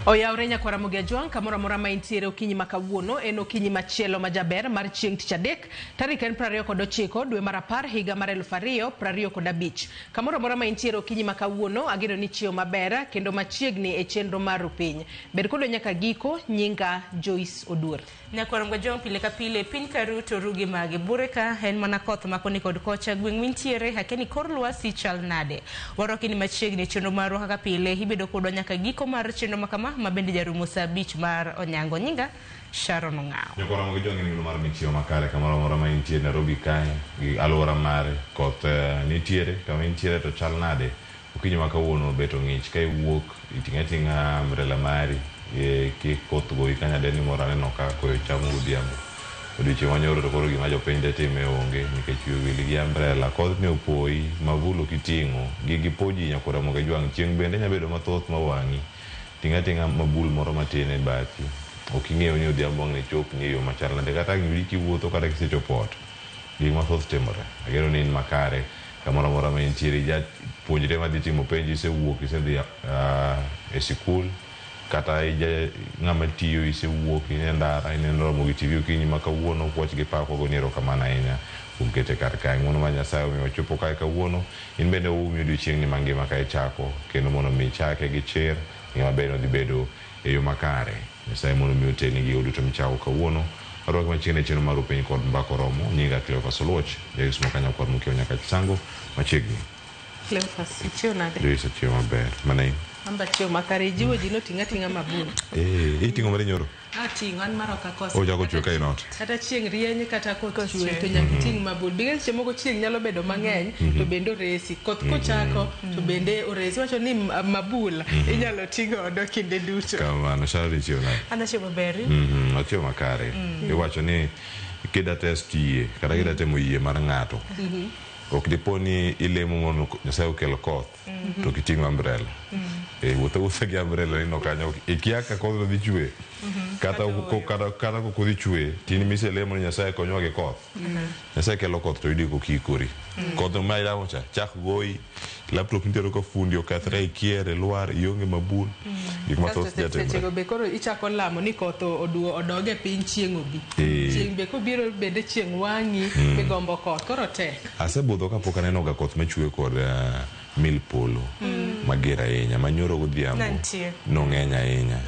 Oyawre nyakwar Ramogi Ajwang' kamoro amora ma intiere okinyi ma kawuono en okinyi machielo ma jaber mar chieng' tich adek tarik en 29 dwe mar apar higa mar 2025. Kamoro amora ma intiere okinyi ma kawuono ageno ni chiew maber kendo machiegni e chenro mar Rupiny. Bed kodwa nyaka giko, nyinga Joyce Oduor. Nyakwar Ngwajong pile ka pile piny ka ru to ru gi magi. Bure ka en mana koth ma koni kod kocha gweng' mintiere akia ni kor lwasi chal nade. Warwaki ni machiegni e chenro marwa kaka pile ibedo kodwa nyaka giko mar chenro ma kama ma bende jarumo saa abich mar onyango. Nyinga Sharon Ong'awo. Nyakwar Ramogi Jwang' en gino mar michiwo makare kamoro amora ma intie Nairobi kae gi aluora mare koth nitiere kama intiere to chal nade Okinyi ma kawuono bet ong'ich ka iwuok iting' ating'a umbrella mari kik koth goyi ka nyadendi moro aneno ka koyo chamo godhiambo. Odiochieng' ma nyoro to koro gima jopiny de time onge nikech wiyi owil gi umbrella. Kodhni opoyi, mavul ok iting'o, gigi po ji nyakwar Ramogi Ajwang'. Chieng' bende nya bedo mathoth ma wang'i. Ting' ating'a mabul moro matin e bathi. Ok ing'eyo ni odhiambo ang' ne chopni e yo machal nade kata ang' yudi kiwuotho kata kisechopo ot. Gik mathoth timore. Ageno ni in makare kamoro amora ma intiere. Ijapuonjre madhi timo penj, isewuok isedhi e sikul kata ija ng'ama tiyo isewuok in e ndara ineno Ramogi TV okinyi ma kawuono. Puoch gi pak wagoni erokamano ahinya kuom kete kar kae. Ng'uono mar Nyasaye omiyo wachopo kae kawuono. In bende oumi odiochieng'ni mangima ka ichako kendo mondo mi ichake gi chir ngima maber odhi bedo e yo makare. Nyasaye mondo omi oteni gigo duto michako kawuono. Arwaki machiegni e chenro mar Rupiny kod Mbaka Oromo. Nyinga Cleophas Oluoch, Joyce Mwakanya kwar Mukio Nyakach Sango, machiegni. Cleophas, ichiew nade? Joyce achiew maber. Mana in? An be achiew makare. Ijiwo ji ni oting' ating'a mabul. Eh, iting'o mari nyoro? Ating'o, an mara ok akosa. Ochako chwe ka in ot. Kata chieng' rieny kata koth chwe to nyaka iting' mabul. Because seche moko chieng' nyalo bedo mang'eny to bende oresi. Koth kochako to bende oresi. Iwacho ni mabul inyalo ti godo kinde duto. Kamano, Sharon ichiew nade? An achiew maber. Achiew makare. Iwacho ni kida test yie kata kida temo yie mar ng'ato. Ok dipo ni ilemo mondo Nyasaye okel koth to ok iting'o umbrella. Eh, wuoth awuotha gi umbrella nino kanyo ikia ka koth dhi chwe. Kata kata kata kok odhi chwe, tin miselemo ni Nyasaye konywa gi koth. Nyasaye kelo koth to yudi kokikori. Koth ma ilamo cha chak goyi, laptop nitero ka fundi okethre ikier ilwar ionge mabul. Gik Kasto mathoth jatimre. sechego be koro ichako lamo ni koth oduo odog e piny chieng' obi. Chieng' be kobiro bende chieng' wang'i migombo koth koro tek. Asebudho kapok aneno ga koth machwe kod mil polo mager ahinya ma nyoro godhiambo Nantie. nong'eny ahinya.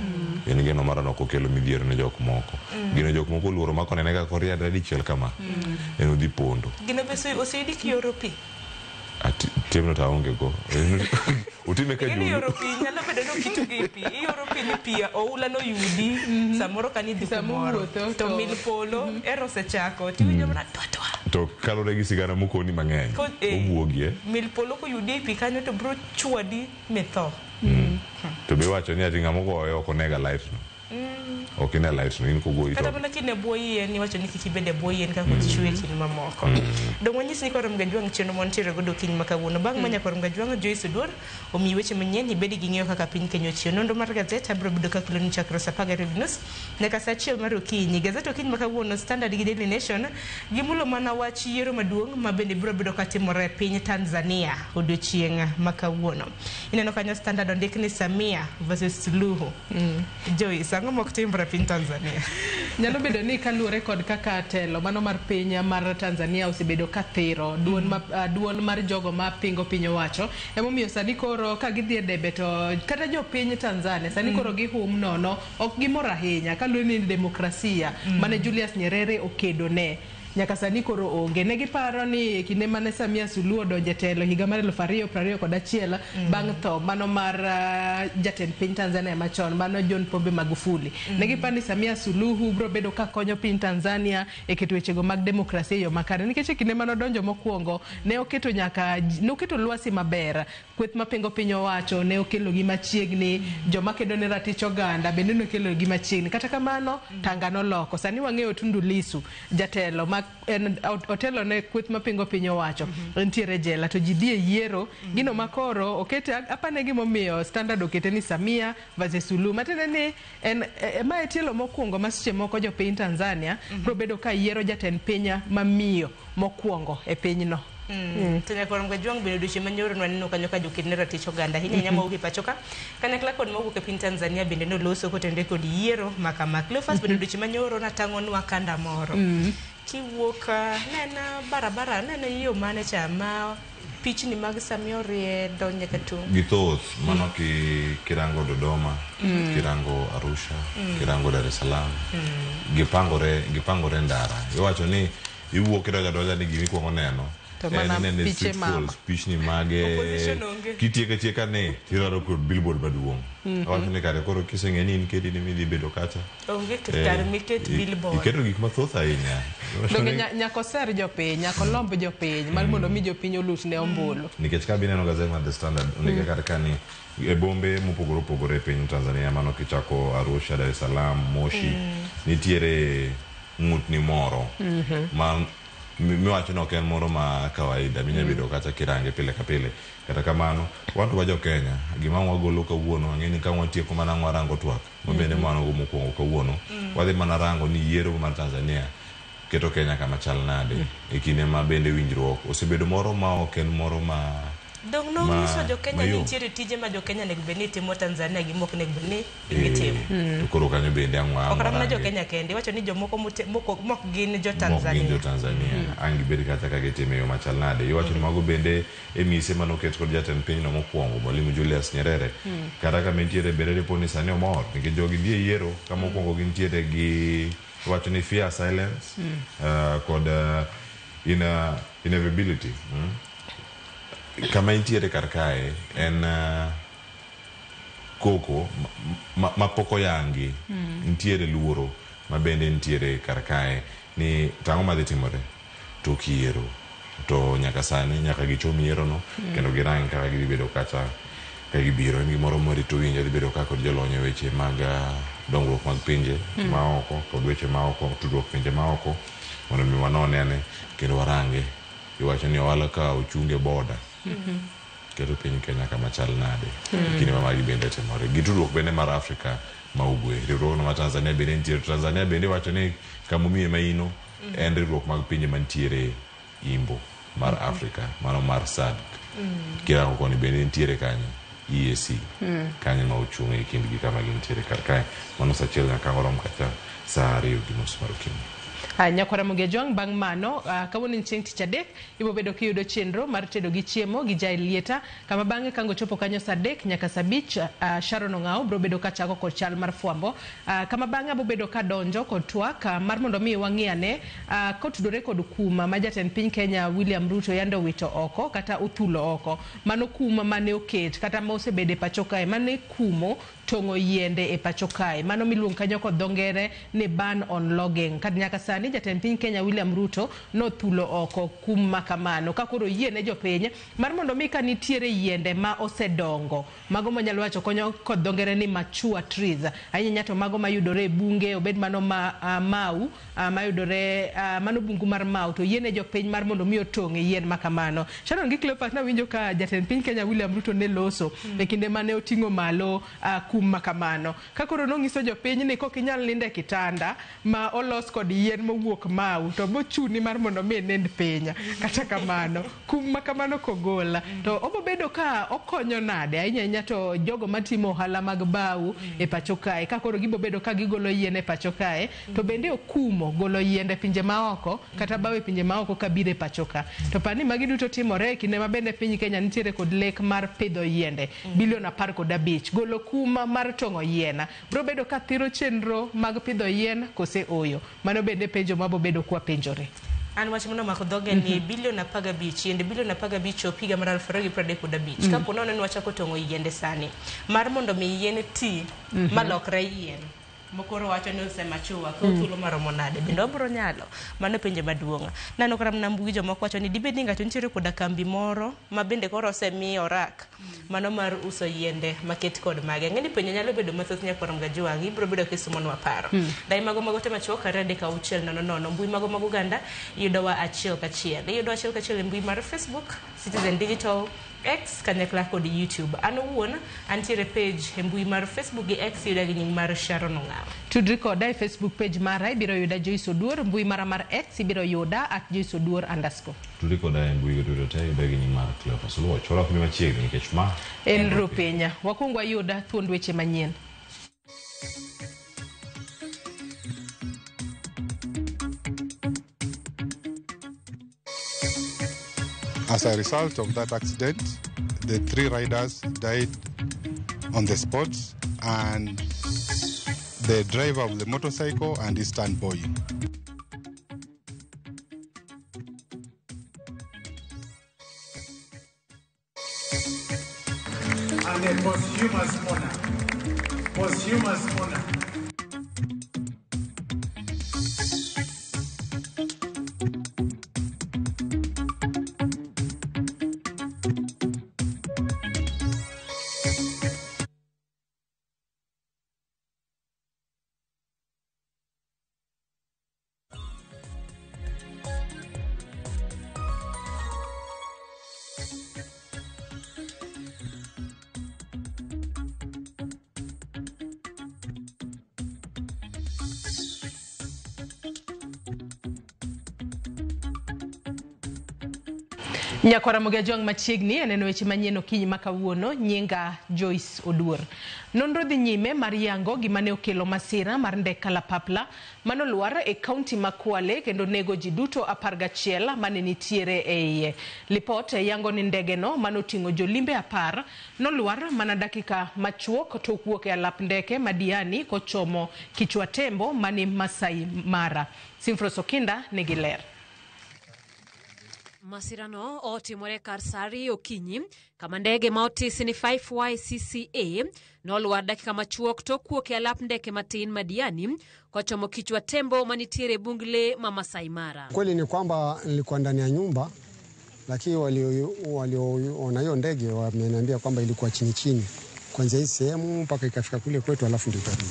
En geno mara nok okelo midhiero ne jok moko. Gino jok moko oluoro ma konene kaka oriadre dichiel kama, en odhi pondo. Gino be oseyudi kioro pi? Ati, timno to aonge go. Utime ka Ing'e ni julu. ioro pi nyalo bedo ni ok itugo e pi. Ioro pi ni pi oula noyudi samoro ka nidhi Sama kumoro. uwuotho To to- mil polo ero osechako tiwinjo mana twa twa. To kaluwore gi sigana mokoni mang'eny, owuogie. Mil polo koyudi e pi kanyo to biro chwadi mitho. To be iwacho ni ati ng'ama ogoye ok onega light no. Ok ine light no, in kogoyi to Kata mana kin e bwo yien, iwacho ni kik ibed e bwo yien ka koth chwe kinde mamoko. Dong' wanyis ni Kwarom Gajwang' chenro mwantiere godo okinyi ma kawuono. Bang' ma Nyakwarom Gajwang' Joyce Oduor omiyi weche manyien, ibed gi ng'eyo kaka piny Kenya ochiew. Nonro mar gazet abiro bedo kakeloni chakre saa 12:30 nyaka saa 1 mar okinyi. Gazet okinyi ma kawuono, Standard gi Daily Nation gimulo mana wach yiero maduong' ma bende biro bedo katimore e piny Tanzania odiochieng' ma kawuono. Ineno kanyo Standard ondik ni Samia versus Suluhu. Joyce, ang'o mok timre e piny Tanzania? Nyalo bedo ni kaluwore kod kaka telo mano mar piny mar Tanzania osebedo ka thiro duol, ma, duol mar jogo ma pingo piny owacho emomiyo sani koro ka gidhi e debe to kata jopiny Tanzania sani koro gihum nono ok gimor ahinya kaluwore ni demokrasia mane Julius Nyerere okedo ne nyaka sani koro onge. Ne giparo ni e kinde mane Samia Suluhu odonjo e telo higa mar 2021 bang' tho mano mar jatend piny Tanzania machon mano John Pombe Magufuli. Ne giparo ni Samia Suluhu biro bedo ka konyo piny Tanzania e keto wechego mag demokrasia e yo makare nikech e kinde mane odonjo mokwongo ne oketo nyaka ne oketo lwasi maber kweth mapingo piny owacho ne okelogi machiegni joma kedo ne ratich oganda bende ne okelogi machiegni kata kamano tanga noloko sani wang'eyo Tundu Lissu jatelo ma en otelo ne kweth mapingo piny owacho entiere jela to ji dhi e yiero gino makoro okete apane gimomiyo Standard okete ni Samia versus Suluhu matiende ni en ma e tielo mokwongo ma seche moko jopiny Tanzania biro bedo ka yiero jatend piny mamiyo mokwongo e pinyno. To nyaka Ramogi Ajwang' bende odiochieng' manyoro nwaneno kanyo ka joked ne ratich oganda ahinya ahinya mawuok e pacho ka kanyakla kod mawuok e piny Tanzania bende noloso kotenore kod yiero ma kama. Cleophas bende odiochieng' manyoro natang'onwa kanda moro. Kiwuok ne en barabara ne en yo mane cha ma pichni mag Samia oriedo nyaka tung'. Githoth mano kirango Dodoma, kirango Arusha, kirango Dar es Salaam, gipangore ndara. Iwacho ni iwuok idonjo adonja ni gima ikuongo neno To en mana inene piche street mama. falls, pichni mage. Opposition onge. Kitieko atieka ni tirado kod billboard maduong'. Awacho ni kare koro kiseng'e ni in kedi ni midhi bedo kacha. Onge kar miket billboard. Iketo gik mathoth ahinya. Iwacho Donge nyaka oser jopiny, nyaka olomb jopiny mar mondo mi jopiny olut ne ombulu. Nikech ka bineno gazet mar The Standard ondike kar ka ni e bombe mopogore opogore e piny Tanzania, mano kichako Arusha, Dar es Salaam, Moshi, nitiere ng'utni moro ma miwacho ni ok en moro ma kawaida minya bedo kata kirange pile ka pile. Kata kamano, wan to wa jo Kenya, gima wagolo kawuono, ang'e ni ka watieko mana ang' warango twak ma bende mano mokwongo kawuono, wadhi mana rango ni yiero mar Tanzania keto Kenya kama chal nade e kinde ma bende winjruok osebedo moro ma ok en moro ma Dong' nonyiso jo Kenya ni mayom. Nitiere tije ma jo Kenya onego bed ni timo Tanzania gi mok onego bed ni gitimo. To koro kanyo bende ang' Ok mana warange. jo Kenya kende, iwacho ni jomoko mok gin jo Mok gin Tanzania. jo Tanzania ang' gibed kata ka gitimo e yo machal nade. Iwacho ni mago bende e mise manoket kod jatend pinyno mokwongo, Mwalimu Julius Nyerere. Kata kama entiere bende dipo ni sani omor nikech jogi dhi e yiero kama mokwongo gintiere gi iwacho ni fear, silence kod inevitability. Kama intiere kar kae en koko ma pok oyangi. Nitiere luoro ma bende nitiere kar kae ni tang'o madhi timore tok yiero. To nyaka sani nyaka gichom yiero no kendo girang kaka gidhi bedo kacha ka gibiro. En gimoro mwarito winjo dhi bedo ka kod jolony e weche mag dongruok mag pinje maoko kod weche maoko tudruok pinje maoko mondo mi wanone ane kendo warange. Iwacho ni ohala ka ochung e boda keto piny Kenya kama chal nade e kinde ma magi bende timore gi tudruok bende mar Afrika ma ugwe. Riwruogno mar Tanzania bende nitiere, to Tanzania bende wacho ni kamomiye maino en riwruok mag pinje mantiere imbo mar Afrika, mano mar SADC. Kirango koni bende nitiere kanyo EAC kanyo ma ochung' e kindgi kama gintiere kar kae. Mano saa 1 nyaka warom kata saa 2:30 mar okinyi. Nyakwara Ramogi Ajwang', bang' mano kawuono en chieng' tich adek, ibiro bedo kiyudo chenro mar tedo gi chiemo gi Jael Lieta, kama bang'e kango chopo kanyo saa 3 nyaka saa 5, Sharon Ong'aw biro bedo kachako kod chal mar fwambo, kama bang'e abo bedo kadonjo kod twak mar mondo mi wang'i ane kotudore kod kuma ma jatend piny Kenya William Ruto yande owito oko kata othulo oko. Mano kuma mane oket kata ma osebedo e pacho kae mane kumo tong'o yiende e pacho kae, mano miluongo kanyo kod dho ngere ni ban on logging. Kad nyaka sani jatend piny Kenya William Ruto nothulo oko kum ma kamano ka koro oyie ne jopiny mar mondo mi ka nitiere yiende ma osedongo, mago manyalo wacho konyo kod dho ngere ni mature trees, ahinya to mago mayudore e bunge, obed mano ma mau mayudore mano bungu mar mau, to yiene jopiny mar mondo mi otong' e yien ma kamano. Sharon gi Cleophas, nawinjo ka jatend piny Kenya William Ruto ne loso e kinde mane oting'o malo kum ma kamano, ka koro nong'iso jopiny ni kok inyal nindo e kitanda ma olos kod yien mowuok mau to bochuni mar mondo mi inind piny. Kata kamano, kum ma kamano kogol to obo bedo ka okonyo nade ahinya ahinya to jogo matimo ohala mag bau e pacho kae, ka koro gibo bedo ka gigolo yien e pacho kae to bende okumo golo yiende e pinje maoko kata bao e pinje maoko kabiro e pacho ka. To pani magi duto timore e kinde ma bende piny Kenya nitiere kod lek mar pidho yiende bilion 15. Golo kuma mar tong'o yien biro bedo ka thiro chenro mag pidho yien kose oyo? Mano bende penjo mabo bedo kwa penjore. An wach mano omako dhoge ni bilion 15, yiende bilion 15 chop higa mar 2035. Kapo nono ni wachako tong'o yiende sani mar mondo mi yien ti malokre yien mokoro wacho ni osemachua kawo thuolo maromo nade, bende wabiro nyalo? Mano penjo maduong'. Naneno kata mana mbui jomoko wacho ni dibed ni ng'ato nitiere koda kambi moro ma bende koro osemiyo orak mano mar uso yiende maket kod mage. Ang'e ni penjo nyalo bedo mathoth nyakwar Mgajwang', ibiro bedo kisumonwa paro. Dai mago mago te machuok 2 3 6 0 0. Mbui mago mag oganda yudowa achiel kachiel. Iyudo achiel kachiel e mbui mar Facebook, Citizen Digital. X kanyakla kod YouTube. An owuon antiere page e mbui mar Facebook gi X yuda gi nying mar Sharon Ong'awo. Tudri koda e Facebook page mara ibiro yuda Joyce Oduor, mbui mara mar X ibiro yuda @JoyceOduor_. Tudri koda e mbui go duto te yuda gi nying mar Cleophas Oluoch. Warwakni machiegni nikech ma en Rupiny. Wakwong wayud thuond weche manyien. As a result of that accident, the 3 riders died on the spot, and the driver of the motorcycle and his stand boy. And a posthumous honor. Posthumous honor. Nyakwara Mogajwang' machiegni aneno weche manyien okinyi ma kawuono, nyinga Joyce Oduor. Nonro dhi nyime mar yango gima ne okelo masira mar ndek kalapapla manolwar e kaunti ma Kwale kendo nego ji duto 11 mane nitiere e iye. Lipot yango ni ndege no manoting'o jolimbe 10 nolwar mana dakika machuok tok wuok e alap ndeke ma Diani kochomo Kichwa Tembo mani Masai Mara. Simfros Okinda nigi ler. Masirano otimore kar saa 2 okinyi kama ndege ma otisi ni 5YCCA nolwar dakika machuok tok wuok e alap ndeke matin ma Diani kochomo Kichwa Tembo manitiere e bung lee ma Masai Mara. Kweli ni kwamba nilikuwa ndani ya nyumba, lakini walioona hiyo ndege wameniambia kwamba ilikuwa chini chini kuanzia hii sehemu mpaka ikafika kule kwetu, alafu ndio ikarudi.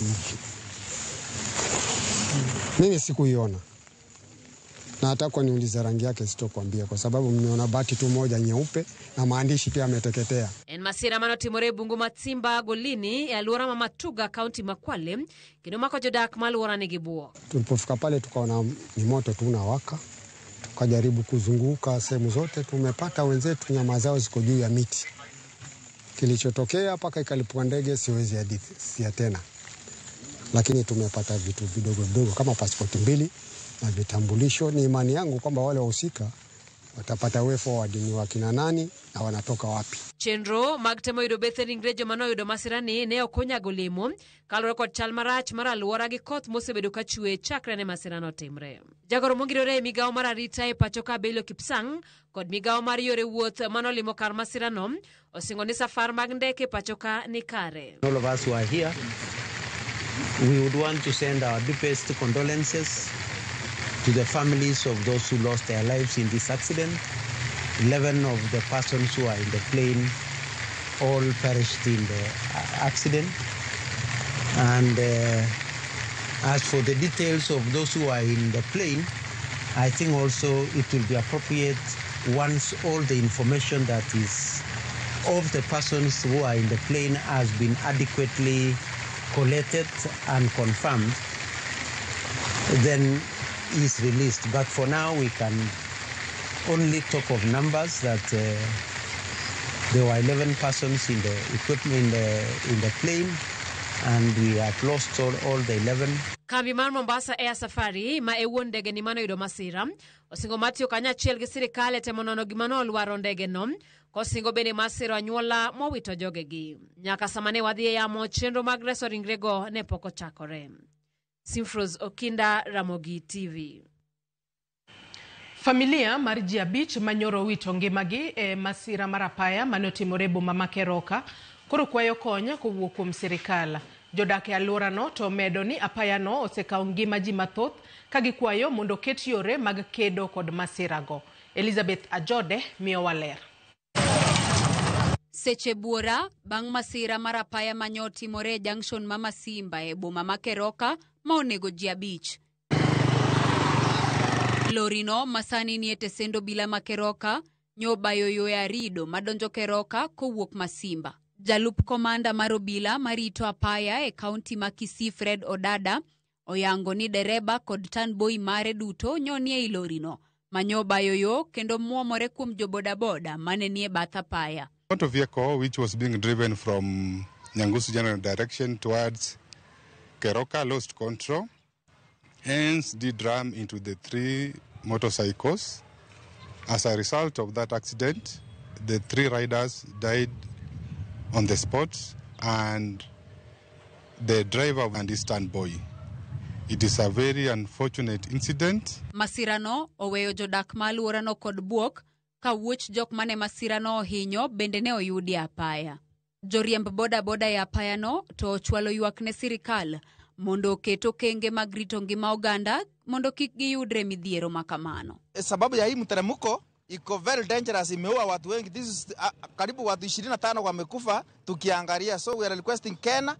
Mimi sikuiona. Na hata kwa niuliza rangi yake sitokuambia kwa sababu nimeona bati tu moja nyeupe na maandishi pia yameteketea. En masira manotimore e bungu ma Tsimba Golini e alwora ma Matuga kaunti ma Kwale kendo mako jodak ma alwora nigi buok. Tulipofika pale tukaona ni moto tu unawaka, tukajaribu kuzunguka sehemu zote, tumepata wenzetu nyama zao ziko juu ya miti. Kilichotokea mpaka ikalipua ndege siwezi hadithia tena, lakini tumepata vitu vidogo vidogo kama pasipoti 2 na vitambulisho. Ni imani yangu kwamba wale wahusika watapata way forward ni wakina nani na wanatoka wapi. Chenro mag temo yudo bethe ringre joma noyudo masirani ne ok onyago olemo kaluwore kod chal marach mar alwora gi koth mosebedo ka chwe chakre ne masirano timre. Jagoro mongirore e migawo mar arita e pacho ka Belio Kipsang kod migawo mar yore wuoth manolimo kar masirano osingo ni safar mag ndeke pacho ka ni kare. All of us who are here, we would want to send our deepest condolences to the families of those who lost their lives in this accident. 11 of the persons who are in the plane all perished in the accident. And as for the details of those who are in the plane, I think also it will be appropriate once all the information that is of the persons who are in the plane has been adequately collated and confirmed, then is released. But for now, we can only talk of numbers that there were 11 persons in the equipment in the plane, and we have lost all the 11. Kambi mar Mombasa Air Safari ma e wuon ndege ni manoyudo masira osingo mar tiyo kanyachiel gi sirikal e temo nono gima nolwaro ndege no kosingo bende mar siro anyuola mowito jogegi. Nyaka sama ne wadhi e yamo, chenro mag reso ringrego ne pok ochakore. Simfros Okinda, Ramogi TV. Familia mar ji 5 manyoro owito ngimagi e masira mar apaya mane otimore e boma ma Keroka koro kwayo kony kowuok kuom sirikal. Jodak e alworano to medo ni apayano osekawo ngima ji mathoth ka gikwayo mondo oket yore mag kedo kod masirago. Elizabeth Ajode miyowa ler. Seche buora bang' masira mar apaya mane otimore e junction ma Masimba e boma ma Keroka ma onego ji 5. Lorino masani nie tesend obila ma Keroka nyobayo yo e Arido madonjo Keroka kowuok Masimba. Jalup komanda mar obila marito apaya e kaunti ma Kisii Fred Odada oyango ni dereba kod tanboi mare duto nyonie ei lorino manyobayo yo kendo muomore kuom jobodaboda mane nie bath apaya. Motor vehicle which was being driven from Nyangusu general direction towards Keroka lost control, hence did ram into the 3 motorcycles. As a result of that accident, the 3 riders died on the spot and the driver and his stand boy. It is a very unfortunate incident. Masirano oweyo jodak ma alworano kod buok ka wuoch jok mane masirano ohinyo bende ne oyudi e apaya. Joriemb bodaboda e apayano to ochwalo ywak ne sirikal mondo oket okenge mag rito ngima oganda mondo kik giyudre midhiero makamano. Sababu ya hii mteremko iko very dangerous, imeua watu wengi. This is karibu watu 25 wamekufa tukiangalia. So we are requesting Kenya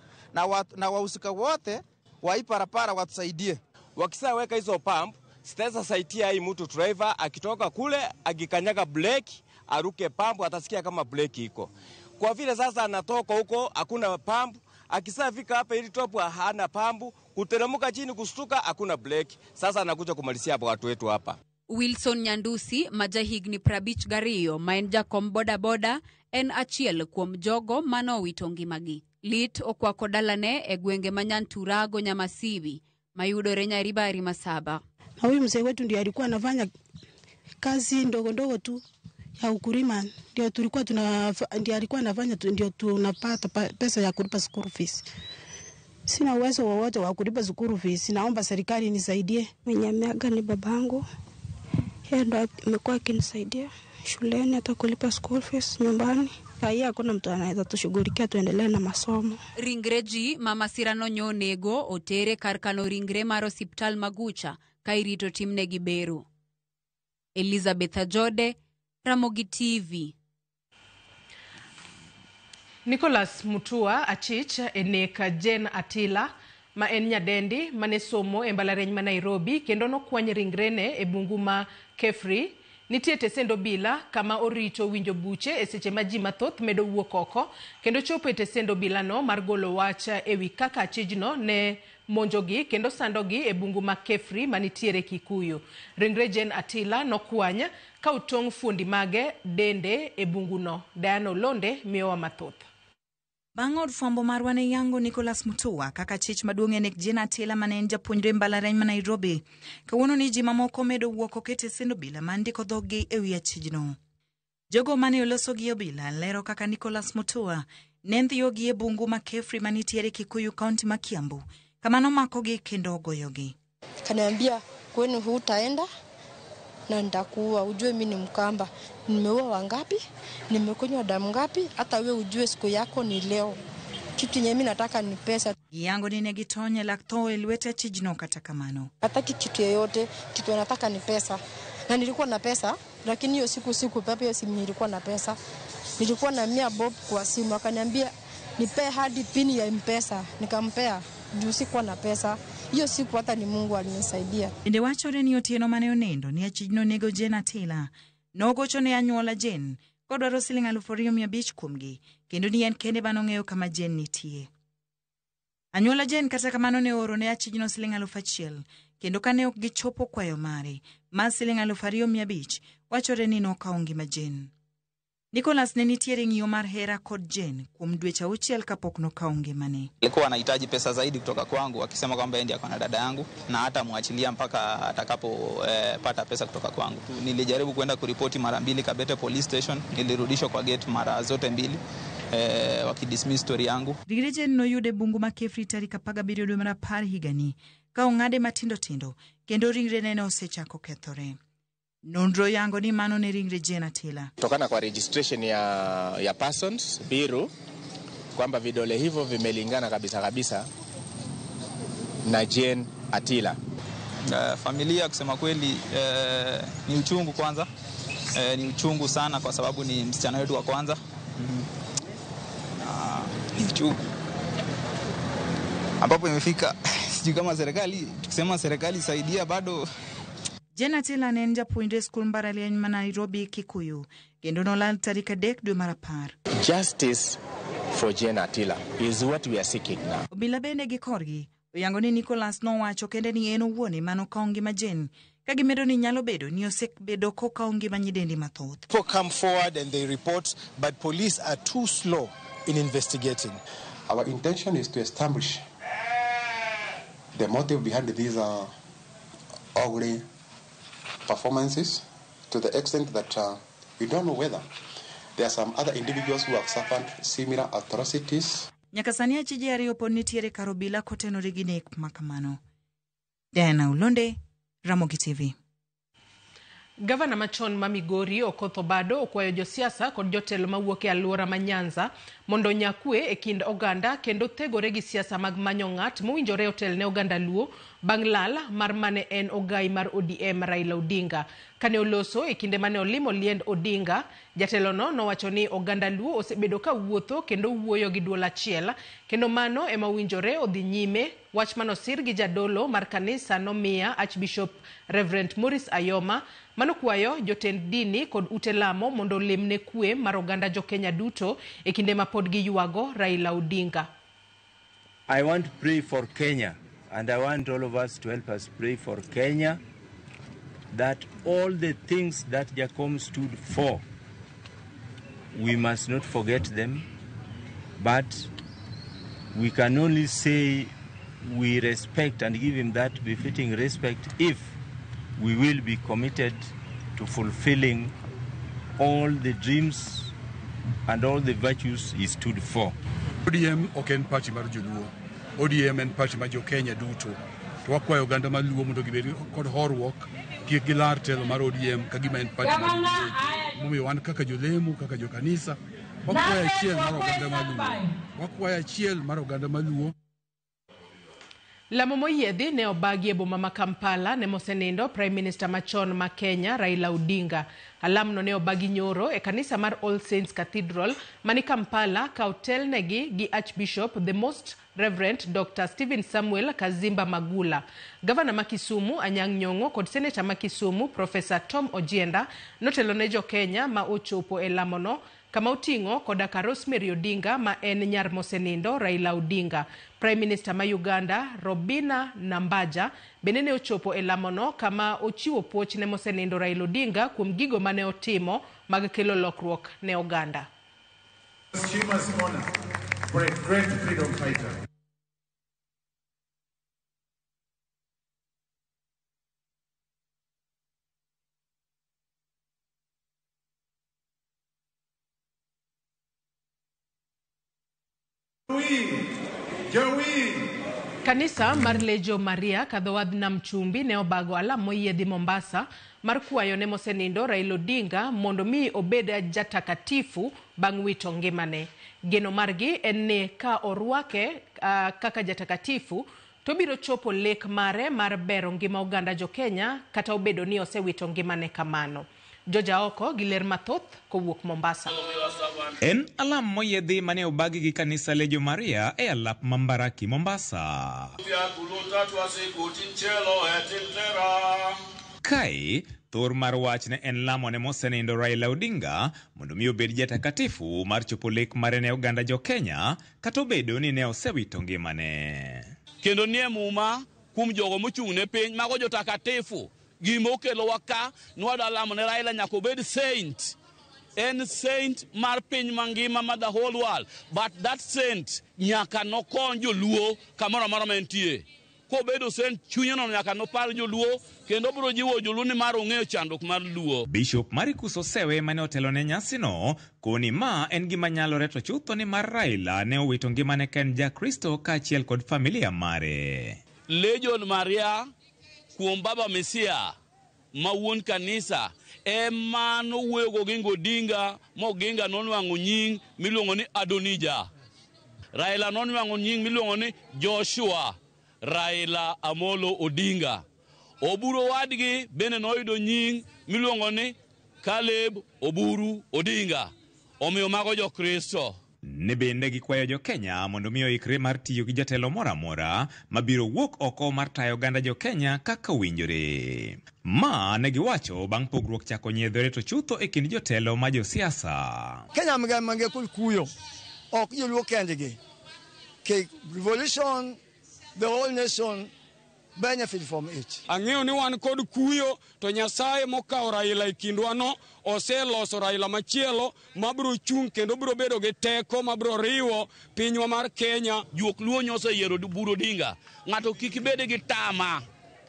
na wahusika wote wa hii barabara watusaidie. Wakisaweka hizo pump sitaweza saidia hii mtu driver akitoka kule akikanyaga brake aruke pump atasikia kama brake iko. Kwa vile sasa anatoka huko hakuna pump, akisafika hapa ili top hana pump, kuteremka chini kustuka hakuna brake. Sasa anakuja kumalizia hapo watu wetu hapa. Wilson Nyandusi ma jahigni 52 ma en jakom bodaboda en achiel kuom jogo manowito ngimagi. Lit okwako dalane e gwenge ma Nyanturago Nyamasibi mayudore Nyaribari Masaba. Na huyu mzee wetu ndiye alikuwa anafanya kazi ndogo ndogo tu ya ukulima, ndio tulikuwa ndiye alikuwa anafanya, ndio tunapata pesa ya kulipa school fees. Sina uwezo wowote wa kulipa school fees, naomba serikali nisaidie. Mwenye ameaga ni babangu, yeye ndo amekuwa akinisaidia shuleni hata kulipa school fees nyumbani. Hii hakuna mtu anaweza tushughulikia tuendelee na masomo. Ringre ji ma masirano nyonego otere kar kano ringre mar osiptal Magucha ka irito timnegi bero. Elizabeth Ajode, Ramogi TV. Nicholas Mutua achich e nek Jane Atila ma en nyadendi mane somo e mbalariany ma Nairobi kendo nokwany ringrene e bungu ma Kefri. Nitie tesend obila kama orito winjo buche e seche ma ji mathoth medo wuok oko kendo chopo e tesend obilano mar golo wach ewi kaka achijno ne monjogi kendo sandogi e bungu ma Kefri manitiere Kikuyu. Ringre Jane Atila nokwany ka otong' fuondi mage dende e bunguno. Diana Olonde miyowa mathoth. Bang' od fwambo marwa ne yango Nicholas Mutua kaka chich maduong' e nek Jane Atila mane en japuonjre mbalariany ma Nairobi. Kawuono ni ji mamoko medo wuok oket e send obila ma ndiko dhoggi ewi achijno. Jogo mane oloso gi obila lero kaka Nicholas Mutua ne ndhiyogi e bungu ma Kefri manitiere Kikuyu kaunti ma Kiambu, kama nomakogi kendo ogoyogi. Kaniambia kwenu hutaenda na nitakuua, ujue mimi ni Mkamba, nimeua wangapi, nimekunywa damu ngapi, hata we ujue siku yako ni leo. Kitu yenye mimi nataka ni pesa. Giyango ni ne gitony e lak tho e lwete achijno kata kamano. Hataki kitu yoyote, kitu nataka ni pesa. Na nilikuwa na pesa, lakini hiyo siku pepe hiyo simu nilikuwa na pesa. Nilikuwa na 100 bob kwa simu, akaniambia nipe hadi pini ya M-Pesa, nikampea juu sikuwa na pesa. Hiyo siku hata ni Mungu alinisaidia. Bende wachore ni otieno mane onindo ni achijno nego Jane Atila. Nogocho ne anyuola Jane kodwaro siling 2,500 kuomgi kendo ni en kende manong'eyo kama Jane nitie. Anyuola Jane kata kamano ne ooro ne achijno siling 1,000 kendo kane ok gichopo kwayo mare mar siling 2,500 wachore ni nokawo ngima Jane. Nicholas ne nitiere ng'iyo mar hera kod Jane kuom dweche 6 kapok nokawo ngimane. Alikuwa anahitaji pesa zaidi kutoka kwangu, akisema kwamba yeye ndiye akona dada yangu na hata muachilia mpaka atakapopata pesa kutoka kwangu. Nilijaribu kwenda kuripoti mara 2 Kabete Police Station, nilirudishwa kwa gate mara zote 2 wakidismiss story yangu. Ringre Jane noyude bungu ma Kefri tarik 17 dwe mar 10 higani ka ong'ade matindo tindo kendo ringrene ne osechako kethore. Nonro yango ni mano ne ringre Jane Atila. Kutokana kwa registration ya persons Biru kwamba vidole hivyo vimelingana kabisa kabisa na Jane Atila. Familia kusema kweli ni uchungu kwanza. Ni uchungu sana kwa sababu ni msichana wetu wa kwanza. Ni uchungu. Ambapo imefika sijui kama serikali, tukisema serikali saidia bado. Jane Atila ne en japuonjre e skul mbalariany ma Nairobi Kikuyu kendo nolal tarik 3 dwe mar 10. Justice for Jane Atila is what we are seeking now. Obila bende gi korgi oyango ni Nicholas nowacho kende ni en owuon ema nokawo ngima Jane ka gimedo ni nyalo bedo ni osebedo kokawo ngima nyidendi mathoth. People come forward and they report, but police are too slow in investigating. Our intention is to establish the motive behind these ugly performances to the extent that we don't know whether there are some other individuals who have suffered similar atrocities. Nyaka sani achije ariyo pod nitiere kar obila kotenore gi nek makamano. Diana Ulonde, Ramogi TV. Gavana machon ma Migori Okoth Obado okwayo josiasa kod jotelo mawuok e alwora ma Nyanza mondo onya kwe e kind oganda kendo thegore gi siasa mag manyo ng'at mowinjore otel ne oganda Luo bang' lal mar mane en ogai mar ODM Raila Odinga. Kane oloso e kinde mane olimo liend Odinga, jatelono nowacho ni oganda Luo osebedo ka wuotho kendo wuoyo gi duol achiel kendo mano ema owinjore odhi nyime. Wach manosir gi jadolo mar kanisa nomiya Archbishop Reverend Maurice Ayoma manokwayo jotend dini kod ute lamo mondo olemne kwe mar oganda jokenya duto e kinde ma pod giywago Raila Odinga. I want to pray for Kenya, and I want all of us to help us pray for Kenya, that all the things that Jakom stood for, we must not forget them, but we can only say we respect and give him that befitting respect if we will be committed to fulfilling all the dreams and all the virtues he stood for. ODM ok en party mar joluo. ODM en party mar jo-Kenya duto. To wakwayo oganda mar Luo mondo gibed kod horuok, kik gilar telo mar ODM ka gima en party mar ji. Momiyo wan kaka jolemo, kaka jokanisa, wakwayo achiel mar oganda mar Luo. Wakwayo achiel mar oganda mar Luo. Lamo moyiedhi ne obagi e boma ma Kampala ne mosenindo Prime Minister machon ma Kenya Raila Odinga. Alamno ne obagi nyoro e kanisa mar All Saints Cathedral mani Kampala ka otelnegi gi Archbishop the Most Reverend Dr. Stephen Samuel Kazimba Magula. Gavana ma Kisumu Anyang' Nyong'o kod Seneta ma Kisumu Professor Tom Ojienda notelo ne jo-Kenya ma ochopo e lamono kama oting'o koda ka Rosemary Odinga ma en nyar mosenindo Raila Odinga. Prime Minister ma Uganda Robina Nambaja bende ne ochopo e lamono kama ochiwo puoch ne mosenindo Raila Odinga kuom gigo mane otimo mag kelo lokruok ne oganda. Posthumous honor for a great freedom fighter. Kanisa mar Legio Maria kadhowadh Nam Chumbi ne obago alam moyiedhi Mombasa mar kwayo ne mosenindo Raila Odinga mondo mi obed jatakatifu bang' wito ngimane. Geno margi en ni ka orwake kaka jatakatifu to biro chopo lek mare mar bero ngima oganda jo-Kenya kata obedo ni osewito ngimane kamano. Joja oko gi ler mathoth kowuok Mombasa. En alam moyiedhi mane obagi gi kanisa Legio Maria e alap ma Mbaraki, Mombasa. Kae, thor mar wach ne en lamo ne mosenindo Raila Odinga mondo mi obed jatakatifu mar chopo lek mare ne oganda jo-Kenya kata obedo ni ne osewito ngimane. Kendo nie muma kuom jogo mochung' ne piny mago jotakatifu. Gima okelowa ka nwadwa lamo ne Raila nyaka obed saint. En saint mar piny mangima ma the whole world. But that saint nyaka nokony joluo kamoro amora ma entie. Kobedo saint chunyeno nyaka nopar joluo kendo obiro jiwo joluo ni mar ong'eyo chandruok mar luo. Bishop Marikus Osewe mane otelo ne nyasino koni ma en gima nyalore to chutho ni mar Raila ne owito ngimane ka en jakristo kaachiel kod familia mare. Legion Maria kuom Baba Mesia ma wuon kanisa ema nowuoyo gi Oginga Odinga ma Oginga nonwang'o nying miluongo ni Adonija. Raila nonwang'o nying miluongo ni Joshua Raila Amolo Odinga. Oburu wadgi bende noyudo nying miluongo ni Caleb Oburu Odinga. Omiyo mago jokristo. Ne bende gikwayo jo-Kenya mondo mi oikre mar tiyo gi jatelo moro amora mabiro wuok oko mar tayo oganda jo-Kenya kaka owinjore. Ma ne giwacho bang' pogruok chako nyiedhore to chutho e kind jotelo ma josiasa. Kenya mange kuyo ok joluo kendgi. Ke revolution, the whole nation benefit from it. Ang'eyo ni wan kod kuyo to Nyasaye mokawo Raila e kindwa no oseloso Raila machielo mabiro chung' kendo biro bedo gi teko mabiro riwo pinywa mar Kenya. Juok Luo nyoseyiero Oburu Odinga. Ng'ato kik bed gi tama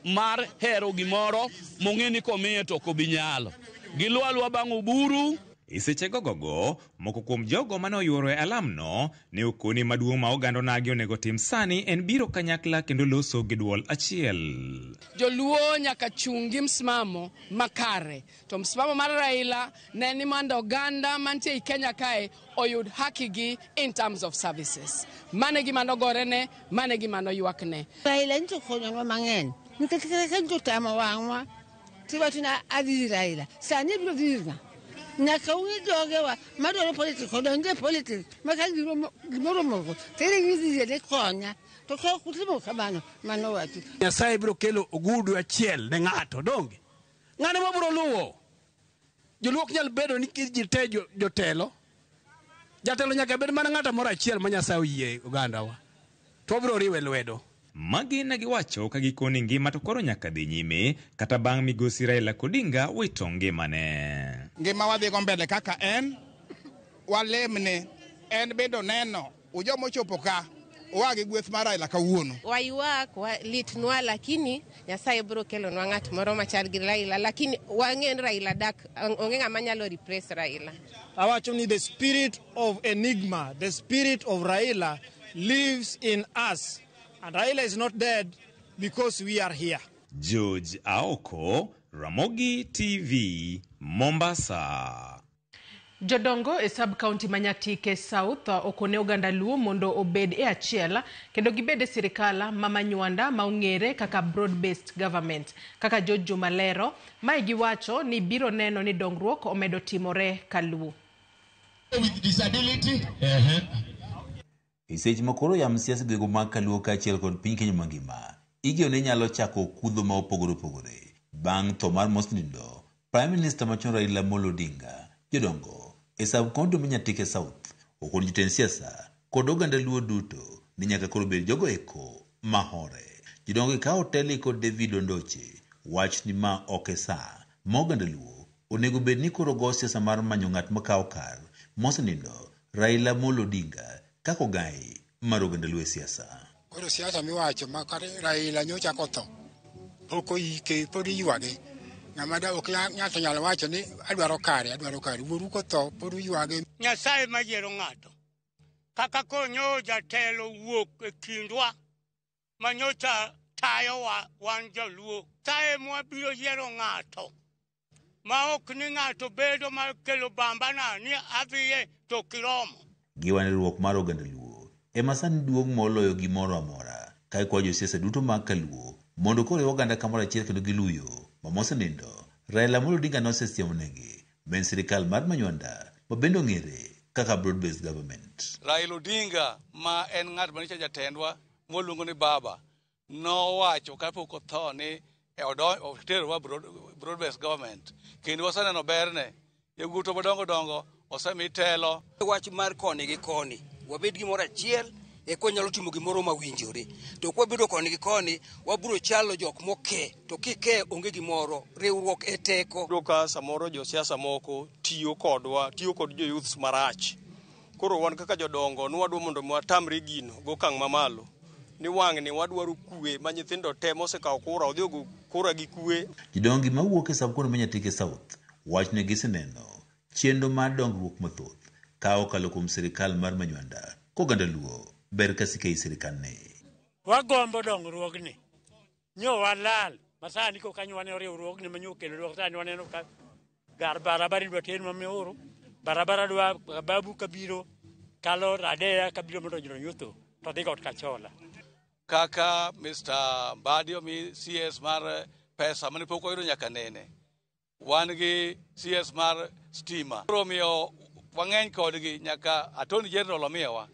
mar hero gimoro mong'e ni komiye to ok obi nyalo. Giluw aluwa bang' Oburu. E seche gogogo, moko kuom jogo mane oyuoro e alamno ne okoni maduong' ma oganda onagi onego tim sani en biro kanyakla kendo loso gi duol achiel. Joluo nyaka chung' gi msimamo makare. To msimamo mar Raila ne ni mondo oganda mantie ei Kenya kae oyud haki gi in terms of services. Mano e gima nogorene, mano e gima noywakne. Raila nito konyowa mang'eny nikech kata ka nito tamo wang'wa tiwacho ni adhi ir Raila, sani ibiro dhi ir ng'a? Nyaka ung'i jogewa madwaro politics odonj e politics ma ka gimoro omoko to iringo idhi ire ni konya, to ka ok utimo kamano mano wachu. Nyasaye biro kelo ogudu achiel ne ng'ato, donge? Ng'ano mabiro luwo? Joluo ok nyal bedo ni ji te jotelo. Jatelo nyaka bed mana ng'ato moro achiel ma Nyasaye oyie ogandawa. To wabiro riwe lwedo. Magi ne giwacho ka gikoni ngima to koro nyaka dhi nyime kata bang' migosi Raila Odinga wito ngimane. Ngima wadhi go mbele kaka en, walemne, en bende oneno, ujoma ochopo ka, oa gi gweth mar Raila kawuono. Waywak, litnwa, lakini Nyasaye biro kelonwa ng'at moro machal gi Raila, lakini wang'e ni Raila dak, onge ng'ama nyalo replace Raila. Awacho ni the spirit of Enigma, the spirit of Raila lives in us. And Raila is not dead because we are here. George Aoko, Ramogi TV, Mombasa. Jodongo e sub-county ma Nyatike South okone oganda Luo mondo obed e achiel kendo gibed e sirikal ma Manywanda ma ong'ere kaka broad-based government. Kaka George Juma lero, mae giwacho ni biro neno ni dongruok omedo timore kaluo. With disability. E seche ma koro yam siasa gwenge mag Kaluo kaachiel kod piny Kenya mangima, igeno ni nyalo chako kudho ma opogore opogore. Bang' tho mar mosenindo, Prime Minister machon Raila Amolo Odinga, jodongo e sub-county ma Nyatike South okon jotend siasa kod oganda Luo duto ni nyaka koro bed jogo eko mahore. Jodongo ikawo Teli kod David Ondoche wach ni ma ok e saa ma oganda Luo onego bed ni koro go siasa mar manyo ng'at makawo kar mosenindo Raila Amolo Odinga kaka ogai mar oganda Luo e siasa. Koro siasa miwacho ma kata Raila nyocha kotho pok oike pod iywage. Ng'ama da ok ng'ato nyalo wacho ni adwaro kare wuoru kotho pod uywage. Nyasaye mayiero ng'ato kaka konyo jatelo wuok e kindwa manyocha tayowa wan joluo. Nyasaye mwabiro yiero ng'ato ma ok ni ng'ato bedo mar kelo bambana ni adhiye to kiromo. Giwanruok mar oganda Luo ema sani duong' moloyo gimoro amora ka ikwayo josiasa duto mag Kaluo mondo koro oganda kamoro achiel kendo giluyo ma mosenindo Raila Amolo Odinga nosesiemonegi ma en sirikal mar Manywanda ma bende ong'ere kaka broad based government. Raila Odinga ma en ng'at manyicha jatendwa mwaluongo ni baba nowacho kapok otho ni oterowa broad based government kendo waseneno berne. Yawuotwa madongo dongo osemi telo. Wach mar koni gi koni wabed gimoro achiel eka wanyalo timo gimoro mawinjore. To ka wabedo koni gi koni wabiro chalo jok moke, to kike onge gimoro, riwruok e teko. Iyudo ka samoro josiasa moko tiyo kodwa, tiyo kod jo youths marach. Koro wan kaka jodongo nwadwa mondo watamre gino gokang' mamalo. Ni wang'ni wadwaro kwe ma nyithindo te mosekawo kura odhi ogo kura gi kwe. Jodongo mawuok e sub-county ma Nyatike South wach ni giseneno chenro mar dongruok mathoth ka okalo kuom sirikal mar Manywanda koganda Luo ber ka sike ei sirikandni. Wagombo dongruogni nyo walal masani ko kanyo wane riwruogni manyo kelo dwok sani waneno ka gar barabara idwa ter ma Muhuru, barabara dwa Babu kabiro kalo Radeya kabiro mondo jonyutho to dhi got Kachola. Kaka Mr. Mbadi omi CS mar pesa mane pok oyudo nyaka nene. Wan gi CS mar stima. Koro omiyo Wang'eny kodgi nyaka Attorney General omiyowa.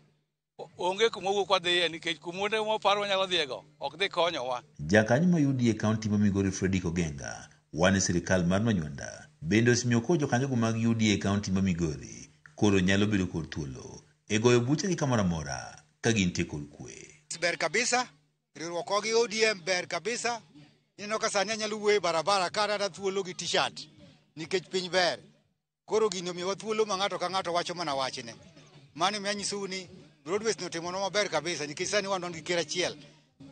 Onge kuma wuok wadhiye nikech kumonde mwaparo wanyalo dhiyego ok dhi konyowa. Jakanyo ma UDA e kaunti ma Migori Fredrick Ogenga wane sirikal mar Manywanda bende osemiyo koro jokanyogo mag UDA e kaunti ma Migori koro nyalo bedo kod thuolo e goyo buchegi kamoro amora ka gintie kod kwe. Ber kabisa, riwruok gi ODM ber kabisa. Ineno ka sani anyalo wuoyo e barabara ka arata thuolo gi t-shirt nikech piny ber. Koro gini omiyowa thuolo ma ng'ato ka ng'ato wacho mana wachne. Mano emiyo anyisou ni Broadways notimonwa maber kabisa nikech sani wan wan gi ker achiel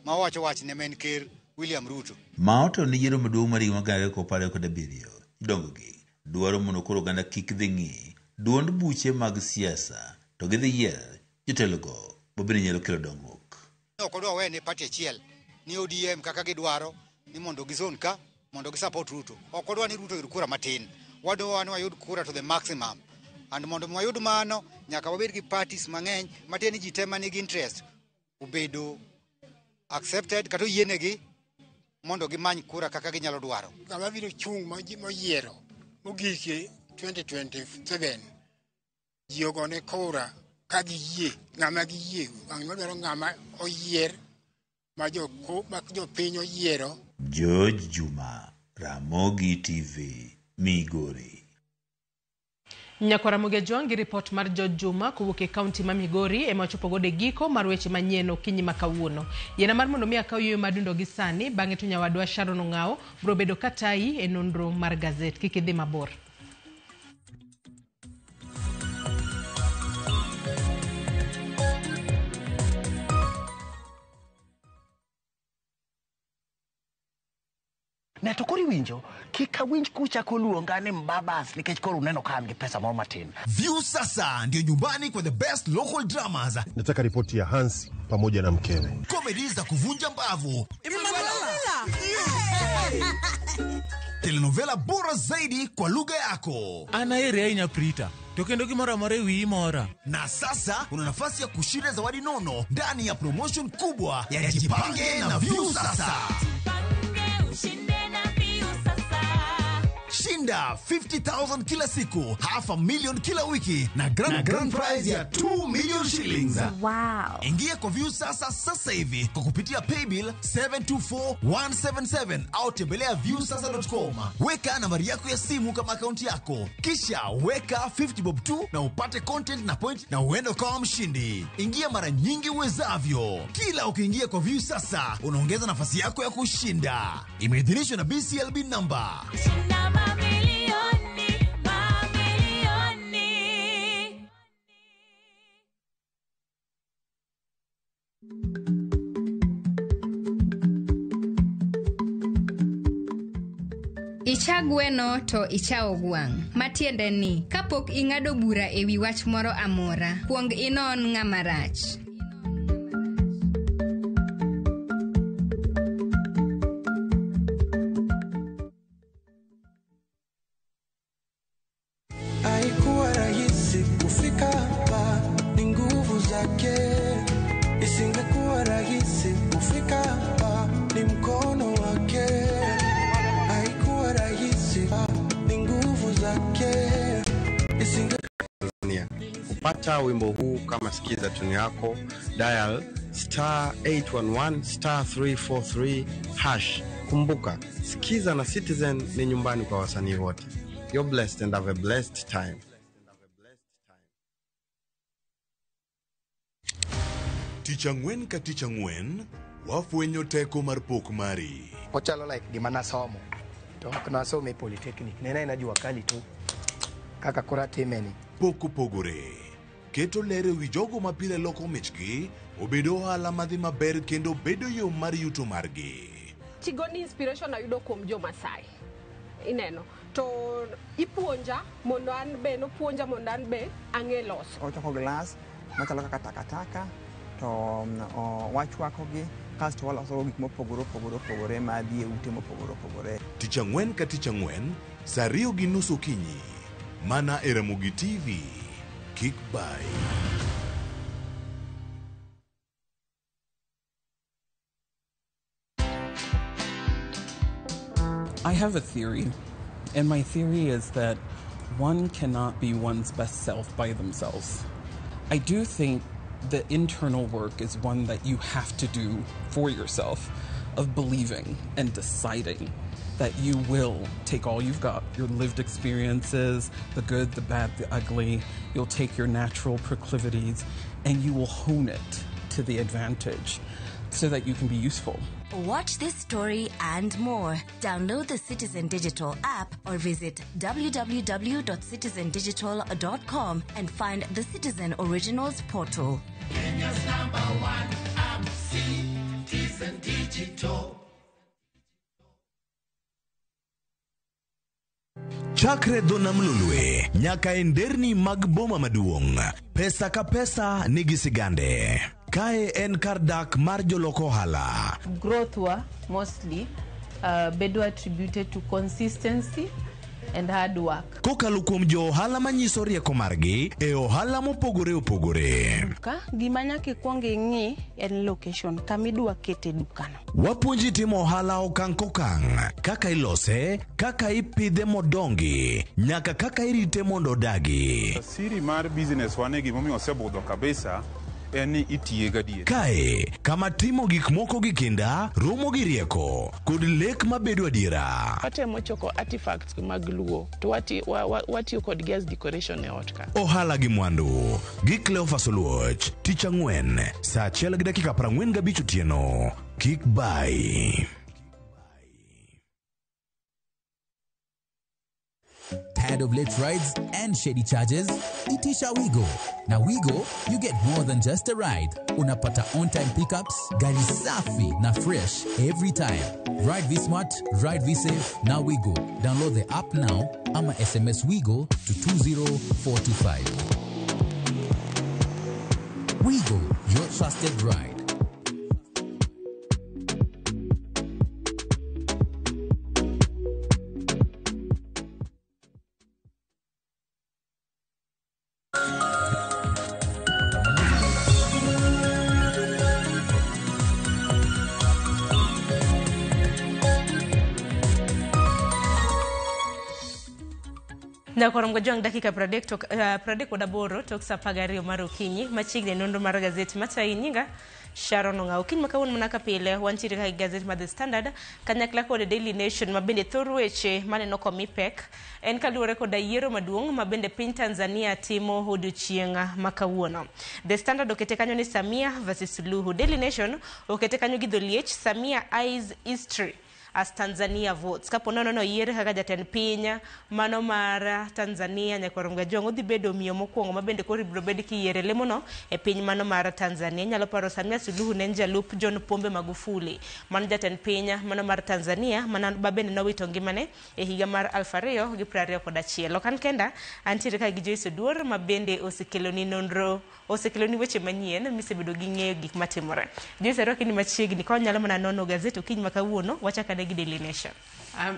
ma wacho wachne ma en ker William Ruto. Ma otelo ne yiero maduong' mar higa mar 2027, jodongogi dwaro mondo koro oganda kik dhi ng'i duond buche mag siasa to gidhi yier jotelogo ma bende nyalo kelo dongruok. Ok odwa wene party achiel ni ODM kaka gidwaro ni mondo gizon ka mondo gisupport Ruto. Ok odwa ni Ruto oyud kura matin. Wadwa ni wayud kura to the maximum. And mondo wayud mano nyaka wabed gi parties mang'eny matiende ni ji te manigi interest obedo accepted kata oyienegi mondo gimany kura kaka ginyalo dwaro. Ng'ama biro chung' moyiero mogik e 2027 ji ogone kura ka giyie ng'ama giyie wang' wadwaro ng'ama oyier ma jopiny oyiero. George Juma, Ramogi TV, Migori. Nyakwara Ramogi gi ripot mar George Juma kowuok e kaunti ma Migori ema wachopo godo e giko mar weche manyien okinyi ma kawuono. Yiena mar mondo mi akaw yueyo madundo gi sani, bang'e to nyawadwa Sharon Ong'awo biro bedo katayi e nonro mar gazet. Kik idhi mabor. Ne to koro iwinjo kik awinj kuchako luonga ni mbabas nikech koro uneno ka an gi pesa moro matin. View sasa ndio nyumbani kwa the best local dramas. Nataka ripoti ya Hansi pamoja na mkewe. Comedy za kuvunja mbavu. Telenovela bora zaidi kwa lugha yako. An aheri ahinya Prita, to kendo gimoro amora e wiyi mora. Na sasa una nafasi ya kushinda zawadi nono ndani ya promotion kubwa ya Jipange na View Sasa. Shinda 50,000 kila siku, 500,000 kila wiki na grand prize ya 2 million shillings. Wow. Ingia kwa View Sasa sasa hivi kwa kupitia paybill 724177 au tembelea viewsasa.com. Weka nambari yako ya simu kama akaunti yako, kisha weka 50 bob tu na upate content na point na uende ukawa mshindi. Ingia mara nyingi uwezavyo. Kila ukiingia kwa View Sasa unaongeza nafasi yako ya kushinda. Imeidhinishwa na BCLB number. Icha gweno to ichawo gwang'. Matiende ni, kapok ing'ado bura e wi wach moro amora, kuong inon ng'ama rach. Haikuwa rahisi kufika hapa, ni nguvu zake. Isingekuwa rahisi kufika hapa, ni mkono wake. Haikuwa rahisi, ni nguvu zake. Tanzania. Kupata wimbo huu kama sikiza tune yako, dial star 811 star 343 hash. Kumbuka, Sikiza na Citizen ni nyumbani kwa wasanii wote. You're blessed and have a blessed time. Tich ang'wen ka tich ang'wen, wafwenyo teko mar pok mari. Ochalo like gima nasomo to ok nasomo e polytechnic, ne en jua kali tu kaka koro atimeni. Pok opogore. Keto ler e wi jogo ma pile loko michgi obedo ohala madhi maber kendo bedo yo mar yuto margi. Tigoni inspiration ayudo kuom jo Masai. Ineno to ipuonja mondo an be nopuonja mondo an be ang'e loso. Ochoko glass machalo kaka takataka to wachwakogi kasto waloso gik mopogore opogore opogore madhi e ute mopogore opogore. Tich ang'wen ka tich ang'wen, saa 2:30 okinyi, mana e Ramogi TV. Kik bai. I have a theory, and my theory is that One cannot be one's best self by themselves. I do think the internal work is one that you have to do for yourself, of believing and deciding that you will take all you've got, your lived experiences, the good, the bad, the ugly. You'll take your natural proclivities and you will hone it to the advantage so that you can be useful. Watch this story and more. Download the Citizen Digital app or visit www.citizendigital.com and find the Citizen Originals portal. Kenya's number one app, Citizen Digital. Chakre dho nam Lolwe nyaka e nderni mag boma maduong', pesa ka pesa nigi sigande. Kae en kar dak mar jolok ohala. Growth wa mostly bedo attributed to consistency and hard work. Kokalo kuom jo ohala manyiso rieko margi e ohala mopogore opogore. Ka gima nyaka ikwong ing'i en location kama idwa kete dukano. Wapuonji timo ohala okang' kokang', kaka ilose, kaka ipidhe modongi, nyaka kaka irite mondo odagi. Siri mar business wane gimomiyo osebudho kabisa en ni itiye gadier. Kae kama timo gik moko gi kinda romo gi rieko kod lek mabedo adiera. Watemo choko artifacts mag Luo to watiyo kodgi as decoration e ot ka. Ohala gi mwandu gi Cleophas Oluoch, tich ang'wen saa 1:45 otieno. Kik bai. Tired of late rides and shady charges? Itisha Wigo. Now Wigo, you get more than just a ride. Unapata on-time pickups, gari safi na fresh every time. Ride V-Smart, ride V-Safe, now Wigo. Download the app now ama SMS Wigo to 20425. Wigo, your trusted ride. Nyakorom Gojwang dakika 38 tok saa 12 mar okinyi machiegni nonro mar gazeti matayi nyinga Sharon Ong'aw. Okinyi ma kawuono mana ka pile wantiere ka gi gazeti mar The Standard kanyakla kod Daily Nation ma bende thor weche maneno komi pek en kaluwore koda yiero maduong' ma bende piny Tanzania timo odiochieng' ma kawuono. The Standard okete kanyo ni Samia versus Suluhu. Daily Nation okete kanyo gi dholiech Samia eyes history as Tanzania votes. Kapo nono no yier kaka jatend piny mano mar Tanzania Nyakorom Gajwang' odhi bedo miyo mokwongo ma bende koro ibiro bed kiyiere lemono e piny mano mar Tanzania. Inyalo paro Samia Suluhu ne en jalup John Pombe Magufuli mano jatend piny mano mar Tanzania mana ma bende nowito ngimane e higa mar 2021. Ok an kenda, antiere ka gi Joyce Oduor ma bende osekeloni nonro, osekeloni weche manyien misebedo gi ng'eyo gik matimore. Joyce arwaki ni machiegni ka wanyalo mana nono gazet okinyi ma kawuono wachak ane gi Daily Nation.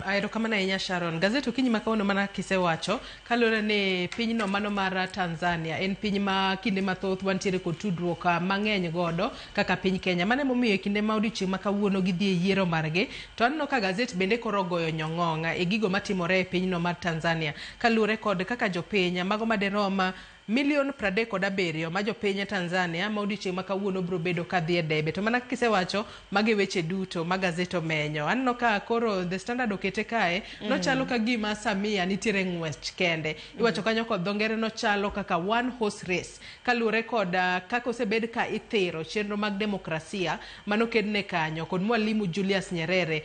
Erokamano ahinya Sharon. Gazet okinyi ma kawuono mana kisewacho kaluwore ni pinyno mano mar Tanzania en piny ma kinde mathoth wantiere kod tudruok mang'eny godo kaka piny Kenya. Mano emomiyo e kinde ma odiochieng' ma kawuono gidhi e yiero margi to aneno ka gazet bende koro ogoyo nyong'ong' e gigo matimore e pinyno mar Tanzania kaluwore kod kaka jopiny mago maderom milion 37 ma jopiny Tanzania ma odiochieng' ma kawuono biro bedo kadhi e debe. To mana kisewacho magi weche duto ma gazet omenyo. Aneno ka koro The Standard okete kae nochalo ka gima Samia nitiere ng'wech kende. Iwacho kanyo kod dho ngere nochalo kaka one horse race kaluwore kod kaka osebed ka ithiro chenro mag demokrasia manokedne kanyo kod Mwalimu Julius Nyerere.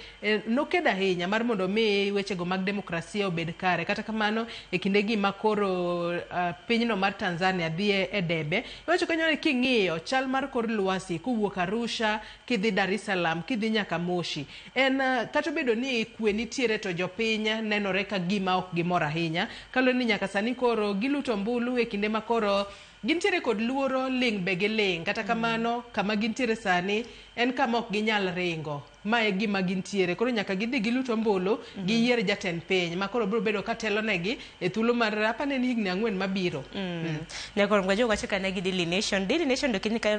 Nokedo ahinya mar mondo mi wechego mag demokrasia obed kare. Kata kamano e kindegi ma koro pinyno mar Tanzania dhi e debe. Iwacho kanyo ni king'iyo chal mar kor lwasi kowuok Arusha kidhi Dar es Salaam kidhi nyaka Moshi en kata obedo ni kwe nitiere to jopiny nenore ka gima ok gimor ahinya kaluwore ni nyaka sani koro giluto ombulu e kinde ma koro gintiere kod luoro ling' be giling'. Kata kamano kama gintiere sani en kama ok ginyal ringo. Ma e gima gintiere. Koro nyaka gidhi gilut ombulu, giyier jatend piny ma koro biro bedo ka telonegi e thuolo mar apani en higni 4 mabiro. Nyakoro mgajo wacho kane gi Daily Nation. Daily Nation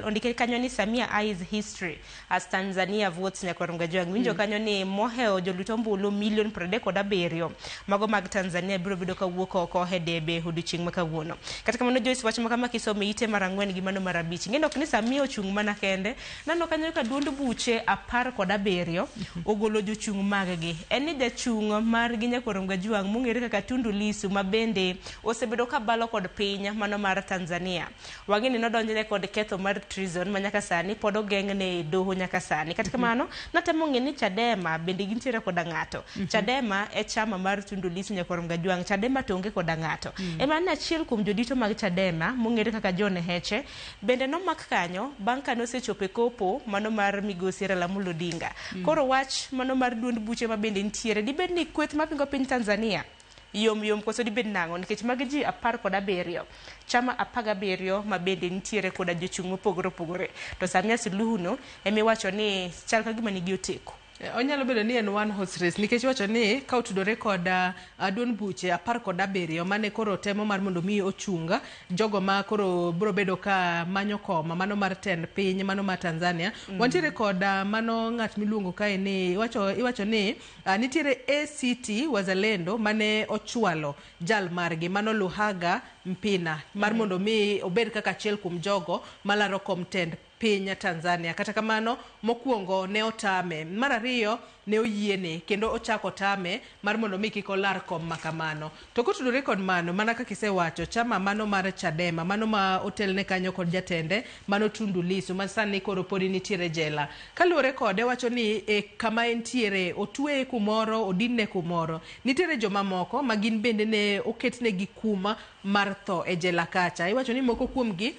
ondike kanyo ni Samia eyes history as Tanzania votes. Nyakoro mgajo winjo kanyo ni mohewo jolut ombulu milion 37 mago mag Tanzania biro bedo kawuok oko e debe odiochieng' ma kawuono. Kata kamano Joyce, wach ma kama kisomo ite mar 4 gi mano mar 5, ing'e ok ni Samia ochung' mana kende. Nano kanyo ka duond buche 17 ogolo jochung' mag-gi. En ni jachung' margi Nyakoro Mgajwang' mong'ere kaka Tundu Lissu ma bende osebedo ka balo kod piny mano mar Tanzania. Wang'e ni nodonjne kod ketho mar treason ma nyaka sani pod ogeng'ne e doho nyaka sani. Kata kamano natemo ng'e ni Chadema bende gintiere koda ng'ato. Chadema e chama mar Tundu Lissu Nyakoro Mgajwang'. Chadema to onge koda ng'ato. Ema ni achiel kuom jodito mag Chadema mong'ere kaka John Heche bende nomak kanyo bang' kane osechopo e kopo mano mar migosi Raila Amolo Odinga. Koro wach mano mar duond buche ma bende nitiere dibed ni kweth mapingo piny Tanzania yom yom koso dibed nang'o, nikech magi ji 17, chama 17 ma bende nitiere koda jochung' mopogore opogore, to Samia Suluhu no emiwacho ni chal ka gima nigi oteko. Onyalo bedo ni en one horse race, nikech iwacho ni ka otudore kod duond buche 17 mane koro temo mar mondo mi ochung jogo ma koro biro bedo ka manyo koma mano mar tend piny mano mar Tanzania. Wantiere kod mano ng'at miluongo kae ni iwacho ni nitiere ACT Wazalendo mane ochwalo jal margi mano Luhaga Mpina mar mondo mi obed kaka achiel kuom jogo malaro kom tend piny Tanzania. Kata kamano mokwongo ne otame, mar ariyo ne oyiene kendo ochako tame mar mondo mi kik olar kom makamano. To kotudore kod mano, mana kaka isewacho, chama mano mar Chadema mano ma otelne kanyo kod jatende mano Tundu Lissu ma sani koro podi nitiere jela. Kaluwore kode wacho ni kama entiere otweye kumoro, odinne kumoro. Nitiere jomamoko ma gin bende ne oketnegi kuma mar tho e jela kacha. Iwacho ni moko kuomgi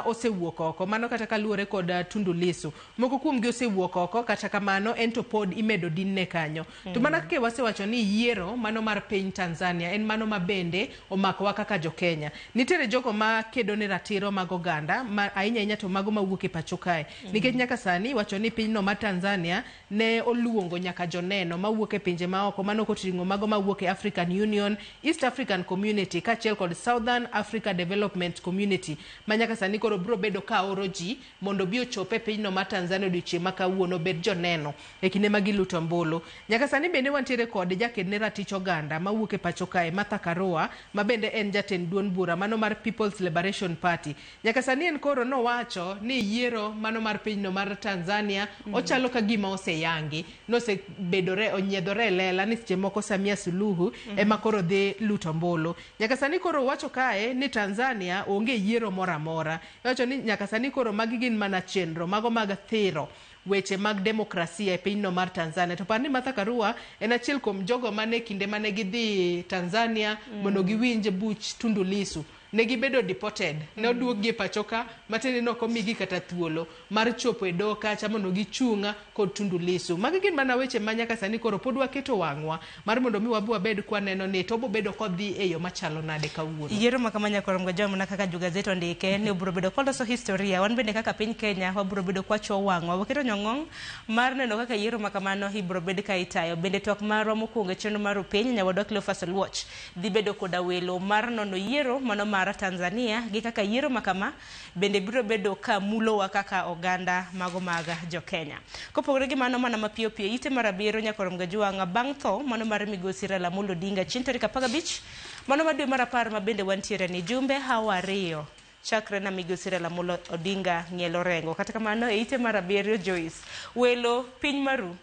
osewuok oko, mano kata kaluwore kod Tundu Lissu. Moko kuomgi osewuok oko, kata kamano en to pod imedo dinne kanyo. To mana kaka wasewacho ni yiero mano mar piny Tanzania en mano ma bende omakowa kaka jo Kenya. Nitiere jogo ma kedo ne ratiro mag oganda, ma ahinya ahinya to mago mawuok e pacho kae. Nikech nyaka sani iwacho ni pinyno mar Tanzania ne oluongo nyaka joneno mawuok e pinje maoko, mano koting'o mago mawuok e African Union, East African Community kaachiel kod Southern Africa Development Community ma nyaka sani koro biro bedo ka oro ji mondo bi ochop e pinyno mar Tanzania odiochieng' ma kawuono bed joneno e kinde ma giluto ombulu. Nyaka sani bende wantiere kod jaked ne ratich oganda mawuok e pacho kae Martha Karua ma bende en jatend duond bura mano mar People's Liberation Party. Nyaka sani en koro nowacho ni yiero mano mar pinyno mar Tanzania ochalo ka gima oseyangi, nosebedore onyiedhore e lela ni seche moko Samia Suluhu ema koro dhi luto ombulu. Nyaka sani koro wacho kae ni Tanzania onge yiero moro amora. Iwacho ni nyaka sani koro magi gin mana chenro mago mag thiro weche mag demokrasia e pinyno mar Tanzania. To par ni Martha Karua en achiel kuom jogo mane kinde mane gidhi Tanzania mondo giwinj buch Tundu Lissu ne gibedo deported, ne oduokgi e pacho ka matiende ni ok omigi kata thuolo mar chopo e doho kacha mondo gichung' kod Tundu Lissu. Magi gin mana weche ma nyaka sani koro pod waketo wang'wa mar mondo mi wabi wabed kwaneno ni to obobedo kodhi e yo machalo nade kawuono. Yiero ma kama Nyakoro Mgajwa mana kaka jogazet ondike ni obiro bedo koloso historia. Wan bende kaka piny Kenya wabiro bedo kwachuo wang'wa, waketo nyong'ong mar neno kaka yiero ma kamano ibiro bed ka itayo. Bende twak marwa mokwongo e chenro mar Upiny nyawadwa Cleophas Oluoch dhi bedo koda welo mar nono yiero mano mar Tanzania gi kaka yiero ma kama bende biro bedo ka mulowa kaka oganda mago mag jo Kenya. Kopogore gi mano, mana mapiyo piyo ite mar 7 Nyakoro Mgajwang' bang' tho mano mar migosi Raila Amolo Odinga chieng' tarik 15 mano mar dwe mar 10 ma bende wantiere ni jumbe hawa 2 chakre na migosi Raila Amolo Odinga ng'ielo rengo. Kata kamano e ite mar 7 Joyce, welo piny maru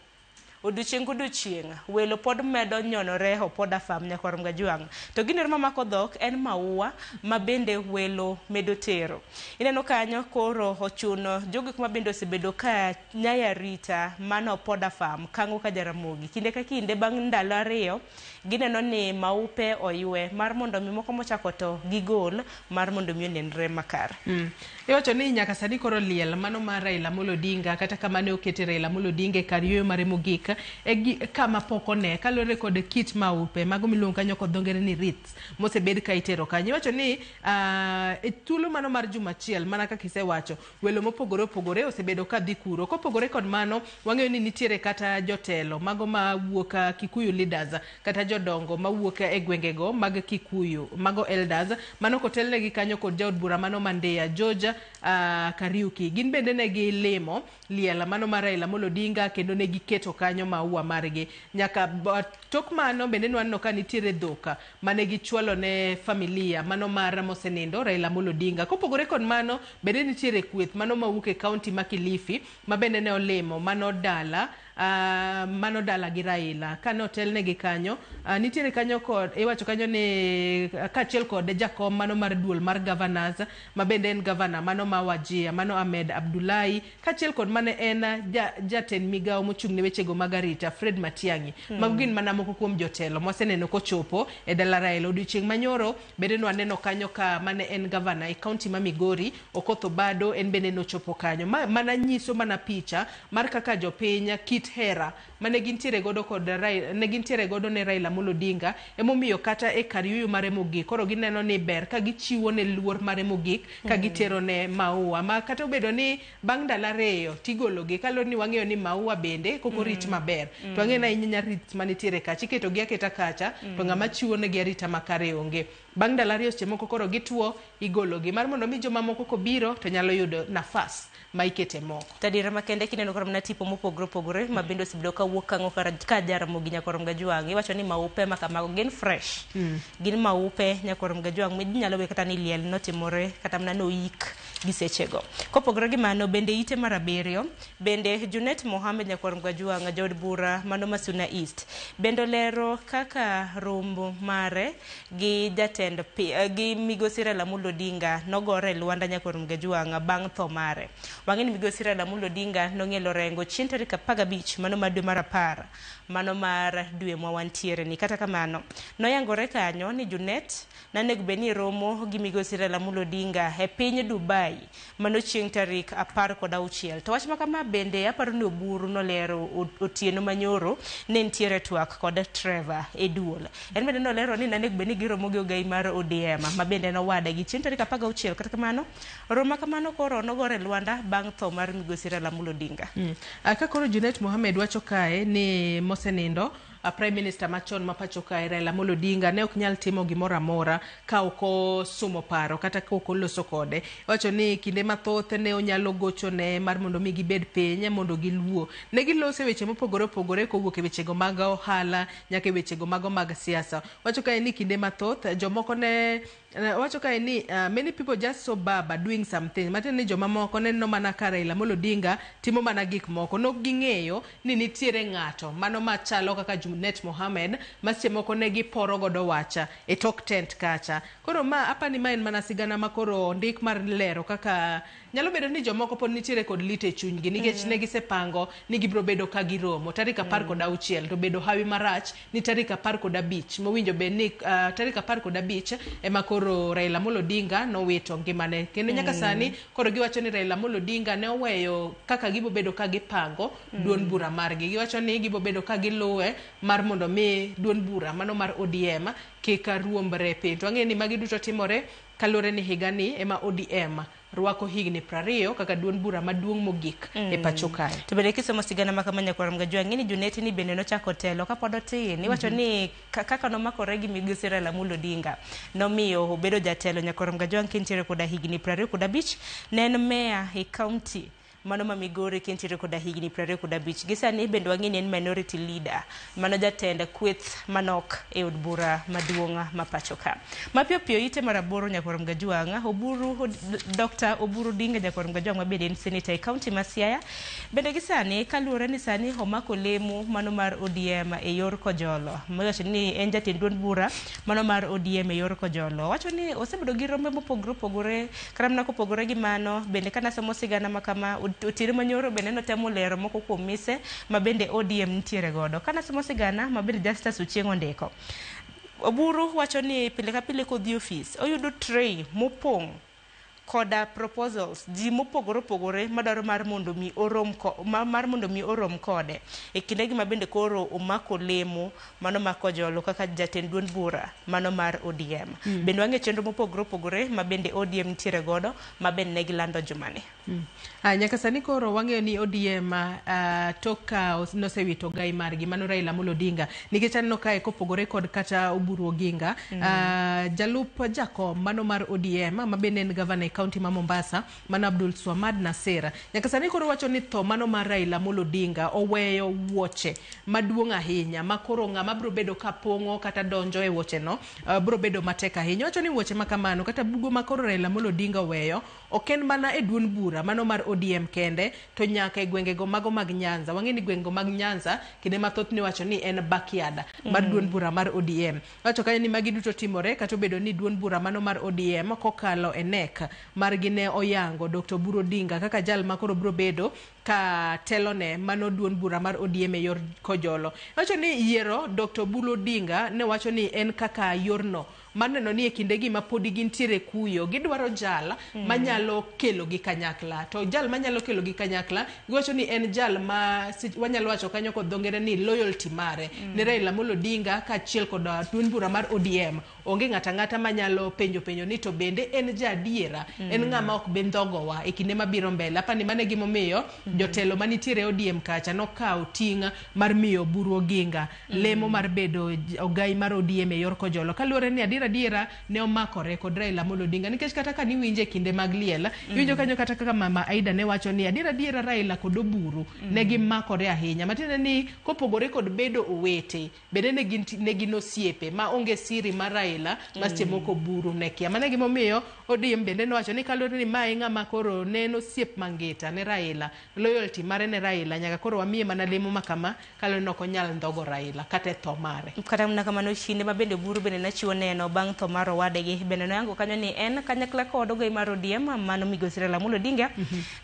odiochieng' godiochieng' welo pod medo nyonore opoda fam Nyakwar Mgajwang'. To gino mamako dhok en maua ma bende welo medo tero. Ineno kanyo koro ochuno jogo ma bende osebedo ka nyaya rita mano opoda fam kango ka Jaramogi. Kinde ka kinde bang' ndalo 2 Gineno ni maupe oywe mar mondo mi moko mochako to gigol mar mondo mi onenre makare. Iwacho ni nyaka sani koro liel mano mar Raila Amolo Odinga kata kama ne okete Raila Amolo Odinga e kar yueyo mare mogik e kama pok one kaluwore kod kit maupe mago miluongo kanyo kod dho ngere ni wreaths mosebed ka itero kanyo. Iwacho ni e thuolo mano mar juma achiel mana kaka isewacho welo mopogore opogore osebedo ka dhi kuro. Kopogore kod mano wang'eyo ni nitiere kata jotelo mago mawuok Kikuyu leaders kata jodongo mawuok e gwengego mag Kikuyu mago elders mano kotelnegi kanyo kod jaod bura mano Mandeya George Kariuki. Gin bende ne gilimo liel mano mar Raila Amolo Odinga kendo ne giketo kanyo maua margi. Nyaka tok mano bende nwaneno ka nitiere dhok mane gichwalo ne familia mano mar mosenindo Raila Amolo Odinga. Kopogore kod mano bende nitiere kweth mano mawuok e kaunti ma Kilifi ma bende ne olimo mano dala gi Raila. Kane otelnegi kanyo nitiere kanyo kod iwacho kanyo ni kaachiel kod jakom mano mar duol mar governors ma bende en governor mano ma Wajir mano Ahmed Abdullahi kaachiel kod mane en jatend migawo mochung' ne wechego mag arita Fred Matiang'i. Mago gin mana moko kuom jotelo mwaseneno kochopo e dala Raila. Odiochieng' manyoro bende nwaneno kanyo ka mane en governor e kaunti ma Migori Okoth Obado en bende nochopo kanyo. Mana nyiso mana picha mar kaka jopiny kit hera mane gintiere godo kod ne gintiere godo ne Raila Amolo Odinga emomiyo kata e kar yueyo mare mogik koro gineno ni ber ka gichiwo ne luor mare mogik ka gitero ne maua ma kata obedo ni bang' ndalo ariyo tigologi kaluwore ni wang'eyo ni maua bende kok orit maber to wang'eyo ni ahinya rit manitiere kacha iketogi aketa kacha to ng'ama chiwo negi arita makare onge. Bang' ndalo ariyo seche moko koro gituo igologi mar mondo mi jomamoko kobiro to nyalo yudo nafas ma ikete moko. Tadira makende kineno koro mana tipo mopogore opogore ma bende osebedo kawuok kang'o ka Jaramogi Nyakorom Gajwang'. Iwacho ni maupe ma kamago gin fresh. Gin maupe Nyakorom Gajwang' minyalo we kata ni liel notimore kata mana noik gi sechego. Kopogore gi mano bende ite mar abiriyo bende Junet Mohamed Nyakorom Gajwang' jaod bura mano Masuna East bende olero kaka rombo mare gi jatend gi migosi Raila Amolo Odinga nogore e lwanda Nyakorom Gajwang' bang' tho mare. Wang'e ni migosi Raila Amolo Odinga nong'ielo rengo chieng' tarik 15 mano mar dwe mar 10 mano mar dwe ma wantiere ni. Kata kamano noyangore kanyo ni Junet nanego bed ni romo gi migosi Raila Amolo Odinga e piny Dubai mano chieng' tarik 16. To wach makama bende aparo ni Oburu nolero otieno manyoro ne nitiere twak kod Trevor e duol. En bende nolero ni nanego bed ni giromo gi ogai mar ODM ma bende nowade gi chieng' tarik 16. Kata kamano romo kamano koro nogore lwanda bang' tho mar migosi Raila Amolo Odinga. Ka koro Junet Mohamed wacho kae ni mosenindo Prime Minister machon ma pacho kae Raila Amolo Odinga ne ok nyal timo gimoro amora ka ok osumo paro kata ka ok oloso kode. Wacho ni kinde mathoth ne onyalo gochone mar mondo mi gibed piny mondo giluo. Ne giloso e weche mopogore opogore kowuok e wechego mag ohala nyaka e wechego mago mag siasa. Wacho kae ni kinde mathoth jomoko ne wacho kae ni many people just saw Baba doing something. Matiende ni jomamoko neno mana ka Raila Amolo Odinga timo mana gik moko. Nok ging'eyo ni nitiere ng'ato mano machalo kaka Junet Mohamed ma seche moko ne giporo godo wacha e tok tent kacha. Koro ma apani ma en mana sigana ma koro ondik mar lero kaka nyalo bedo ni jomoko pod nitiere kod lit e chunygi nikech ne gisepango ni gibiro bedo ka giromo tarik 16 to bedo hawi marach ni tarik 15 mowinjo bed ni tarik 15 ema koro Raila Amolo Odinga nowito ngimane. Kendo nyaka sani koro giwacho ni Raila Amolo Odinga ne oweyo kaka gibo bedo ka gipango duond bura margi. Giwacho ni gibo bedo ka giluwe mar mondo mi duond bura mano mar ODM kik ruombre piny. To wang'eyo ni magi duto timore kaluwore ni higani ema ODM rwako higni 20 kaka duond bura maduong' mogik e pacho kae. To bende kisomo sigana ma kama Nyakorom Gajwang' ng'e ni Junet ni bende nochako telo kapod otin. Iwacho ni kaka nomakore gi migosi Raila Amolo Odinga nomiyo obedo jatelo Nyakorom Gajwang' kintiere koda higni 25 ne en meya e kaunti mano ma Migori kintiere koda higni 25. Gi sani bende wang'e ni en minority leader mano jatend kweth manok e od bura maduong' ma pacho ka. Mapiyo piyo ite mar 8 Nyakorom Gajwang' Oburu Dr. Oburu Odinga Nyakorom Gajwang' ma bende en senator e kaunti ma Siaya bende gi sani kaluwore ni sani omako lemo mano mar ODM e yor Kojolo. Mawacho ni en jatend duond bura mano mar ODM e yor Kojolo. Wacho ni osebedo gi rombe mopogore opogore kata mana kopogore gi mano bende kanasomo sigana ma kama Otieno Manyoro bende notemo lero moko kuom mise ma bende ODM nitiere godo. Kana somo sigana ma bende Justus Ochieng' ondiko. Oburu wacho ni pile ka pile kodhi ofis oyudo tray mopong' koda proposals ji mopogore opogore madwaro mar mondo mi orom ko, ma, mar mondo mi orom kode e kindegi ma bende koro omako lemo mano mar Kojolo kaka jatend duond bura mano mar ODM. Bende wang'e chenro mopogore opogore ma bende ODM nitiere godo ma bende ne gilando jumani. Nyaka sani koro wang'eyo ni ODM tok ka nosewito gai margi mano Raila Amolo Odinga nikech aneno kae kopogore kod kata Oburu Oginga jalup jakom mano mar ODM ma bende en gavana e kaunti ma Mombasa mano Abdul Swamad Nasir nyaka sani koro wacho ni tho mano mar Raila Amolo Odinga oweyo wuoche maduong' ahinya ma koro ng'ama biro bedo ka pong'o kata donjo e wuoche no biro bedo matek ahinya. Wacho ni wuoche ma kamano kata bugo ma koro Raila Amolo Odinga oweyo ok en mana e duond bura mano mar ODM kende to nyaka e gwengego mago mag Nyanza. Wang'e ni gwengego mag Nyanza kinde mathoth niwacho ni en backyard mar duond bura mar ODM. Wacho kanyo ni magi duto timore kata obedo ni duond bura mano mar ODM kokalo e NEC margi ne oyango Dr. Oburu Odinga kaka jal ma koro biro bedo ka telone mano duond bura mar ODM e yor Kojolo. Wacho ni yiero Dr. Oburu Odinga ne wacho ni en kaka yorno mar neno ni e kindegi ma podi gintiere kuyo gidwaro jal manyalo kelo gi kanyakla to jal manyalo kelo gi kanyakla giwacho ni en jal ma wanyalo wacho kanyo kod dho ngere ni loyalty mare ne Raila Amolo Odinga kaachiel kod duond bura mar ODM onge ng'ato ang'ata manyalo penjo ni to bende en jaadiera en ng'ama ok bi ndhogowa e kinde mabiro mbele. Apani mano e gimomiyo jotelo manitiere ODM kacha nokawo ting' mar miyo Oburu Oginga lemo mar bedo ogai mar ODM e yor Kojolo kaluwore ni adiera ne omakore kod Raila Amolo Odinga nikech kata ka niwinje e kinde mag liel iwinjo kanyo kata kaka mama Aida ne wacho ni adiera Raila kod Oburu ne gimakore ahinya matiende ni kopogore kod bedo owete bende ne gin osiepe ma onge siri mar Raila ma seche moko Oburu ne kia. Mano e gimomiyo ODM bende nowacho ni kaluwore ni mae ng'ama koro ne en osiep mangita ne Raila, loyalty mare ne Raila nyaka koro wamiye mana lemo ma kama kaluwore ni ok onyal ndhogo Raila kata e tho mare. Kata mana kamano kinde ma bende Oburu bende nachiwo neno bang' tho mar owadgi bende noyango kanyo ni en kanyakla kod ogai mar ODM mano migosi Raila Amolo Odinga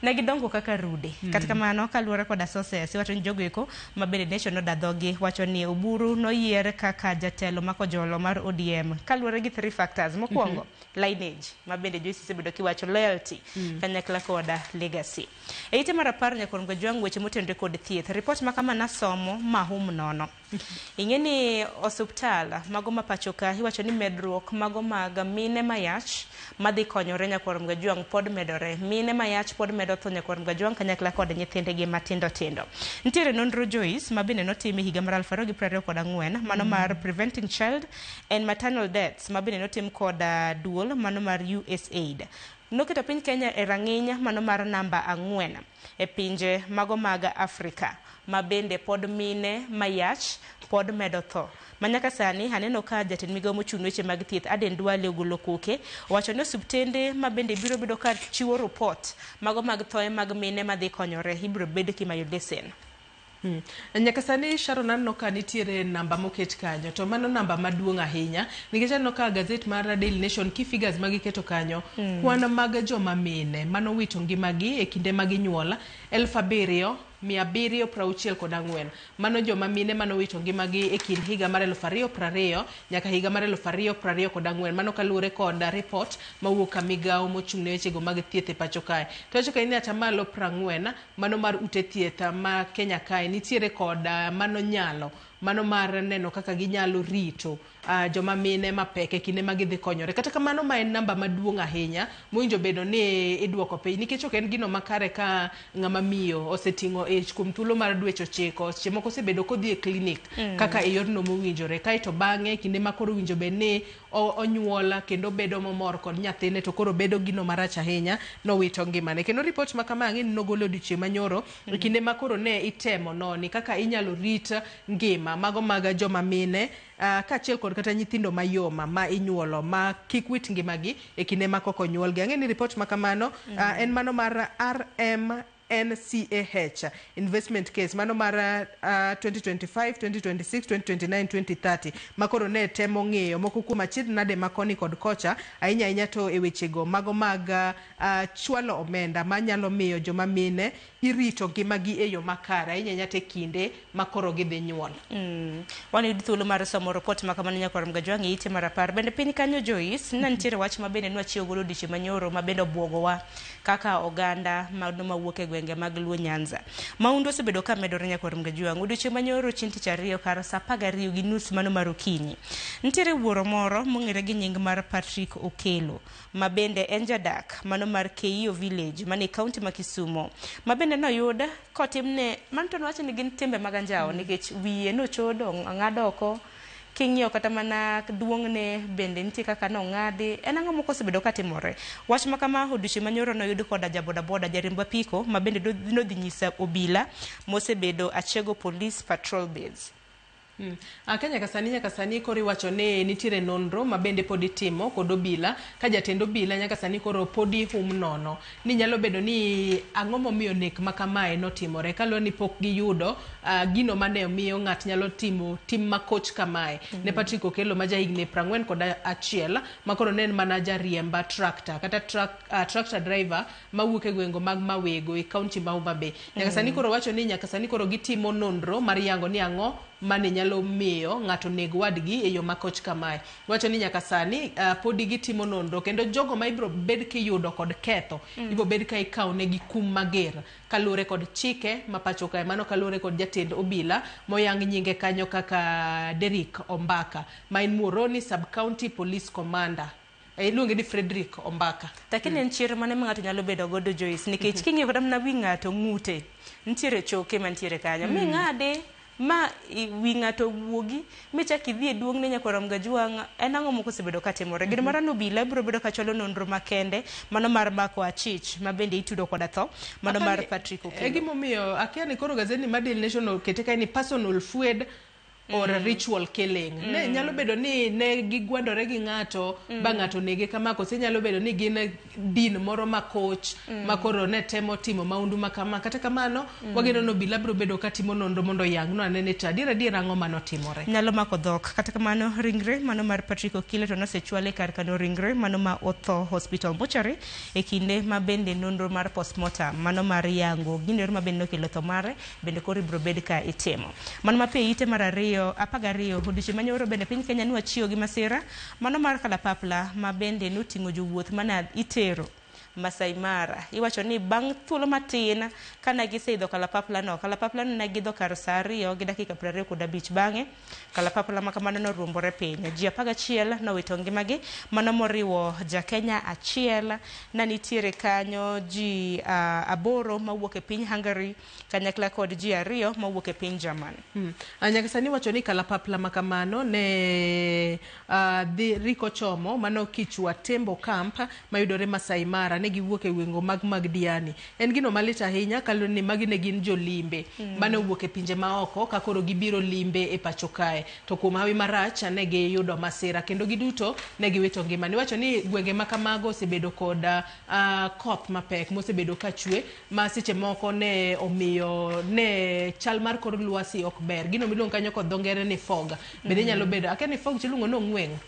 ne gidongo kaka rude. Kata kamano kaluwore koda sources wacho ni jogo eko ma bende Nation noda dhogi wacho ni Oburu noyier kaka jatelo ma Kojolo mar ODM kaluwore gi 3 factors. Mokwongo lineage ma bende Joyce osebedo kiwacho loyalty kanyakla koda legacy. E ite mar 10 nyakor Mgajwang' weche motenore kod thieth. Report ma kama nasomo mahum nono. Ing'e ni osuptal mago ma pacho ka iwacho ni medruok mago mag mine mayach madhi konyore nyakwar Mgajwang' pod medore. Mine mayach pod medo tho nyakwar Mgajwang' kanyakla kod nyithindegi matindo tindo. Nitiere nonro Joyce ma bende notim e higa mar 2024 mano mar Preventing Child and Maternal Deaths ma bende notim kod duol mano mar USAID. Noketo piny Kenya e rang'iny mano mar namba 4 e pinje mago mag Afrika ma bende pod mine mayach pod medo tho. Manyaka sani aneno ka jatend migao mochung' weche mag thieth Aden Duale ogolo koke owacho ni osiptende ma bende biro bedo ka chiwo report mago mag thoe mag mine madhi konyore ibiro bed kimayo lesen. Nyaka sani Sharon aneno ka nitiere namba moket kanyo to mano namba maduong' ahinya nikech aneno ka gazet mar Daily Nation ki figures magiketo kanyo kwan mag joma mine manowito ngimagi e kinde ma ginyuol 7,764 mano joma mine manowito ngimagi e kind higa mar 2020 nyaka higa mar 2024 mano kaluwore kod report mawuok ka migao mochung' ne wechego mag thieth e pacho kae. To wacho kae ni atamalo 40 mano mar ute thieth ma Kenya kae nitiere kod mano nyalo mano mar neno kaka ginyalo rito joma mine mapek e kinde ma gidhi konyore. Kata kamano ma en namba maduong' ahinya mowinjo bedo ni iduoko piny nikech ok en gino makare ka ng'ama miyo oseting'o ich kuom thuolo mar dweche 9 seche moko osebedo kodhi e klinik kaka e yorno mowinjore kaeto bang'e kinde ma koro owinjo bed ni onyuola kendo bedo momor kod nyathine to koro bedo gino marach ahinya nowito ngimane. Kendo report ma kama ang'e ni nogolo odiochieng' manyoro e kinde ma koro ne itemo noni kaka inyalo rit ngima mago mag joma mine kaachiel kod kata nyithindo mayoma ma inyuolo ma kik wit ngimagi e kinde ma kok onyuolgi. Ang'e ni report ma kamano en mano mar NCAH investment case mano mar 2025, 2026, 2029, 2030 makoro ne temo ng'iyo moko kuom achiedh nade ma koni kod kocha, ahinya ahinya to e wechego mago mag chwalo omenda manyalo miyo joma mine irito ngimagi e yo makare, ahinya ahinya to e kinde ma koro gidhi nyuol. Wan thuolo mar somo report ma kamano nyakwar Mgajwang' e ite mar 10. Bende piny kanyo Joyce, na nitiere wach ma bende nwachiwo godo odiochieng' manyoro ma bende obwogowa kaka oganda mano mawuok e gwenge mag Luo Nyanza. Maundu osebedo ka medore nyakwar Mgajwang'. Odiochieng' manyoro chieng' tich ariyo kar saa 12:30 mano mar okinyi. Nitiere wuoro moro mong'ere gi nying mar Patrick Okelo ma bende en jadak mano mar Keio Village mane kaunti ma Kisumo ma bende noyud kotimne mano to nwacho ni gin timbe mag anjawo nikech wiye nochodo ong'ad oko. King'iyo kata mana duong'ne bende nitie kaka nong'adi. En ang'o moko osebedo katimore? Wach ma kama odiochieng' manyoro noyud koda jabodaboda jariemb apiko ma bende nodhi nyisa obila mosebedo Achego Police Patrol Base. Ka nyaka sani koro iwacho ni nitiere nonro ma bende pod itimo kod obila, ka jatend obila nyaka sani koro podi hum nono ni nyalo bedo ni ang'o momiyo nek ma kamae notimore, kaluwore ni pok giyudo gino mane omiyo ng'at nyalo timo tim makoch kamae. Ne Patrick Okelo ma jahigni 41 ma koro ne en mana jariemba tractor kata tractor driver mawuok e gwenge mag Mawego e kaunti ma Homa Bay. Nyaka sani koro wacho ni nyaka sani koro gitimo nonro mar yango ni ang'o mane nyalo miyo ng'ato neg wadgi e yo makoch kamae. Wacho ni nyaka sani podi gitimo nonro kendo jogo ma ibiro bed kiyudo kod ketho ibiro bed ka ikawo negi kum mager kaluwore kod chike ma pacho kae. Mano kaluwore kod jatend obila moyang nyinge kanyo kaka Derrick Ombaka ma en Muhoroni Sub County Police Commander. Iluonge ni Frederick Ombaka. Lakini en chir mane ma ng'ato nyalo bedo godo Joyce, nikech king'iyo kata mana wi ng'ato ng'ute nitiere choke mantiere kanyo mi ng'ade ma wi ng'ato wuogi michak idhi e duong'ne nyakwar Mgajwang'. En ang'o moko osebedo katimore? Gino mar obila biro bedo kachwalo nonro makende mano mar mako achich ma bende itudo koda tho mano mar Patrick Okelo. E gimomiyo akia ni koro gazeti mar Daily Nation okete kae ni personal feud or ritual killing. Ne nyalo bedo ni ne gigwandore gi ng'ato ba ng'ato nege kama, kose nyalo bedo ni gin din moro makoch ma koro ne temo timo maundu ma kama. Kata kamano wageno ni obila biro bedo katimo nonro mondo oyang no ane ni to adier adier ang'o manotimore. Nyalo mako dhok. Kata kamano ringre mano mar Patrick Okelo to nosechwale kar kano ringre mano ma otho hospital mortuary e kinde ma bende nonro mar postmortem mano mar yango gino ma bende nokelo tho mare bende koro ibiro bed ka itimo. Mano mapiyo ite mar 12 odiochieng' manyoro bende piny Kenya nwachiwo gi masira mano mar kalapapla ma bende noting'o jowuoth mane itero Masai Mara. Iwacho ni bang' thuolo matin kana giseidho kalapapla no ne gidho kar saa 2:25 bang'e kalapapla ma kamano noruombore piny. Ji 11 nowito ngimagi mano moriwo ja Kenya achiel na nitiere kanyo ji 8 mawuok e piny Hungary kanyakla kod ji 2 mawuok e piny German. Nyaka sani wacho ni kalapapla ma kamano ne dhi riko chomo mano Kichwa Tembo Camp mayudore Masai Mara ne giwuok e gwenge mag Diani. En gino malit ahinya kaluwore ni magi ne gin jolimbe mane owuok e pinje maoko ka koro gibiro limbe e pacho kae. To kuom hawi marach ne giyudo masira kendo giduto ne giwito ngima. Niwacho ni gwenge ma kamago osebedo kod koth mapek mosebedo ka chwe ma seche moko ne omiyo ne chal mar kor lwasi ok ber. Gino miluongo kanyo kod dho ngere ni fog. Bende nyalo bedo akia ni fog tiluongo ni ong'weng'o.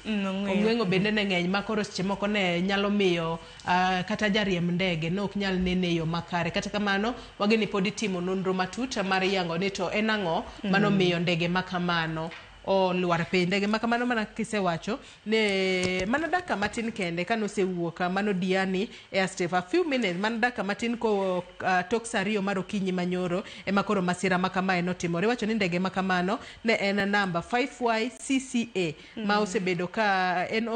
Ong'weng'o bende ne ng'eny ma koro seche moko ne nyalo miyo kata jariemb ndege ne ok nyal nene e yo makare. Kata kamano wageni pod itimo nonro matut mar yango ni to en ang'o manomiyo ndege ma kamano olwar piny. Ndege ma kamano mana kisewacho ne mana dakika matin kende kanosewuok mano Diani airstrip a few minutes mana dakika matin ko tok saa 2 mar okinyi manyoro ema koro masira ma kamae notimore. Iwacho ni ndege ma kamano ne en namba 5YCCA ma osebedo ka en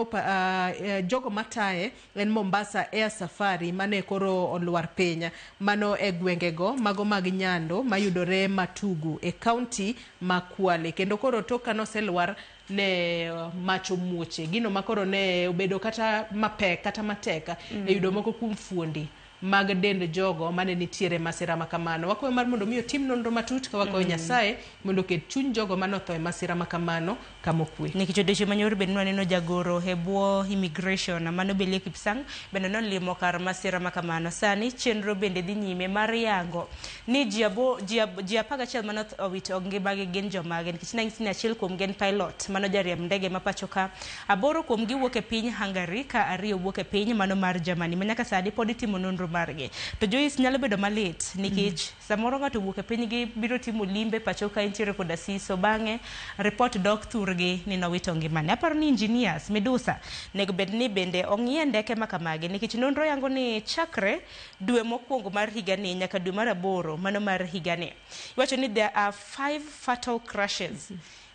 jogo mataye en Mombasa Air Safari mane koro olwar piny mano e gwengego mago mag Nyando mayudore Matugu e kaunti ma Kwale. Kendo koro tok noselwar ne mach omuoche gino makoro ne obedo kata mapek kata matek e yudo moko kuom fuondi mag dend jogo mane nitiere masira makamano. Wakwayo mar mondo mi otim nonro matut ka wakwayo Nyasaye mondo oket chuny jogo mane otho e masira makamano kama okwe. Nikech odiochieng' manyoro bende nwaneno jagoro e bwo immigration mano Belie Kipsang bende nolimo kar masira makamano. Sani chenro bende dhi nyime mar yango ni ji 11 mane owito ngimagi gin jomage, nikech nang'isi ni achiel kuom gi en pilot mano jariemb ndege ma pacho ka, 8 kuom gi wuok e piny Hungary ka 2 wuok e piny mano mar Germany ma nyaka sani pod itimo nonro margi. To Joyce nyalo bedo malit nikech samoro ng'ato wuok e piny gi biro timo limbe pacho ka intiere koda siso, bang'e report dok thurgi ni nowito ngimane. Aparo ni engineers midusa nego bed ni bende ong'iye ndeke ma kamagi, nikech nonro yango ni chakre dwe mokwongo mar higani nyaka dwe mar 8 mano mar higani, iwacho ni there are 5 fatal crashes.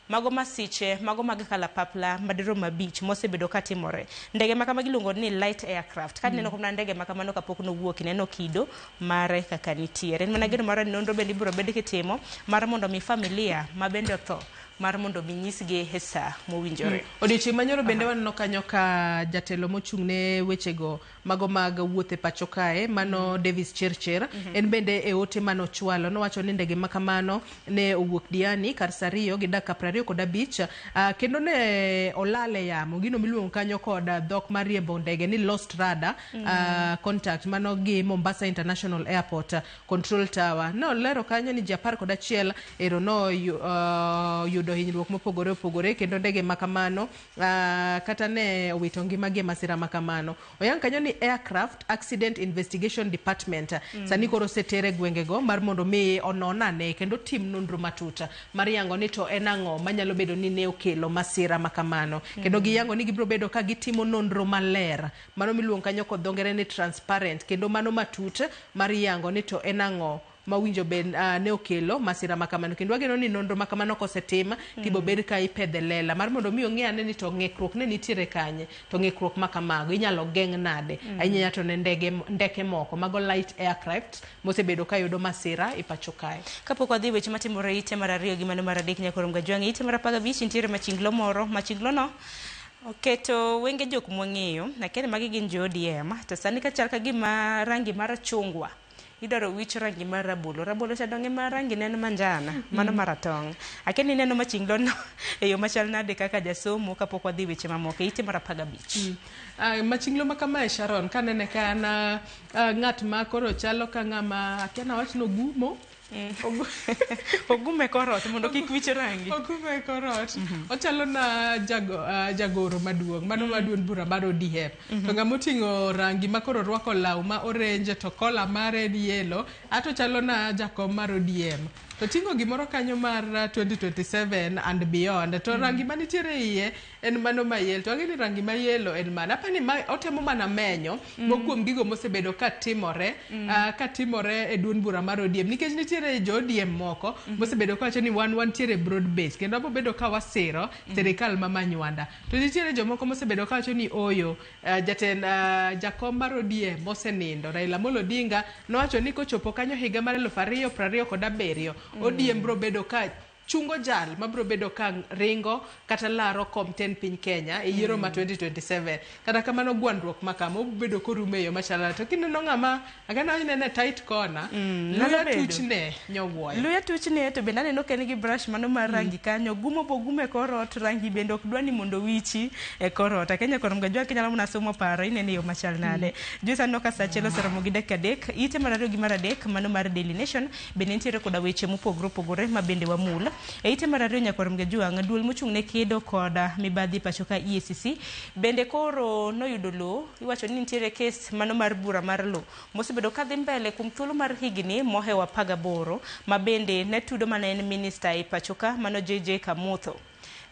Mago masiche, mago mag kalapapla madirom 5 mosebedo katimore. Ndege ma kamagi iluongo ni light aircraft. Ka neno kumna ndege ma kamano kapok nowuok, ineno kido mare kaka nitiere. En mana geno mar nonro bende ibiro bed kitimo mar mondo mi familia ma bende otho mar mondo mi nyisgi e sa mowinjore. Odiochieng' manyoro bende waneno kanyo ka jatelo mochung' ne wechego mago mag wuoth e pacho kae mano Davis Chirchir, en bende e ote manochwalo nowacho ni ndege ma kamano ne owuok Diani kar saa 2 gi dakika 25, kendo ne olal e yamo, gino miluongo kanyo kod dhok mar riembo ndege ni lost radar contact mano gi Mombasa International Airport Control Tower. Nolero kanyo ni ji 11 ero no yudo hinyruok mopogore opogore, kendo ndege ma kamano kata ne owito ngimagi e masira ma kamano. Oyang kanyo ni Aircraft Accident Investigation Department sani koro osetere gwengego mar mondo mi onon ane kendo tim nonro matut mar yango ni to en ang'o manyalo bedo ni ne okelo masira ma kamano. Kendo giyango ni gibiro bedo ka gitimo nonro maler mano miluongo kanyo kod dho ngere ni transparent, kendo mano matut mar yango ni to en ang'o mawinjo ben ne okelo masira ma kamano. Kendo wageno ni nonro ma kamano kosetim tibo bed ka ipedhe lela mar mondo mi ong'e ane ni to ng'ikruok ne nitiere kanye, to ng'ikruok ma kamago inyalo geng' nade, ahinya to ne ndeke moko mago light aircraft mosebedo ka yudo masira e pacho kae. Kapok wadhi weche matimore ite mar 2 gi mano mar 3 nyaka Gajwang', ite mar 15 nitiere machinglo moro, machinglo no oketo wenge jok mwang'eyo, lakini magi gin jo ODM, to sani kachal ka gima rangi mar chungwa idwaro wich rangi mar rabolo, rabolo cha donge ma rangi ne en manjana, mano maratong'. Akeni neno machinglo no e yo machal nade kaka jasomo kapok wadhi weche mamoko ite mar 15. Machinglo ma kamae Sharon, kanene ka an ng'at ma koro chalo ka ng'ama akia nawach nogumo. Ogume korot mondo kik wich rangi. Ogume korot. Ochalo na jagoro maduong', mano maduong' bura mar ODM. To ng'ama oting'o rangi ma koro rwako law ma orange to kola mare en yellow, ato chalo na jakom mar ODM. To ting'o gimoro kanyo mar 2027 and beyond. To rangi manitiere iye en mano ma yellow. To ang'e ni rangi ma yellow en mano. Apani ma otemo mana menyo mokuom gigo mosebedo ka timore, ka timore e duond bura mar ODM. Nikech nitiere jo ODM moko mosebedo kawacho ni wan wantiere broad base kendo wabobedo ka wasiro sirikal ma Manywanda. To nitiere jomoko mosebedo kawacho ni oyo, jatend jakom mar ODM mosenindo Raila Amolo Odinga nowacho ni kochopo kanyo higa mar 2027 ODM biro bedo ka chungo jal mabiro bedo ka ringo kata laro kom tend piny Kenya e yiero ma 2027. Kata kamano gwandruok ma kama obedo korumo e yo machalore. To kineno ng'ama agana inene tight corner, luya tuchne nyowuoyo. Luya tuchne to bende aneno ka en gi brush mano mar rangi kanyo, gumo bo gume korot, rangi bende ok dwa ni mondo wichi e korot. Akenya korom gajwa kinyalo mana somo paro inene yo machal nade. Joyce aneno ka saa 1 oseromo gi dakika 3, ite mar 2 gi mar 3 mano mar Daily Nation bende nitiere koda weche mopogore opogore ma bende wamul. E ite mar 2 nyakorom Gajwang', duol mochung' ne kedo kod mibadhi pacho ka EACC bende koro noyudo lowo. Iwacho ni nitiere kes mano mar bura mar lowo mosebedo kadhi mbele kuom thuolo mar higni mohewo 18 ma bende ne tudo mana en minista e pacho ka mano JJ Kamotho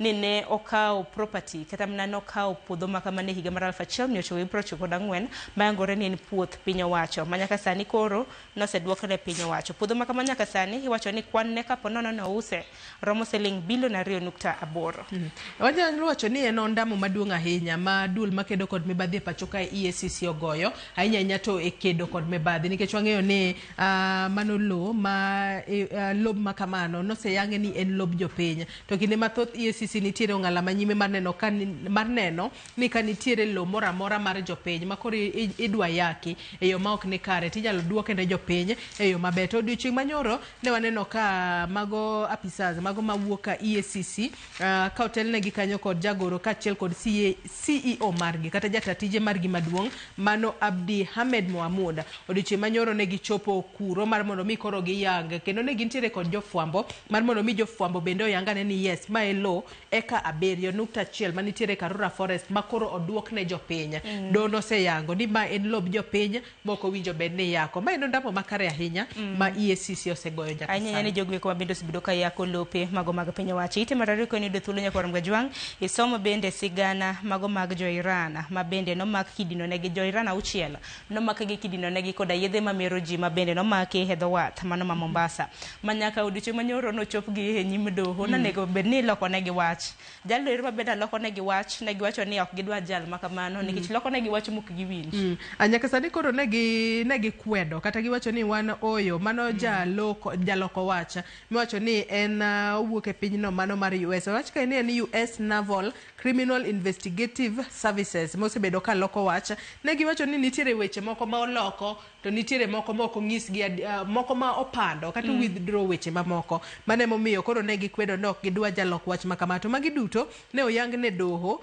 ni ne okawo property kata mana nokawo puodho ma kamano e higa mar 1994 mayangore ni en puoth piny owacho ma nyaka sani koro noseduokne piny owacho. Puodho ma kamano nyaka sani iwacho ni kwan ne kapo nono nouse romo siling bilion 2.8. Wanyalo wacho ni en ondamo maduong' ahinya ma duol makedo kod mibadhi e pacho ka EACC ogoyo ahinya ahinya to e kedo kod mibadhi, nikech wang'eyo ni mano lowo ma lob ma kamano noseyange ni en lob jopiny, to kinde mathoth EACC EACC nitiere ong'ala manyime mar neno ka mar neno ni ka nitiere lowo moro amora mar jopiny ma koro idwa yaki e yo ma ok ni kare tinyalo duoke ne jopiny e yo maber. To odiochieng' manyoro ne waneno ka mago apisas mago mawuok ka EACC ka otelnegi kanyo kod jagoro kaachiel kod CEO margi kata jata tije margi maduong' mano Abdi Hamed Mohamud. Odiochieng' manyoro ne gichopo kuro mar mondo mi koro giyang kendo ne gintiere kod jofwambo mar mondo mi jofwambo bende oyangane ni yes ma e lowo eka 7.1 manitiere Karura Forest ma koro oduok ne jopiny. Doho noseyango ni ma en lob jopiny mok owinjo bed ni yako. Ma en ondamo makare ahinya ma EACC osegoyo nyaka Ahinya sani. ni jogo ma bende osebedo ka yako lope mago mag piny owacho. Ite mar ariyo koni yudo thuolo nyakwar Mgajwang' isomo bende sigana mago mag jo Iran ma bende nomak kidino negi jo Iran 6 nomak gi kidino negi koda yedhe mamero ji ma bende nomaki e dho wath mano ma Mombasa. Ma nyaka odiochieng' manyoro nochopgi e nyim doho nonego bed ni ilokonegi wach. Jalno ero ma bende lokonegi wach ne giwacho ni ok gidwa jal ma kamano nikech lokonegi wach mok giwinj. Nyaka sani koro ne gikwedo kata giwacho ni wan oyo mano jaloko wach miwacho ni en owuok e pinyno mano mar US. Owach kae ni en US Naval Criminal Investigative Services mosebedo ka loko wach. Ne giwacho ni nitiere weche moko ma oloko to nitiere moko ma ok onyisgi moko ma opando kata withdraw weche mamoko. Mano emomiyo koro ne gikwedo ni ok gidwa jalok wach ma kama. To magi duto ne oyang ne doho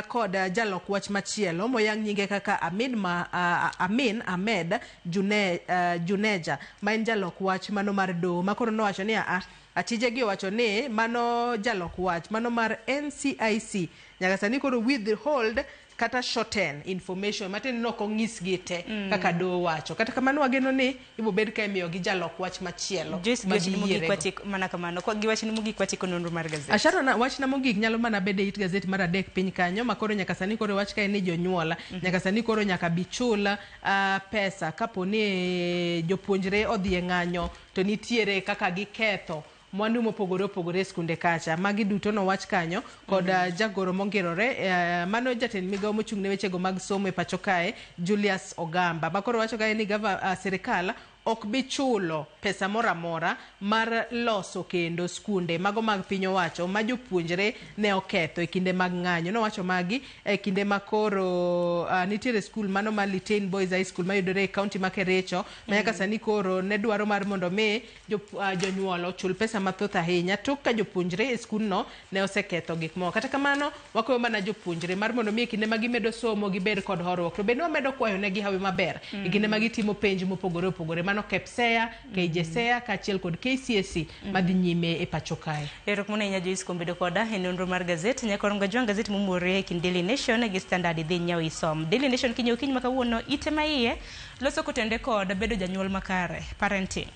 kod jalok wach machielo moyang nyinge kaka Amin Ahmed Juneja ma en jalok wach mano mar doho ma koro nowacho ni achijegi owacho ni mano jalok wach mano mar NCIC nyaka sani koro withhold kata shorten information matiende ni ok onyisgi te kaka doho wacho. Kata kamano wageno ni ibobed ka imiyogi jalok wach machielo Joyce, ma giwachni mogik giyierego. watieko mana kamano. Kwa giwachni mogik watieko nonro mar gazet. Asharo na wachna mogik nyalo mana bedo e it gazet mar 3 piny kanyo ma koro nyaka sani koro wach kae ni jonyuol nyaka sani koro nyaka bi chul pesa kapo ni jopuonjre odhi e ng'anyo to nitiere kaka giketho mwandu mopogore opogore e skunde kacha. Magi duto nowach kanyo kod jagoro mongirore mano jatend migawo mochung' ne wechego mag somo e pacho kae Julius Ogamba ma koro wacho kae ni sirikal ok bi chulo pesa moro amora mar loso kendo skunde mago mag piny owacho ma jopuonjre ne oketho e kinde mag ng'anyo. Nowacho magi e kinde ma koro nitiere skul mano mar Litein Boys High School mayudore e kaunti ma Kericho ma nyaka sani koro ne dwaro mar mondo mi jonyuol ochul pesa mathoth ahinya tok ka jopuonjre e skundno ne oseketho gik moko. Kata kamano wakwayo mana jopuonjre mar mondo mi e kinde ma gimedo somo gibed kod horuok to bende wamedo kwayo negi hawi maber e kinde ma gitimo penj mopogore opogore mano KPSEA, KJSEA kaachiel kod KCSE madhi nyime e pacho kae. Erokamano ahinya Joyce kuom bedo koda e nonro mar gazet. Nyakwar Mgajwang' gazet momore e kind Daily Nation gi Standard idhi nyiew isom. Daily Nation kinyiew kiny ma kawuono ite ma iye loso kotende kod bedo janyuol makare, parenting.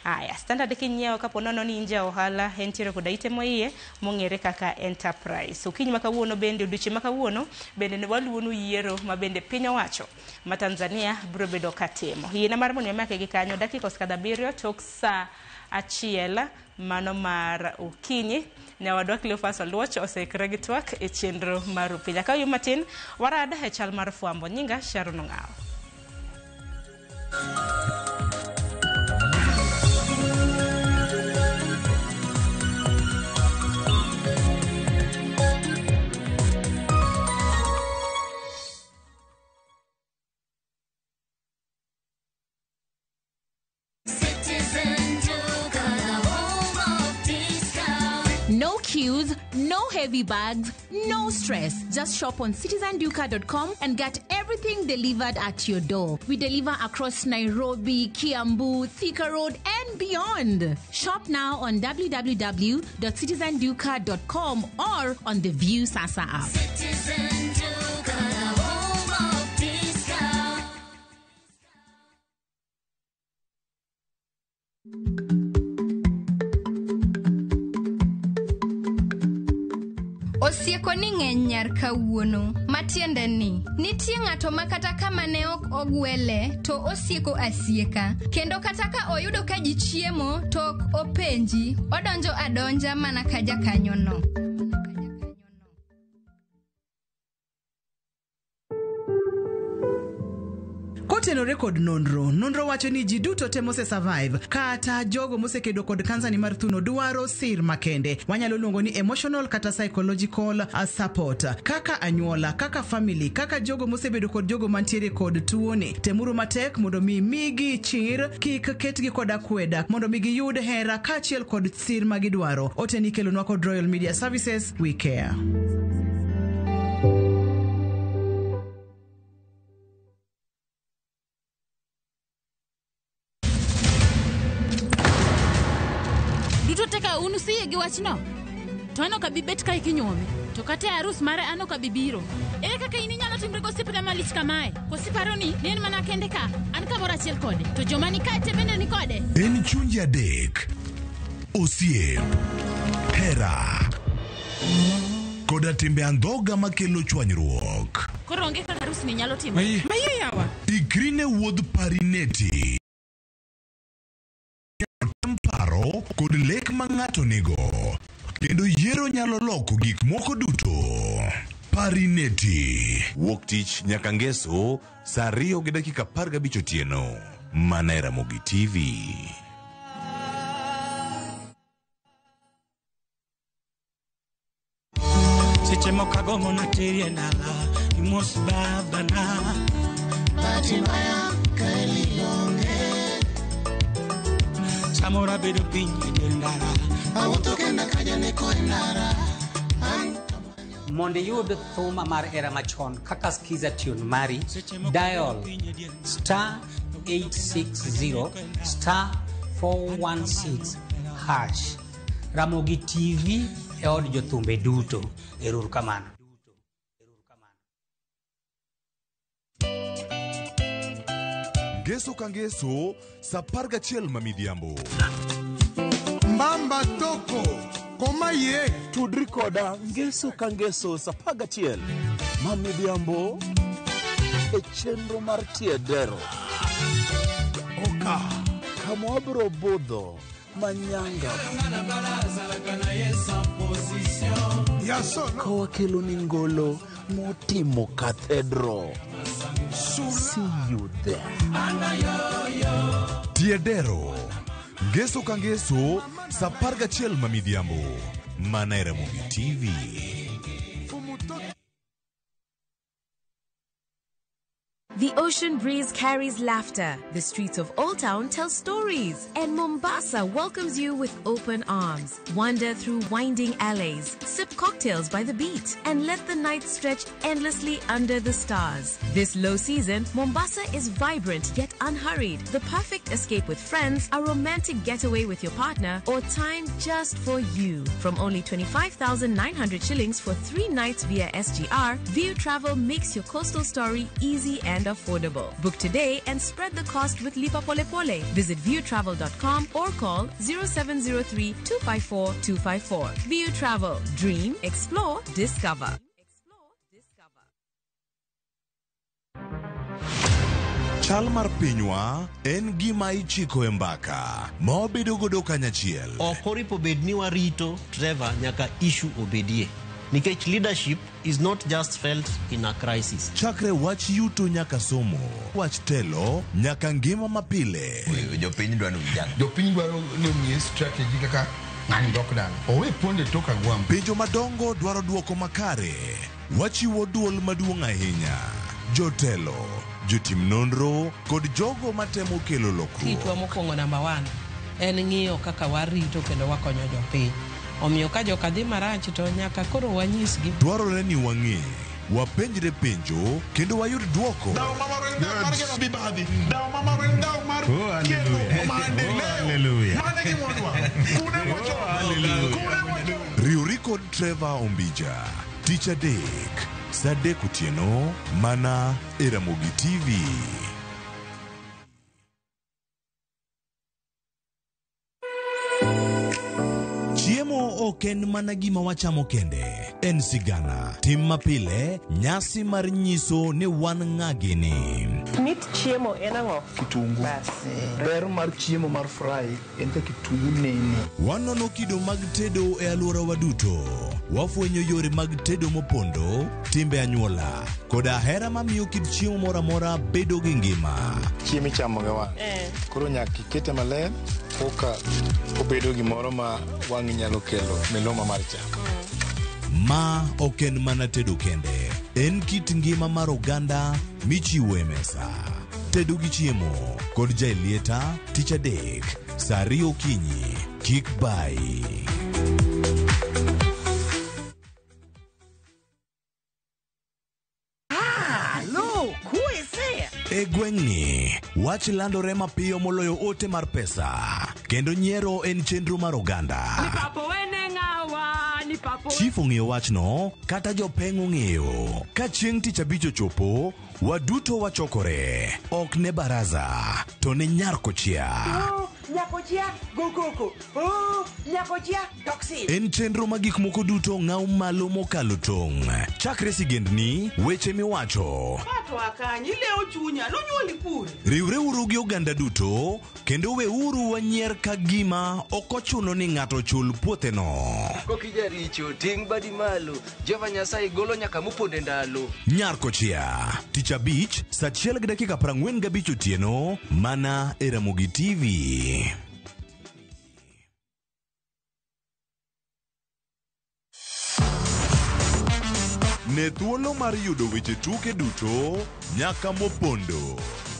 Aya, Standard kinyiewo kapo nono ni in ja ohala entiere koda ite moiye mong'ere kaka enterprise. Okinyi ma kawuono bende odiochieng' ma kawuono bende waluwonu yiero ma bende piny owacho ma Tanzania biro bedo katimo. Yiena mar mondo imake gi kanyo dakika osekadho 7 tok saa 1 mano mar okinyi. Nyawadwa Cleophas Oluoch oseikore gi twak e chenro mar Upija. Ka oyum matin warad e chal mar fwambo. Nyinga Sharon Ong'awo. No queues, no heavy bags, no stress. Just shop on citizenduka.com and get everything delivered at your door. We deliver across Nairobi, Kiambu, Thika Road, and beyond. Shop now on www.citizenduka.com or on the View Sasa app. Citizen Duka, the home of discount. Osieko ni ng'eny nyar kawuono, matiende ni nitie ng'ato ma kata kama ne ok ogwele to osieko asieka, kendo kata ka oyudo ka ji chiemo to ok openji, odonjo adonja mana ka jakanyono. Kotenore kod nonro, nonro wacho ni ji duto te mose survive kata jogo mosekedo kod kansa ni mar thuno dwaro sir makende. Wanyalo luongo ni emotional kata psychological support. Kaka anyuola, kaka family, kaka jogo mosebedo kod jogo mantiere kod tuoni. Temuru matek mondo mi migi chir, kik ketgi kod akweda, mondo mi giyud hera kaachiel kod sir magidwaro. Ote ni ikelonwa kod Royal Media Services, we care. Duto te ka un usiyie gi wachno? To an ok abi bet kae kinyuome. To kata e arus mare an ok abi biro. Ere kaka in inyalo timri gosiepna malich kamae? Koso iparo ni ne en mana kende ka? An kamoro achiel kode. To joma ni kae te bende ni kode. En chunje adek, osiep, hera, koda timbe andhoga makelo chwanyruok. Koro onge kaka arus ni nyalo timore. Maye yawa. Ikri ne wuodh Parineti. Paro kod lek ma ng'ato nigo. Kendo yiero nyalo loko gik moko duto. Parineti. Wuok tich nyaka ngeso saa 2:15 otieno. Mana e Ramogi TV. Seche moko agombo nateri e dala imos babana. Bahati mbaya kaeli onge. Samoro abedo piny e dier ndara. Awuotho kenda ka janeko e ndara. Mondo iyud thuma mar era machon kaka skiza tune mari, dial star 860 star 416 hash. Ramogi TV e od jothumbe duto. Ero kamano. Ngeso ka ngeso saa 11 ma midhiambo. Mbamba toko koma ye tudri koda ngeso ka ngeso saa 11 ma midhiambo e chenro mar tiedero oka kama wabiro budho manyanga ka wakelo ni ngolo motimo cathedral. See you there. Tiedero. Ngeso ka ngeso saa 11 ma midhiambo. Mana e Ramogi TV. The ocean breeze carries laughter. The streets of Old Town tell stories. And Mombasa welcomes you with open arms. Wander through winding alleys, sip cocktails by the beach, and let the night stretch endlessly under the stars. This low season, Mombasa is vibrant yet unhurried. The perfect escape with friends, a romantic getaway with your partner, or time just for you. From only 25,900 shillings for 3 nights via SGR, View Travel makes your coastal story easy and affordable. Book today and spread the cost with Lipa Pole Pole. Visit viewtravel.com or call 0703 254 254. View Travel. Dream, explore, discover. Chal mar pinywa en gima ichiko e mbaka ma wabedo godo kanyachiel. Ok oripo bed ni warito Trevor nyaka issue obedie. Nikech leadership is not just felt in a crisis. Chakre wach yuto nyaka somo, wach telo nyaka ngima mapile. Jopiny dwaro vijana. Jopiny dwaro ni omiye strategy kaka ng'ani dok dala. Owe ponde tok agwambo. Penjo madongo dwaro duoko makare. Wachiwo duol maduong' ahinya. Jotelo, jotim nonro kod jogo matemo kelo lokruok. Tijwa mokwongo namba 1 en ng'iyo kaka warito kendo wakonyo jopiny. Omiyo ka joka dhi marach to nyaka koro wanyisgi. Dwarore ni wang'e, wapenjre penjo kendo wayud duoko. Riwri kod Trevor Ombija tich adek saa 3 otieno mana e Ramogi TV. Chiemo ok en mana gima wachamo kende, en sigana, tim mapile, nyasi mar nyiso ni wan ng'a gini. Mit chiemo en ang'o? Kitungu. Bas. Ber mar chiemo mar fry en ka kitungu nene. Wanono kido mag tedo e alworawa duto. Wafwenyo yore mag tedo mopondo, timbe anyuola, koda hera mamiyo kit chiemo moro amora bedo gi ngima. Chiemo ichamo gi wang'. Koro nyaka ikete maler koka obedo gimoro ma wang'i nyalo kelo miluma mar chamo. Ma ok en mana tedo kende, en kit ngima mar oganda michiwo e mesa. Tedo gi chiemo kod Jaelieta tich adek saa 2 okinyi. Kik bai. Look, who is there? E gweng'ni, wach landore mapiyo moloyo ote mar pesa, kendo nyiero en chenro mar oganda. Chief ong'eyo wachno, kata jopeng' ong'eyo. Ka chieng' tich abich ochopo, waduto wachokore. Ok ne baraza, to ne nyar kochia. Nyakochia, go koko. Oh, nyakochia, toxin. En chenro ma gik moko duto ng'aw malo mokalo tong'. Chakre sigendni, weche miwacho, Pato akanyi, ilewo chunya, nonyuoli pur. Riwreuru gi oganda duto kendo weuru wanyier ka gima ok ochuno ni ng'ato chul puotheno. Kokijaricho ting' badi malo Jehova Nyasaye golo nyaka moponde ndalo. Nyar kochia, tich abich, saa 1:45 otieno, mana e Ramogi TV. Ne thuolo mar yudo weche tuke duto nyaka mopondo.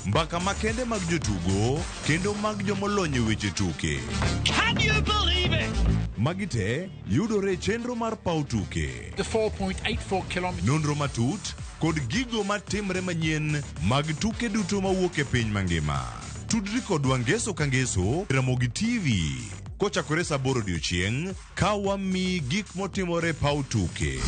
Mbaka makende mag jotugo kendo mag jomolony e weche tuke. Can you believe it? Magi te yudore e chenro mar paw tuke. The 4.84 kilometers. Nonro matut kod gigo matimre manyien mag tuke duto mawuok e piny mangima. Tudri kodwa ngeso ka ngeso Ramogi TV kochakore saa 8 odiochieng' ka wamiyi gik motimore paw tuke.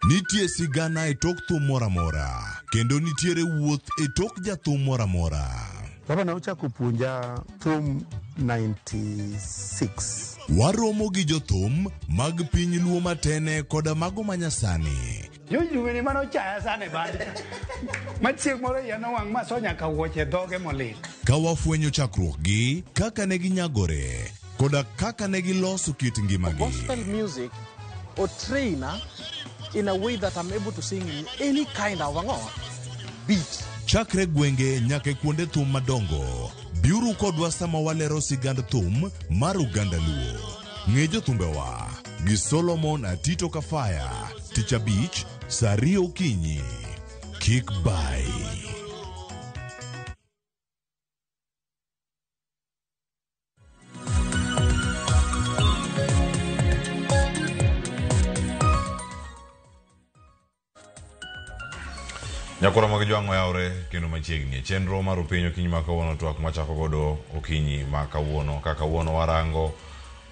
Nitie sigana e tok thum moro amora, kendo nitiere wuoth e tok jathum moro amora. Baba ne ochako puonja thum 96. Waromo gi jothum mag piny Luo matene koda mago manyasani. Jojuweni mane ochaya sana e band. Ma chieng' moro iya nowang' ma so nyaka wuoche dhoge molil. Ka wafwenyo chakruokgi, kaka ne ginyagore, koda kaka ne giloso kit ngimagi. Gospel music or trainer in a way that I'm able to sing in any kind of beat. Chakre gwenge nyaka e kuonde thum madongo, biuru kodwa sama walero sigand thum mar oganda Luo. Ng'e jothumbewa gi Solomon Atito Kafaya, tich abich, saa 2 okinyi. Kik bai. Nyakora mag jwang'o yawre kendo machiegni e chenro mar Openyo okinyi ma kawuono twak machako godo okinyi ma kawuono ka kawuono warango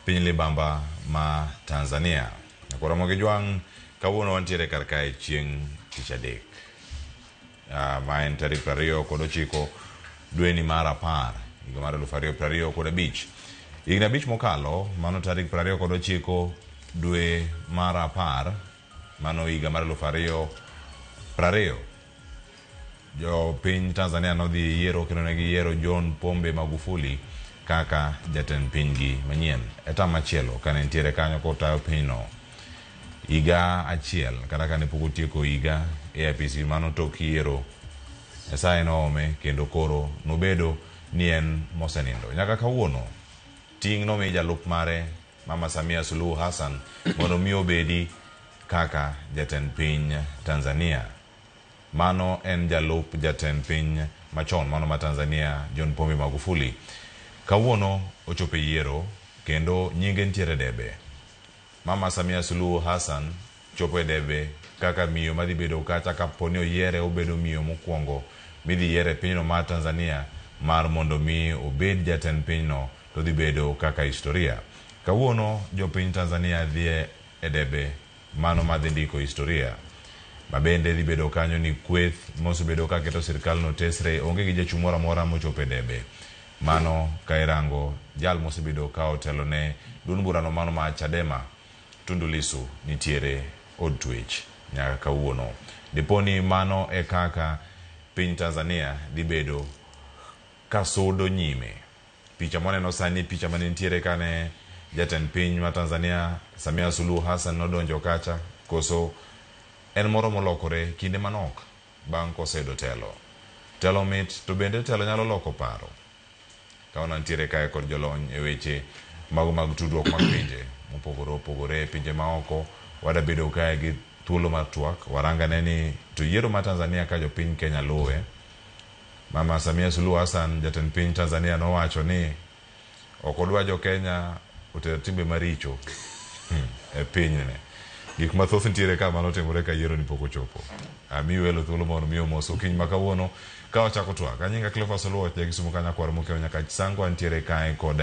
piny libamba ma Tanzania. Nyakora mag jwang' kawuono wantiere kar kae chieng' tich adek ma en tarik 29 dweni mar 10 higa mar 2025. Higni 5 mokalo mano tarik 29 dwe mar 10 mano higa mar 2020. Jo piny Tanzania nodhi yiero kendo ne giyiero John Pombe Magufuli kaka jatend pinygi manyien. E tam machielo kane nitiere kanyo kotayo pinyno higa achiel kata kane pok otieko higa e apisi mano tok yiero, Nyasaye noome kendo koro nobedo ni en mosenindo. Nyaka kawuono ting' nomi jalup mare Mama Samia Suluhu Hassan mondo mi obedi kaka jatend piny Tanzania. Mano en jalup jatend piny machon mano ma Tanzania John Pombe Magufuli. Kawuono ochopo e yiero kendo nyinge nitiere debe. Mama Samia Suluhu Hassan chopo e debe kaka miyo madhi bedo kacha kapo ni oyiere obedo miyo mokwongo midhi yiere pinyno mar Tanzania mar mondo mi obed jatend pinyno to dhi bedo kaka historia. Kawuono jopiny Tanzania dhi e debe mano madhi ndiko historia. Mabende dhi bedo kanyo ni kweth mosebedo ka keto sirkal no tesre onge gi jachung' moro amora mochopo e debe. Mano ka irango jal mosebedo ka otelo ne duond burano mano ma Chadema Tundu Lissu nitiere od twech nyaka kawuono. Dipo ni mano e kaka piny Tanzania dhi bedo ka sudo nyime. Picha mwaneno sani, picha mane nitiere kane jatend piny ma Tanzania Samia Suluhu Hassan nodonjo kacha, koso en moro molokore kinde manok bang' koseyudo telo. Telo mit to bende telo nyalo loko paro. Kawuono antiere kae kod jolony e weche mago mag tudruok mag pinje mopogore opogore e pinje maoko. Wadabedo kae gi thuolo mar twak warangane ni to yiero ma Tanzania ka jopiny Kenya luwe. Mama Samia Suluhu Hassan jatend piny Tanzania nowacho ni ok odwa jo Kenya oter timbe maricho e pinyne. Gik mathoth nitiere ka manotimore ka yiero ni pok ochopo. Amiyo welo thuolo mondo mi omos okinyi ma kawuono ka wachako twak. Anyinga Cleophas Oluoch ja Kisumu ka nyakwar Mokeo nyaka Sango antiere kae kod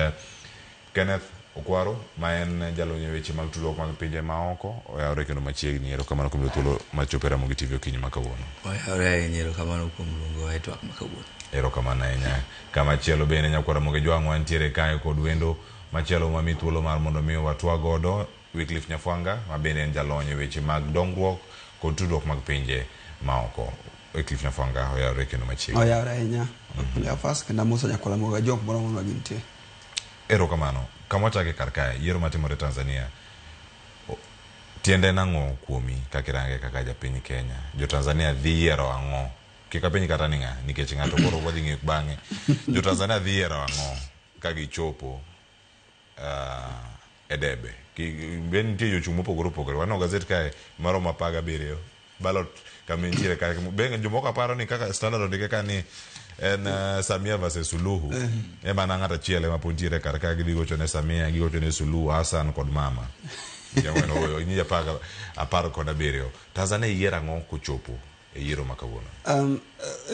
Kenneth Okwaro ma en jalony e weche mag tudruok mag pinje maoko oyawore kendo machiegni. Erokamano kuom yudo thuolo mar chopo e Ramogi TV okinyi ma kawuono. Oyawore ahinya, erokamano kuom luongowa e twak ma kawuono. Erokamano ahinya. Kamachielo bende nyakwar Ramogi Jwang' wantiere kae kod wendo machielo mami thuolo mar mondo mi watwag godo Wycliffe Nyafwanga ma bende en jalony e weche mag dongruok kod tudruok mag pinje maoko. Wycliffe Nyafwanga oyawore kendo machiegni. Oyawore ahinya. Cleophas kendo amoso nyakwar Ramogi Ajwang' kumoro amora ma gintie. Erokamano. Kama wachake kar kae, yiero matimore Tanzania tiende en ang'o kuomi kaka irange kaka japiny Kenya? Jo Tanzania dhi yiero ang'o? Kik apenj kata ni ng'a, nikech ng'ato koro wadhi ng'eyo bang'e. Jo Tanzania dhi yiero ang'o ka gichopo e debe? Be nitie jochung' mopogore opogore. Waneno gazet kae maromo 17 ballot kama entiere kae. Be jomoko paro ni kaka Standard ondike ka ni en Samia versus Suluhu ema na ng'ato achiel ema pod nitiere kar ka gidhi gocho ne Samia, gigocho ne Suluhu Hassan kod mama. Jang'wen oyo ni 17. Tanzania yiero ang'o kochopo e yiero ma kawuono?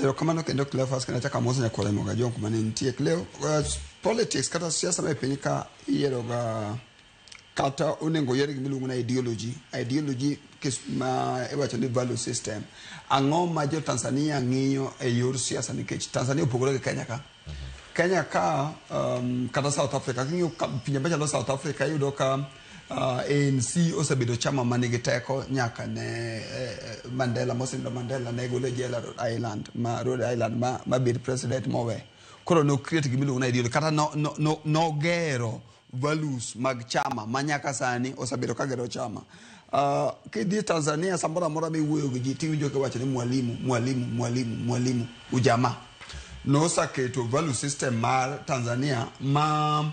Erokamano kendo Cleophas kendo achako amoso nyakwar Ramogi Ajwang' kuma ne nitie. Cleo, politics kata siasa ma e piny ka iyiero ga kata onego oyier gima iluongo ni ideology. Ideology ma iwacho ni value system. Ang'o ma jo Tanzania ng'iyo e yor siasa nikech Tanzania opogore gi Kenya ka. Kenya ka kata South Africa king'iyo pinje machalo South Africa iyudo ka ANC osebedo chama manigi teko nyaka ne Mandela mosenindo Mandela ne gole jela Rhode Island ma Rhode Island ma bed president mowe. Koro no create gima iluongo ni ideology kata no nogero values mag chama ma nyaka sani osebedo ka gero chama. Kidhi Tanzania samoro amora miwuoyo gi ji tiwinjo kiwacho ni mwalimu, mwalimu, mwalimu, mwalimu, ujamaa. Noseketo value system mar Tanzania ma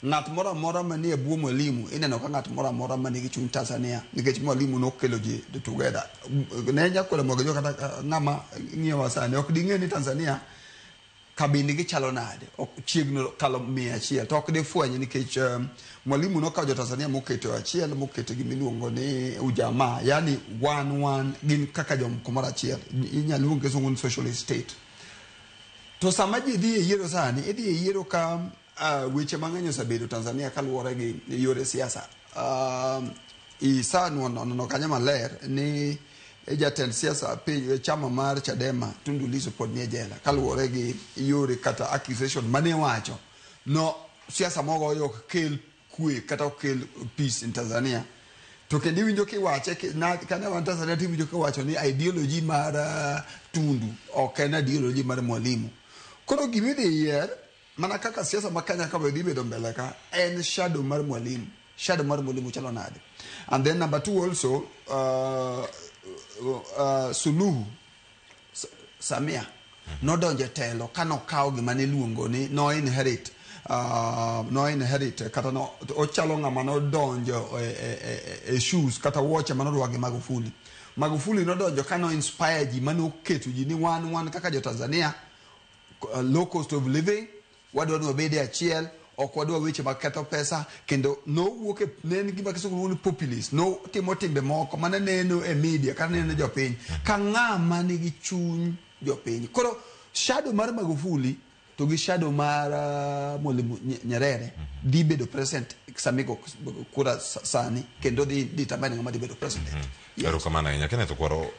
ng'at moro amora manie bwo mwalimu ineno ka ng'at moro amora manigi chuny Tanzania nikech mwalimu nokelo ji together. Ne nyakwar Ramogi kata ng'ama ng'iyowa sani ok ding'e ni Tanzania kabindgi chalo nade, ok chiegni kalo 100 to ok difweny nikech mwalimu nokawo jo Tanzania moketo achiel moketo gimiluongo ni ujamaa, yani wan gin kaka jom kumoro achiel, inyalo luong kisungu ni socialist state. To sama ji dhi e yiero sani, idhi e yiero ka weche mang'eny osebedo Tanzania kaluwore gi yore siasa. Isaneno kanyo maler ni jatend siasa piny chama mar Chadema Tundu Lissu pod nie jela kaluwore gi yore kata accusation mane wacho no siasa mogoyo ok kel kwe kata ok kel peace in Tanzania. To kendo iwinjo kiwache kane wan Tanzania tiwinjo kiwacho ni ideology mar Tundu ok en ideology mar mwalimu. Koro gimidhi yier mana kaka siasa ma Kenya ka dhi bedo mbele ka en shadow mar mwalimu. Shadow mar mwalimu chalo nade? And then number 2 also Suluhu Samia nodonjo e telo kanokawo gima niluongo ni no inherit kata no ochalo ng'ama nodonjo e shoes kata wuoche manorwako gi Magufuli. Magufuli nodonjo kano inspire ji manoketo ji ni wan kaka jo Tanzania low cost of living wadwa ni wabede achiel, ok wadwa weche mag ketho pesa, kendo nowuok e ne en gima kisungu luongo ni populist, notimo timbe moko mane neno e media kata neno jopiny ka ng'ama nigi chuny jopiny. Koro shadow mar Magufuli to gi shadow mar Mwalimu Nyerere dhi bedo president samigo kura sani kendo dhi determine ng'ama dhi bedo president. Erokamano ahinya. Kenneth Okwaro,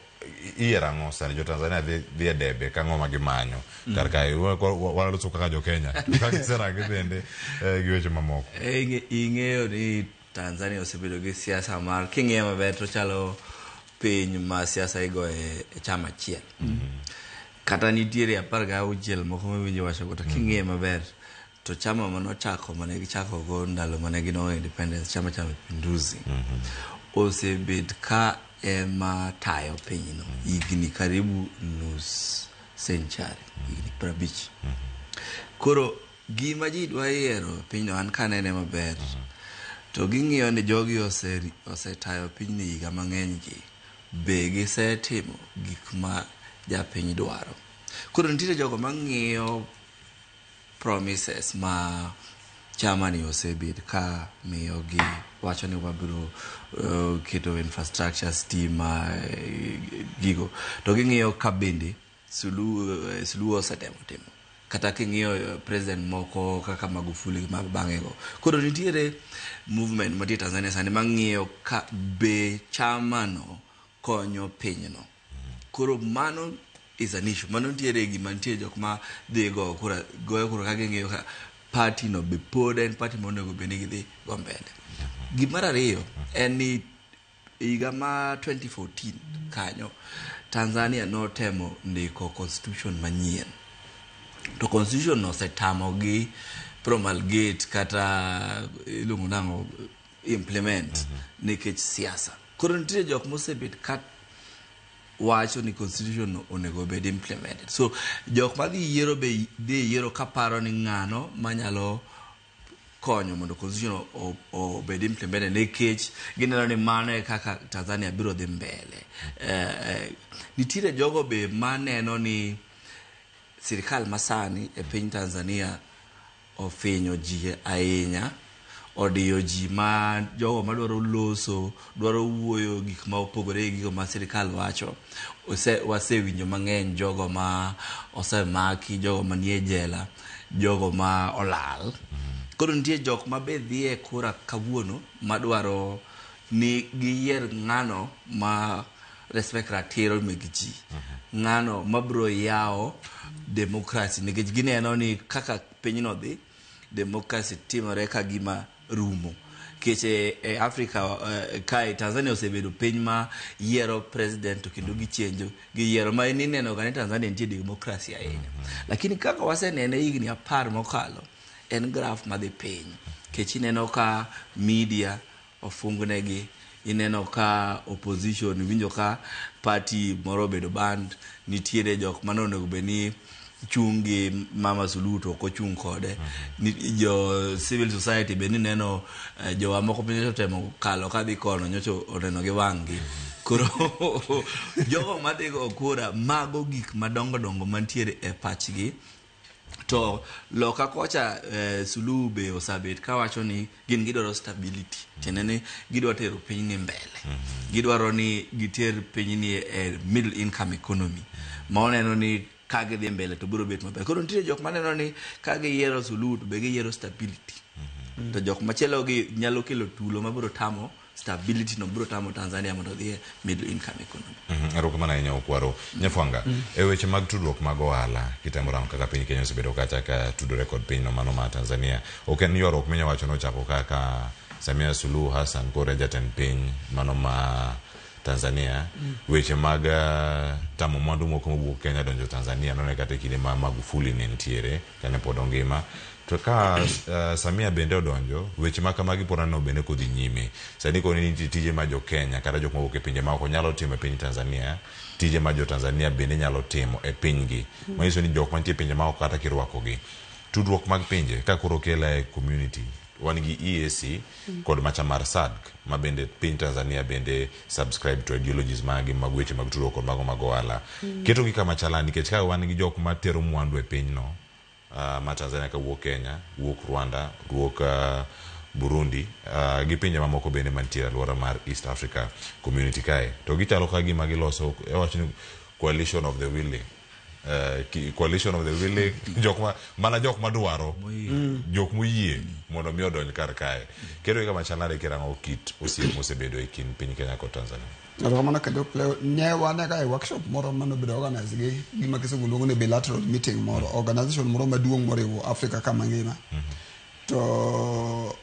Iyiero ang'o sani jo Tanzania dhi dhi e debe kang'o ma gimanyo kar kae waloso kaka jo Kenya kaka giserange bende gi weche mamoko. Ing'eyo ni Tanzania osebedo gi siasa mar king'iye maber to chalo piny ma siasa igoye e chama achiel. Kata nitiere 16 moko mawinjo wacho go, to king'iye maber to chama manochako mane gichako go ndalo mane ginwang'o independence, Chama cha Mapinduzi, osebet ka ema tayo pinyno higni karibu nus century, higni 50. Koro gima ji dwa yiero pinyno, an kanene maber to ging'iyo ni jogi osetayo pinyni higa mang'eny, gi be gisetimo gik ma japiny dwaro. Koro nitiere jogo mang'iyo promises ma chama ni osebet ka miyogi, wacho ni wabiro keto infrastructure, stima, gigo, to ging'iyo ka bende Suluhu osetemo timo, kata king'iyo president moko kaka Magufuli gi mag bang'e go. Koro nitiere movement mantie Tanzania sani mang'iyo ka be chama no konyo pinyno. Koro mano is an issue. Mano nitiere gima nitie jok ma dhi go kura, goyo kura ka ging'iyo ka party no be pod en party monego bed ni gidhi go mbele. Gimar ariyo en ni higa ma 2014 kanyo Tanzania notemo ndiko constitution manyien, to constitution no osetamogi promulgate kata iluongo nang'o, implement, nikech siasa. Koro nitie jok mosebet ka wacho ni constitution no onego bed implemented. So jok madhi yiero be dhi yiero kaparo ni ng'ano manyalo konyo mondo constitution obed implemented, nikech gineno ni mano e kaka Tanzania biro dhi mbele. Nitiere jogo be maneno ni sirikal masani e piny Tanzania ofinyo ji ahinya, odiyo ji, ma jogo madwaro loso, dwaro wuoyo gik ma opogore gi gigo ma sirikal wacho. Wasewinjo mang'eny jogo ma osemaki, jogo manie jela, jogo ma olal. Koro nitie jok ma be dhi e kura kawuono madwaro ni giyier ng'ano ma respect ratiro meg ji, ng'ano mabiro yawo democracy, nikech gineno ni kaka pinyno dhi, democracy timore ka gima rumo. Nikech e Africa kae Tanzania osebedo piny ma yiero president to kendo gichenjo giyiero, ma ineno ga ni Tanzania nitie democracy ahinya, lakini kaka wasenene higni 10 mokalo en graph madhi piny, nikech ineno ka media ofungnegi, ineno ka opposition winjo ka party moro obedo banned, nitiere jok mane onego bed ni chung' gi Mama Suluhu to ok ochung' kode. Jo civil society be nineno jowa moko be nyocha otemo kalo kadhi kono, nyocha oneno gi wang' gi. Koro jogo madhi go kura, mago gik madongo dongo mantiere e pachgi. To loka kocha Suluhu be osabet kawacho ni gin gidwaro stability, tiende ni gidwa tero pinyni mbele, gidwaro ni giter pinyni e middle income economy, ma oneno ni ka gidhi mbele to biro bet maber. Koro nitie jok maneno ni ka giyiero Suluhu to be giyiero stability, to jok machielo gi nyalo kelo tulo mabiro tamo stability no, biro tamo Tanzania mondo odhi e middle income economy. Erokamano ahinya Okwaro. Nyafwanga, e weche mag tudruok mag ohala, kitemo rango kaka piny Kenya osebedo kacha ka tudore kod pinyno mano mar Tanzania. Ok en ywaruok minya wacho nochako kaka Samia Suluhu Hassan koro e jatend piny mano ma Tanzania. Weche mag tamo mwandu moko mowuok Kenya donjo Tanzania none kata e kinde ma Magufuli ne nitiere kane pod ongima. To ka Samia bende odonjo, weche ma kamagi pod aneno bende kodhi nyime. Sani koni nitie tije ma jo Kenya kata jok mawuok e pinje maoko nyalo timo e piny Tanzania, tije ma jo Tanzania bende nyalo timo e pinygi. Manyiso ni jok mantie e pinje maoko kata kirwakogi. Tudruok mag pinje ka koro okela e community, wan gi EAC kod macha mar SADC ma bende piny Tanzania bende subscribe to ideologies magi mag weche mag tudruok kod mago mag ohala. Ketogi kama chala nikech ka wan gi jok matero mwandu e pinyno ma Tanzania kawuok Kenya, wuok Rwanda, wuok Burundi gi pinje mamoko bende mantie e alwora mar East Africa Community kae. To gichalo ka gima giloso, iwacho ni coalition of the willing. Coalition of the willing, jok ma mana jok madwaro, jok moyie mondo mi odonj kar kae. Kendo kama chal nade kirango kit osiep mosebedo e kind piny Kenya kod Tanzania? Erokamano kendo Cleo. Ne wan ka e workshop moro manobedo organize gi gima kisungu luongo ni bilateral meeting moro, organization moro maduong' moriwo Africa ka mangima. To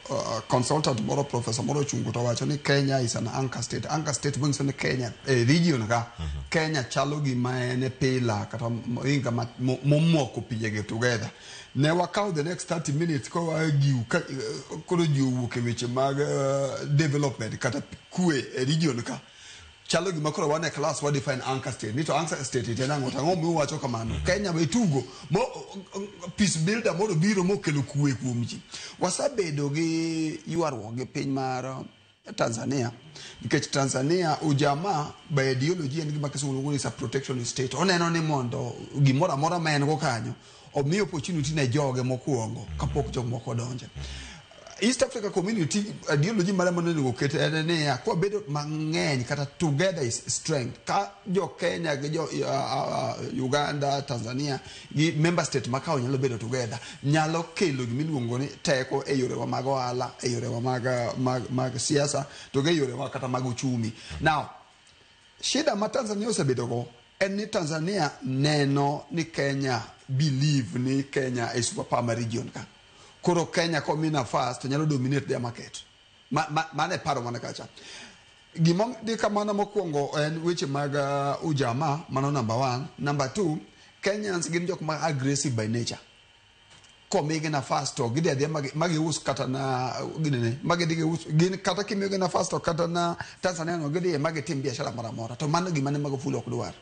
consultant moro, professor moro ochungo to wacho ni Kenya is an anchor state. Anchor state manyiso ni Kenya e region ka, Kenya chalo gima en e pillar kata mohinga momoko pinjegi together. Ne wakawo the next 30 minutes ka wa argue ka koro ji owuok e weche mag development kata kwe e region ka. Chalo gima koro wan e class wa define anchor state ni to anchor state en ang'o, to ang'o miwacho kamano. Kenya be tugo mo peace builder moro biro mokelo kwe kuom ji. Wasebedo gi ywaruok gi piny mar Tanzania nikech Tanzania ujamaa by ideology en gima kisungu luongo ni is a protectionist state. Oneno ni mondo gimoro amora ma en go kanyo omi opportunity ne joge mokwongo kapok jok moko odonje. East Africa Community ideology mare monego ket en niya, kwabedo mang'eny kata together is strength. Ka jo Kenya gi jo Uganda, Tanzania gi member state makao nyalo bedo together, nyalo kelo gimiluongo ni teko e yorewa mag ohala, e yorewa mag siasa, to gi e yorewa kata mag uchumi. Now shida ma Tanzania osebedo go en ni Tanzania neno ni Kenya believe ni Kenya e superpower ma region ka. Koro Kenya komi nafas to nyalo dominate their market. Mano e paro mana kacha. Gima dhi kamano mokwongo en weche mag ujamaa, mano number one. Number two, Kenyans gin jok ma aggressive by nature. Komigi nafas to gidhi adhiya magius kata na ginene magidhi gius gin kata kimiyogi nafas to kata na Tanzania no gidhiye magitim biashara moro amora. To mano gima ne Magufuli ok dwar,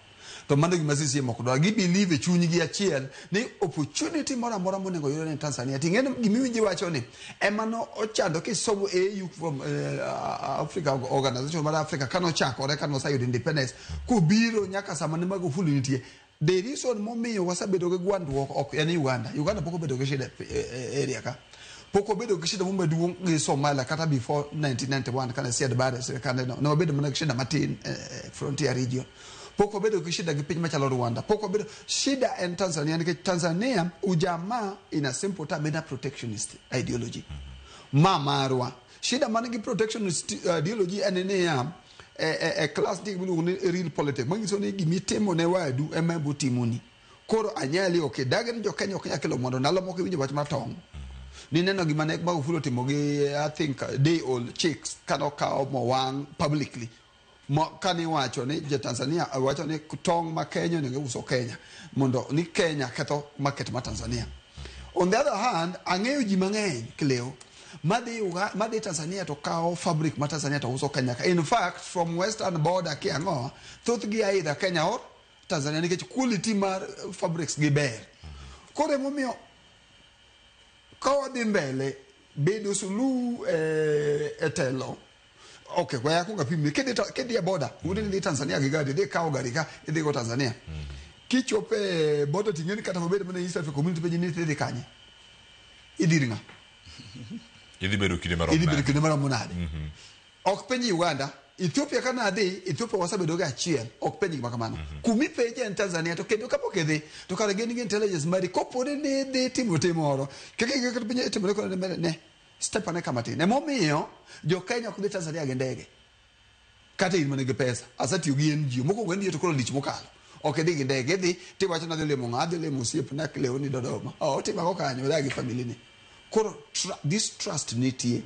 to mano gima CCM ok dwar. Gi believe e chunygi achiel ni opportunity moro amora monego yud ne Tanzania. Ting'e ni gimiwinji wacho ni ema no ochando kisomo AU from Africa Organization mar Africa kanochakore, kanoseyudo independence kobiro nyaka sama ne Magufuli nitie. The reason momiyo wasebedo gi gwandruok ok en Uganda. Uganda pok obedo gi shida e area ka, pok obedo gi shida mo maduong' gi Somalia kata before 1991 kane Siad Barre sirikande no ne wabedo mana gi shida matin frontier region. Pok obedo gi shida gi piny machalo Rwanda, pok obedo. Shida en Tanzania, nikech Tanzania ujamaa in a simple term en a protectionist ideology ma marwa. Shida man gi protectionist ideology en niya, e class nitie gimiluongo ni real politics, manyiso ni gimitimo ne wadu ema ebo timoni. Koro anyali ok idagi ni jo Kenya ok nyal kelo mondo ndalo moko iwinjo wach mar tong' nineno gima ne Magufuli otimo gi, I think, day old chicks kanokawo mowang' publicly. Kane iwacho ni jo Tanzania wacho ni tong' ma Kenya onego uso Kenya mondo ni Kenya ketho market ma Tanzania. On the other hand, ang'eyo ji mang'eny, Cleo, madhi Tanzania to kawo fabric ma Tanzania to uso Kenya ka. In fact, from western border kiang'o, thothgi either Kenya or Tanzania nikech quality mar fabrics gi ber. Koro emomiyo ka wadhi mbele bedo Suluhu e telo. Okay, we akwongo apimni. Kidhi e border, udi ni dhi Tanzania gi gari, idhi kawo gari ka, idhi go Tanzania. Kichopo e border ting'e ni kata mabed mana East Africa Community penji ni idhi kanye. Idhi ir ng'a? Idhi bedo kinde marom Idhi bedo nade? Kinde maromo nade? Ok penji Uganda. Ethiopia ka nadhi, Ethiopia wasebedo ga achiel, ok penji gima kamano. Kumipenje en Tanzania, to kendo kapok idhi, to kare gin gi intelligence mari, kopo ni idhi timo tim moro. Kaka kaka piny itimore kod ne, ne step ane kama tin. Emomiyo jo Kenya ok dhi Tanzania gi ndege. Kata in mana gi pesa. Asetiyo gi NGO. Mokwongo NGO to koro lich mokalo. Ok idhi gi ndege, idhi tiwacho ni adhi limo ng'a, adhi limo osiepna Cleo ni Dodoma. Oh, otimo ang'o kanyo, odak gi family ni. Koro distrust nitie.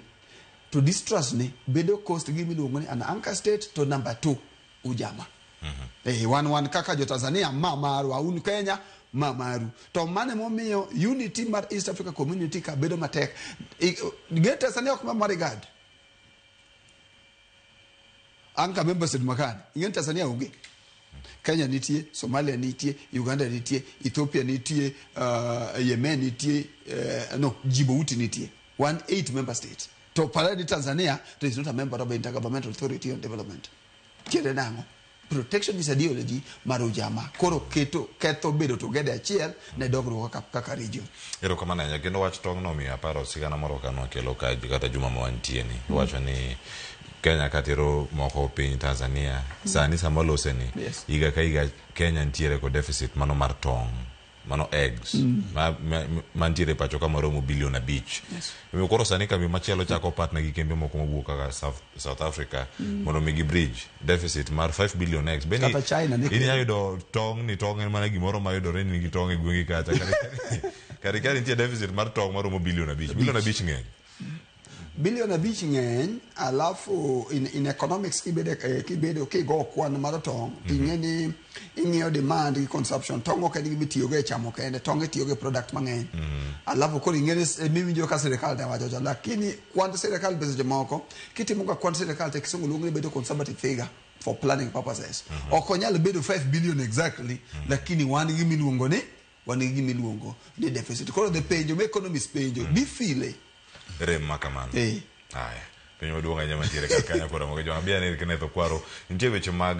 To distrust ni bedo cost gi miluongo ni an anchor state to number two ujamaa. Wan kaka jo Tanzania ma marwa, un Kenya ma maru. To mano emomiyo unity mar East Africa Community ka bedo matek. Ge Tanzania ok ma mar IGAD. Anka member state makani. Ing'e ni Tanzania onge. Kenya nitie, Somalia nitie, Uganda nitie, Ethiopia nitie, Yemen nitie, no, Djibouti nitie. 18 member states. To pare ni Tanzania to is not a member of the Intergovernmental Authority on Development. Tiende nang'o? Protectionist ideology mar ujamaa. Koro keto ketho bedo together achiel ne dongruok kaka region. Erokamano ahinya. Kendo wach tong' no omiyo aparo sigana moro ka nwakelo ka kata juma ma wantie ni. Iwacho ni Kenya katero moko piny Tanzania sani sama loseni higa ka higa Kenya nitiere kod deficit mano mar tong', mano eggs mantiere e pacho ka maromo bilion 5. Omiyo koro sani kambi machielo chako partner gi kembe moko mowuok kaka South Africa mondo mi gi bridge deficit mar 5 billion eggs. Bende Kata China ni inyalo yudo tong' ni tong' en mana gimoro mayudore ni nigi tong' e gwengi kacha. Kare kare nitie deficit mar tong' maromo bilion 5. Bilion 5 ng'eny. Bilion 5 ng'eny, alafu in economics kibedo kigo kwan mar tong' ting'e ni ing'iyo demand gi consumption. Tong' ok en gima itiyogo e chamo kende, tong' itiyogo e product mang'eny. Alafu koro ing'e ni miwinjo ka sirikal te wacho cha, lakini kwand sirikal be seche moko kitimo ga kwand sirikal te kisungu luongo ni bedo conservative figure for planning purposes. Ok onyal bedo 5 billion exactly, lakini wan gi miluongo ni wan gi gimiluongo ni deficit. Koro the penjo ma economist penjo bifile rem ma kamano. Aya, penjo maduong' ahinya mantiere kar kanyo kod Ramogi Jwang'. Abia ni Kenneth Okwaro, nitie weche mag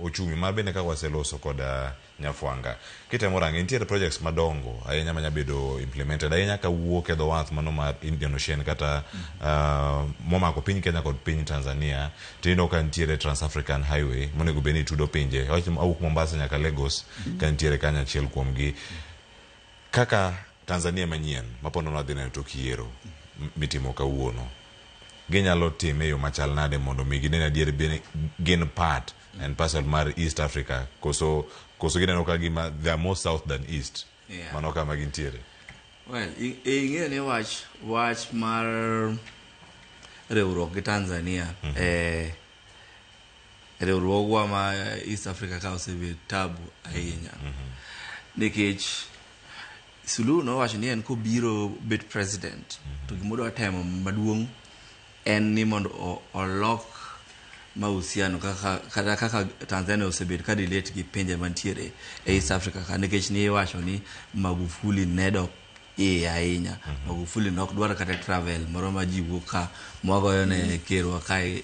ochumi ma bende kaka waseloso kod Nyafwanga. Kitemo range, nitiere projects madongo ahinya manya bedo implemented ahinya kawuok e dho wath mano mar Indian Ocean kata momako piny Kenya kod piny Tanzania. To iyudo ka nitiere Trans-African Highway monego bed ni tudo pinje. Awach ni awuok Mombasa nyaka Lagos ka nitiere kanyo achiel kuomgi. Kaka Tanzania manyien mapono nwadhi neno tok yiero mitimo kawuono, ginyalo time e yo machal nade mondo mi gine ni adier bende gin part and parcel mar East Africa, koso gineno ka gima they are more south than east? Mano kama gintiere. Well, ing'eyo ni wach mar riwruok gi Tanzania riwruogwa ma East Africa ka osebedo tabu ahinya. Nikech Suluhu nowacho ni en kobiro bet president to gimodwa temo maduong' en ni mondo olok mahusiano kata kaka Tanzania osebet ka relate gi pinje mantiere e East Africa ka, nikech ni iwacho ni Magufuli ne dok iye ahinya. Magufuli ne ok dwar kata travel moro ma ji wuok ka mwagoyo ne kerwa kae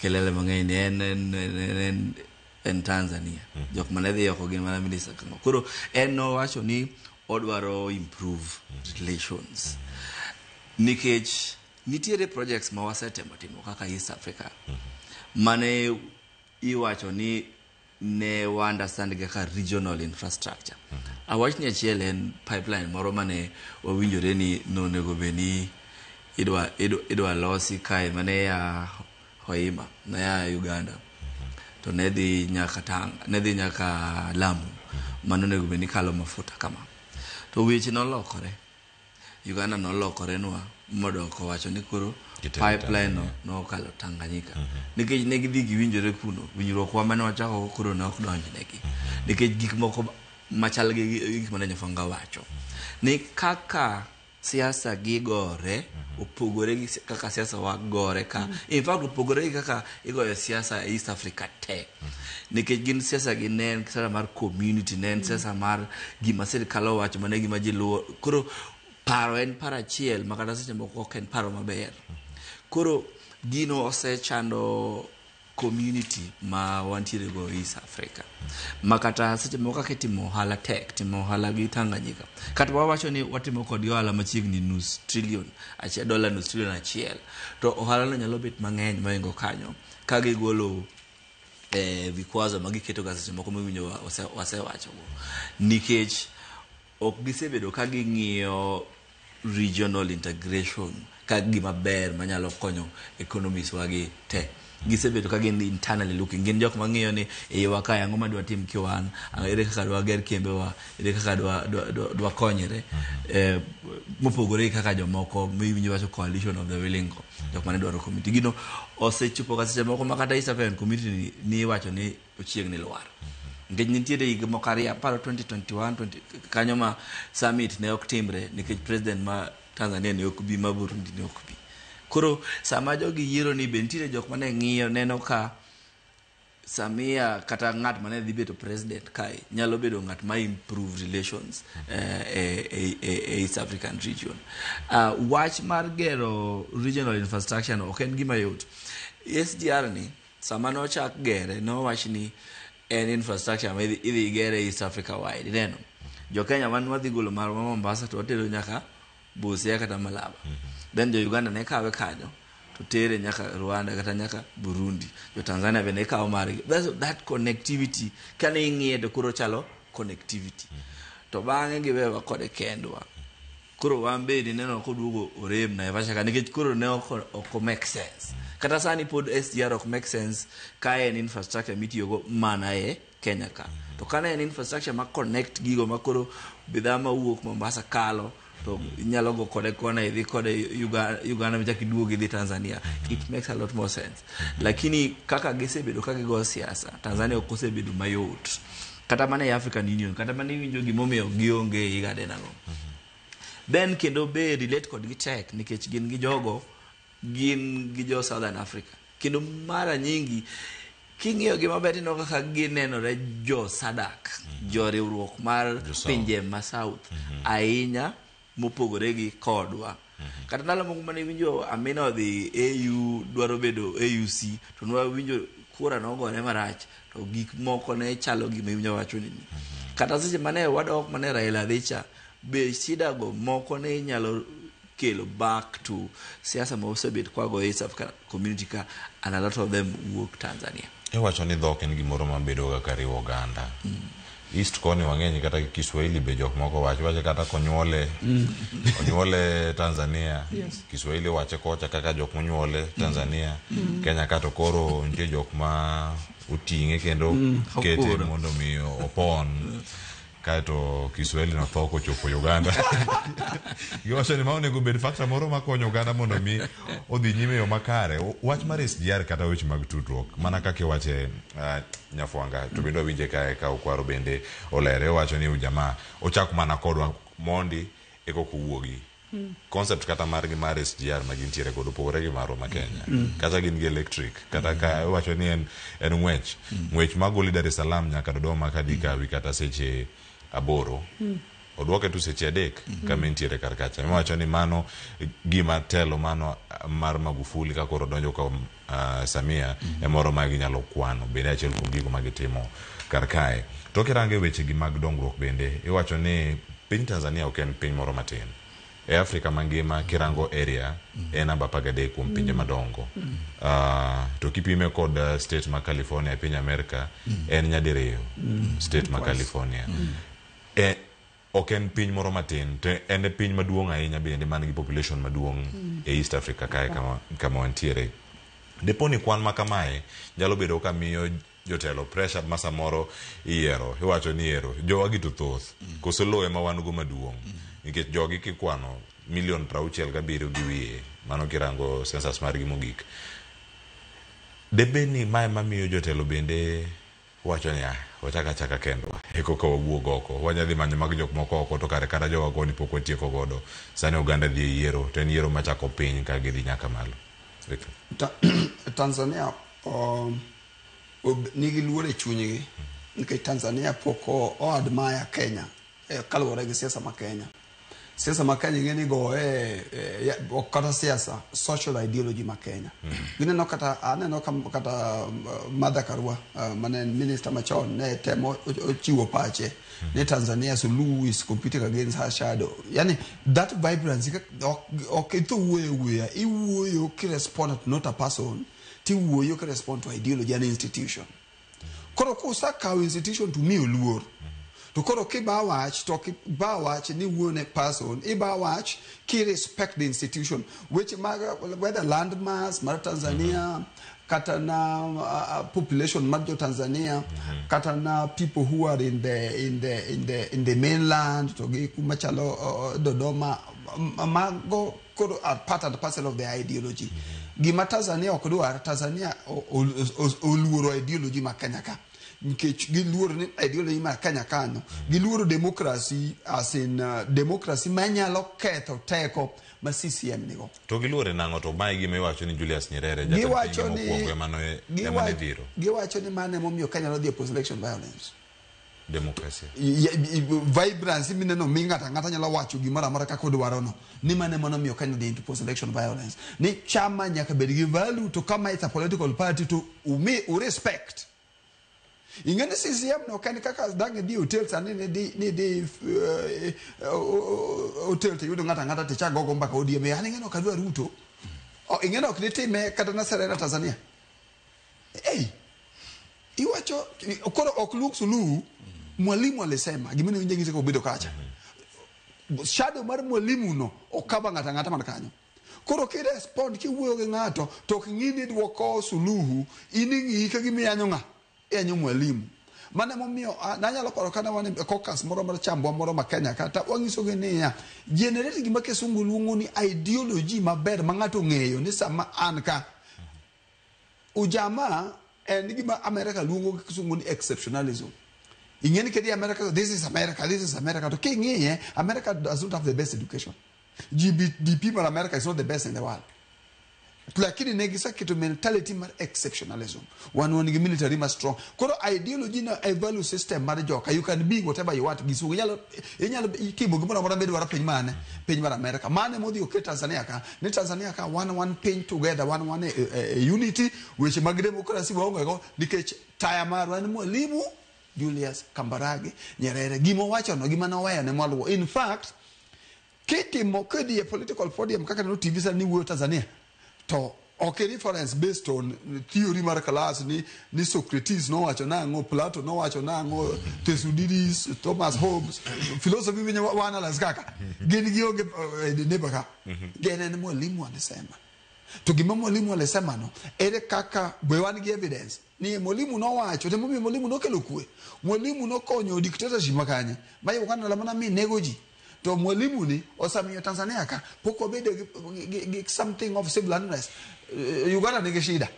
kelele mang'eny ni en Tanzania. Jok mane dhi oko gin mana minister kama. Koro en nowacho ni odwaro improve relations. Nikech nitiere projects ma wasetemo timo kaka East Africa mane iwacho ni ne wa understand kaka regional infrastructure. Awach ni achiel en pipeline moro mane wawinjore ni nonego bed ni idwa losi kae mane ya Hoima, ne ya Uganda. To ne dhi nyaka Tanga, ne dhi nyaka Lamu, mano onego bed ni kalo mafuta kama. To weche nolokore. Uganda nolokore nwa modoko wacho ni koro pipeline no nokalo Tanganyika. Nikech ne gidhi giwinjore kuno, winjruok wa mane wachako koro ne ok donjnegi. Nikech gik moko machal gi gik mane Nyafwanga wacho. Ni kaka siasa gigore opogore gi kaka siasa wa gore ka. In fact opogore gi kaka igoyo siasa e East Africa te. Nikech gin siasa gi ne en siasa mar community, ne en siasa mar gima sirikal owacho mane gima ji luwo. Koro paro en paro achiel ma kata seche moko ok en paro maber. Koro gino osechando community ma wantiere go East Africa. Ma kata seche moko kaka itimo ohala tek, timo ohala gi Tanganyika. Kata wawacho ni watimo kodgi ohala machiegni nus trillion, achiel, dola nus trillion achiel. To ohala no nyalo bet mang'eny mohingo kanyo. Ka gigolo vikwazo ma giketo ga seche moko miwinjo wasewachogo. Nikech ok gisebedo ka ging'iyo regional integration ka gima ber manyalo konyo economies wagi te. Gisebedo ka gin internally looking, gin jok mang'iyo ni iwa kae ang'o madwa tim kiwan, ere kaka dwa ger kembewa, ere kaka dwa konyre. Mopogore gi kaka jomoko miwinjo wacho coalition of the willing go, jok mane dwaro community. Gino osechopo ka seche moko ma kata East African Community ni iwacho ni ochiegni lwar. Nikech nitiere higa moko ariyo, aparo 2021, kanyo ma summit ne ok timre nikech president ma Tanzania ne ok bi, ma Burundi ne ok bi. Koro sama jogi yiero ni be nitiere jok mane ng'iyo neno ka Samia kata ng'at mane dhi bedo president kae nyalo bedo ng'at ma improve relations e East African region. Wach mar gero regional infrastructure no ok en gima yot. SGR ni sama nochak gere nowach ni en infrastructure ma idhi gere East Africa wide. Ineno? Jo Kenya wan wadhi golo marwa Mombasa to watero nyaka Busia kata Malaba. Then jo Uganda ne kawe kanyo to tere nyaka Rwanda kata nyaka Burundi. Jo Tanzania bende kawo margi. That connectivity kane ing'iye to koro chalo connectivity. To bang'e giwewa kode kendwa. Koro wan bende neno koduogo orem Naivasha ka nikech koro ne ok make sense. Kata sani pod SGR ok make sense ka en infrastructure mitiyogo mana e Kenya ka. To kana en infrastructure ma connect gigo ma koro bidhaa mawuok Mombasa kalo to inyalo go kode kona idhi kode Uganda michak iduog idhi Tanzania. It makes a lot more sense. Lakini kaka gisebedo ka gigo siasa, Tanzania ok osebedo mayot. Kata mana e African Union, kata mana iwinjo gimomiyo gionge e higa nang'o. Then kendo be relate kodgi tek nikech gin gi jogo, gin gi jo Southern Africa. Kendo mara nyingi king'iyo gi maber tineno kaka ginenore jo SADC, jo riwruok mar pinje ma South ahinya mopogore gi kodwa. Kata ndalo moko mane iwinjo Amina odhi AU dwaro bedo AUC to nwawinjo kura nogore marach to gik moko ne chalo gima iwinjo wacho ni. Kata seche mane wadok mane Raila dhi cha, be shida go moko ne inyalo kelo back to siasa ma osebet kwago East African Community ka, and a lot of them wuok Tanzania. Iwacho ni dhok en gimoro mabedo ga kariwo oganda. East koni wang'eny kata Kiswahili be jok moko wacho kata konyuole onyuole Tanzania. Yes. Kiswahili wache kocha kaka jok monyuole Tanzania. Kenya kato koro nitie jok ma oting'e kendo kete mondo mi opon. Kaeto Kiswahili no tho kochopo Uganda. Giwacho ni ma onego bed factor moro makonyo oganda mondo mi odhi nyime e yo makare. Wach mar SGR kata weche mag tudruok mana kaka iwache Nyafwanga to bende wawinje kae ka Okwaro bende olere owacho ni ujamaa ochak mana kodwa mondi eko kowuogi. Concept kata margi mar SGR ma gintiere godo opogore gi marwa ma Kenya. Kata gin gi electric, kata ka iwacho ni en ng'wech. Ng'wech magoli Dar es Salaam nyaka Dodoma kadhi kawi kata seche 8. Odwoke tu seche 3 kama entiere kar kacha. Iwacho ni mano gima telo mano mar Magufuli ka koro donjo ka Samia e moro ma ginyalo kwano bende achiel kuom gigo ma gitimo kar kae. To kirange weche gi mag dongruok bende iwacho ni piny Tanzania ok en piny moro matin. E Afrika mangima kirango area en namba 13 kuom pinje madongo. To kipime kod state ma California e piny Amerika en nyadiriyo state ma California. Ok en piny moro matin, to en e piny maduong' ahinya bende man gi population maduong' e East Africa kae kama wantiere. Depo ni kwan ma kamae nyalo bedo ka miyo jotelo pressure ma samoro iyiero, iwacho ni ero jowagi to thoth, koso lowo ema wan go maduong'. Nikech jogi kikwano milion 67 gi wiye, mano kirango census margi mogik. Debed ni mae mamiyo jotelo bende wacho ni wachaka achaka kendwa eko ka wawuog oko, wanyadhi manyo mag jok moko oko to kare kata jowa koni pok watieko godo. Sani oganda dhi e yiero, to en yiero machako piny ka gidhi nyaka malo. Tanzania nigi luor e chunygi nikech Tanzania pok o admire Kenya kaluwore gi siasa ma Kenya. Siasa ma Kenya ing'e ni goye ok kata siasa, social ideology ma Kenya. Gineno kata aneno kata Martha Karua mane en minister machon ne temo ochiwo pache ni Tanzania Suluhu is competing against her shadow. Yani that vibrancy ok itho wuoyo wuoya, iwuoyo ki respond to not a person, tiwuoyo ki respond to ideology and institution. Koro kusakawo institution to miyo luor. To koro kiba wach to kiba wach ni wuone person, iba wach ki respect the institution, which whether land mass mar Tanzania, kata na population mar jo Tanzania, kata na people who are in the mainland to gi kuma chalo Dodoma, mago koro are part and parcel of the ideology. Gima Tanzania ok dwar, Tanzania oluoro ideology ma Kenya ka. Nikech giluoro ni ideology mar Kenya kanyo, giluoro democracy as in democracy manyalo ketho teko ma CCM nigo. To giluore nang'o to mae gima iwacho ni Julius Nyerere jatend piny mokwongo ema ne dhiro. Giwacho ni mano emomiyo Kenya nodhi e post election violence. Democracy. Vibrancy mineno mi ng'ato ang'ata nyalo wacho gimoro amora kaka odwaro no. Ni mano ema nomiyo Kenya dhi into post election violence. Ni chama nyaka bed gi value to kama it's a political party to umi respect. Ing'e ni CCM no kan kaka dang' idhi hotel sani ni dhi hotel to iyudo ng'ato ang'ata to ichak gogo mbaka ODM. An ing'e ni ok adwar Ruto. Ing'eno ok ditime kata na Serena Tanzania. Ei, iwacho koro ok luong Suluhu, mwalimu alisema gimane winjo ng'ise kobedo kacha. Shadow mar mwalimu no okaba ng'ata ng'ata man kanyo. Koro kirespond kiwuoyo gi ng'ato to ok ng'i ni dwoko Suluhu, in ing'i ka gima iyanyo ng'a? Iyanyo mwalimu. Mano emomiyo nanyalo paro kane wan e caucus moro mar chambwa moro ma Kenya kata wanyisogi niya, generate gima kisungu luongo ni ideology maber ma ng'ato ong'eyo ni sama an ka ujamaa en gima America luongo gi kisungu ni exceptionalism. Ing'e ni kidhi America, this is America, this is America. To king'iye, America does not have the best education. GDP mar America is not the best in the world. Lakini ne giseketo mentality mar exceptionalism. Wan wan gi military ma strong. Koro ideology na e value system mar joka. You can be whatever you want. Gisungu inyalo timo gimoro amora midwaro piny mane? Piny mar America. Mane modhi oket Tanzania ka. Ni Tanzania ka wan piny together, wan e unity, weche mag democracy waonge go nikech taya marwa en Mwalimu Julius Kambarage Nyerere. Gima owacho no, gima noweyo ne mwaluwo. In fact, kitimo kidhi e political podium kaka neno TV sani wuoyo Tanzania, to ok reference based on theory mar class ni Socrates nowacho nang'o, Plato nowacho nang'o, Thucydides, Thomas Hobbes, philosophy winyo wa analyze kaka gin gionge neighbor ka gin en mwalimu alisema. To gima mwalimu alisema no, ere kaka be wan gi evidence ni mwalimu nowacho to momiyo mwalimu nokelo kwe, mwalimu nokonyo dictatorship makanye ma Uganda mana mi nego ji, to mwalimu ni osemiyo Tanzania ka pok wabedo gi something of civil unrest. Uganda nigi shida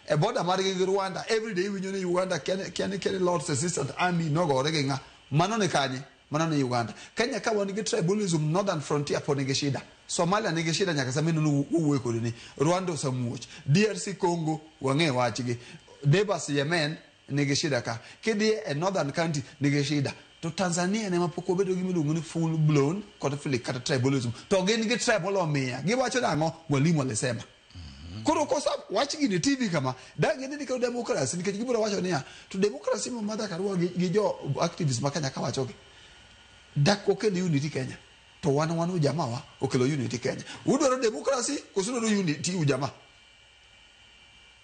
e border margi gi Rwanda. Every day iwinjo ni Uganda kia ni Lord's Resistance Army nogore gi ng'a. Mano ni kanye? Mano ni Uganda. Kenya ka wan gi tribalism, northern frontier pod nigi shida. Somalia nigi shida nyaka sama ineno wuoyo kodi ni Rwanda osemuoch. DRC Congo wang'e wachgi. Neighbors Yemen nigi shida ka. Kidhi e northern country nigi shida. To Tanzania ne mapok wabedo gi miluongo ni full blown conflict kata tribalism. To gin gi tribal omiya. Giwacho nang'o? Mwalimu alisema. Koro kosa wach gini TV kama, dang' gidhi ni kelo democracy nikech gibiro wacho niya, to democracy ma Martha Karua gi jo activists ma Kenya ka wachogi dak okel unity Kenya. To wan ujamaa wa okelo unity Kenya. Udwaro democracy koso udwaro unity ujamaa?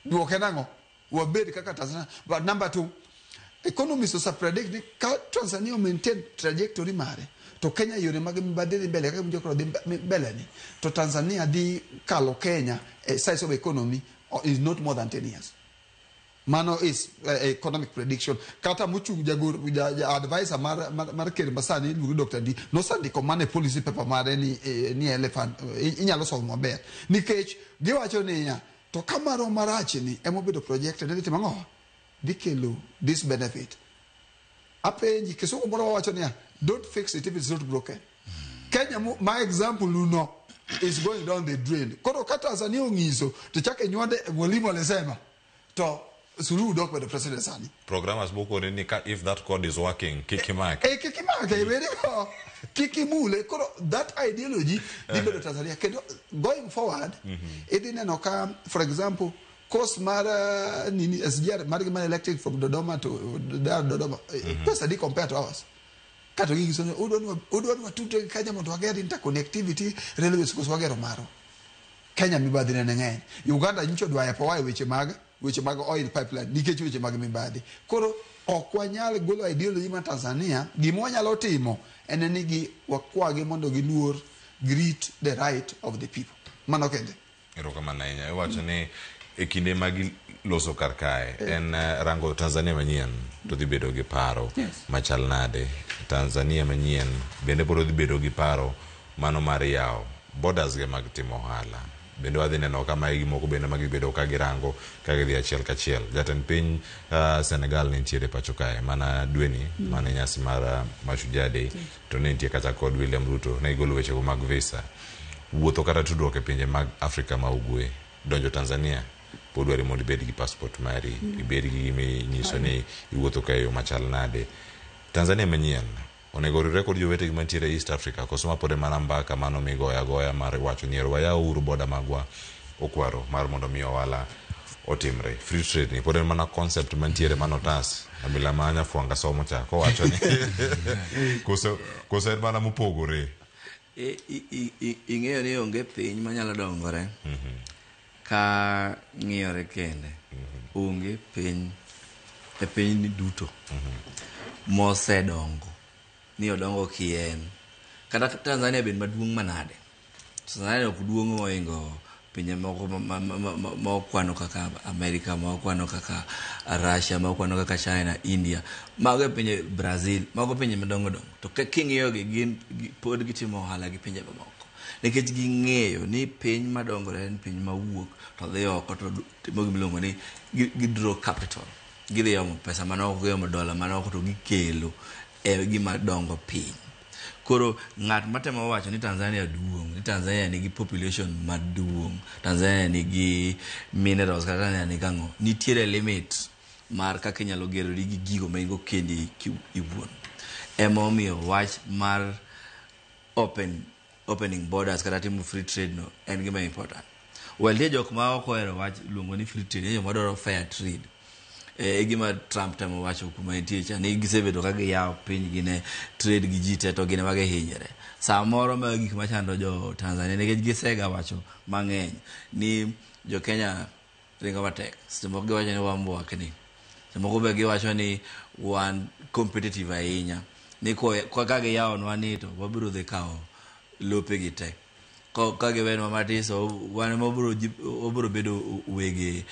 Duoke nang'o? Wabed kaka Tanzania. But number two, economists ose predict ni ka Tanzania maintain trajectory mare, to Kenya yore mag mibadhi dhi mbele kaka winjo koro dhi mbele ni, to Tanzania dhi kalo Kenya e size of economy is not more than 10 years. Mano is economic prediction. Kata mochung' jagor ja advisor mar ker masani iluongo ni Dr. D nosandiko mana e policy paper mare ni elephant inyalo somo maber nikech giwacho niya to ka marwa marach ni emobedo projected dhi timo ang'o? Dhi kelo this benefit. Apenji kisungu moro wawacho niya, don't fix it if it's not broken. Kenya ma example no is going down the drain. Koro ka Tanzania ong'iso to chak inywande mwalimu alisema to Suluhu dok bedo president sani. Programmers bokone ni ka if that code is working, kik imake. E kik imake, ibedgo kik imule. Koro that ideology dhi bedo Tanzania kendo going forward. Idhi neno ka, for example, cost mar nini SGR margi mar electric from Dodoma to Dar Dodoma pesa di compare to ours. Kato ginyiso ni udwa ni watudre gi Kenya mondo wager interconnectivity railways koso wagero marwa. Kenya mibadhi ne ng'eny. Uganda nyocha odwa yapo weche mag oil pipeline nikech weche mag mibadhi. Koro ok wanyal golo ideology mar Tanzania. Gima wanyalo timo en ni gi wakwagi mondo giluor greet the right of the people. Mano kende. Erokamano ahinya. Iwacho ni e kinde ma giloso kar kae en rango Tanzania manyien to dhi bedo gi paro machal nade. Tanzania manyien bende pod dhi bedo gi paro mano mar yawo borders ge mag timo ohala. Bende wadhi neno ka mae gimoko bende ma gibedo ka girango ka gidhi achiel kachiel. Jatend piny Senegal ne nitiere pacho kae mana dweni mane nyasi mar Mashujaa Day to ne nitie kata kod William Ruto ne gigolo wechego mag visa wuotho kata tudruok e pinje mag Afrika ma ugwe. Donjo Tanzania pod dwari mondo ibed gi passport mari, ibed gi giminyiso ni iwuotho ka e yo machal nade. Tanzania manyien onego oriwre kod jowetegi mantiere East Africa koso ma pod en mana mbaka mano migoyo agoya mar wacho ni ero wayaw uru border magwa okwaro mar mondo mi ohala otimre. Free trade ni pod en mana concept mantiere mano otas abila ma Nyafwanga somo cha kowacho ni koso en mana mopogore. Ing'eyo ni onge piny manyalo dongore. Ka ng'iyore kende, onge piny e piny duto mosedongo ni odongo kien. Kata Tanzania bed maduong' manade. Tanzania ok duong' mohingo pinje moko ma okwano kaka Amerika, ma okwano kaka Russia, ma okwano kaka China, India. Mago e pinje Brazil, mago pinje madongo dongo. To king'iyo gi gin pod gitimo ohala gi pinje mamoko. Nikech ging'eyo ni piny madongore en piny mawuok to dhi oko to timo gimiluongo ni gi draw capital. Gidhi omo pesa manoko, giomo dola manoko to gikelo e gima dongo piny. Koro ng'at matemo wacho ni Tanzania duong', ni Tanzania nigi population maduong', Tanzania nigi minerals kata Tanzania nigi ang'o, nitiere limit mar kaka inyalo gerori gi gigo ma in go kendi iwuon. Emomiyo wach mar opening borders kata timo free trade no en gima important. Well, nitie jok ma ok ohero wach luongo ni free trade, nitie jok madwaro fair trade. E gima Trump temo wacho kuma entie cha ni gisebedo ka giyawo pinygi ne trade gi ji te to gin ema gihinyore. Samoro mago gik machando jo Tanzania nikech gisega wacho mang'eny ni jo Kenya ringo matek. Seche moko giwacho ni wambwakni. Seche moko be giwacho ni wan competitive ahinya. Ni ka giyawonwa ni to wabiro dhi kawo lopegi te. Ka giwenwa matis to wan ema wabiro bedo wege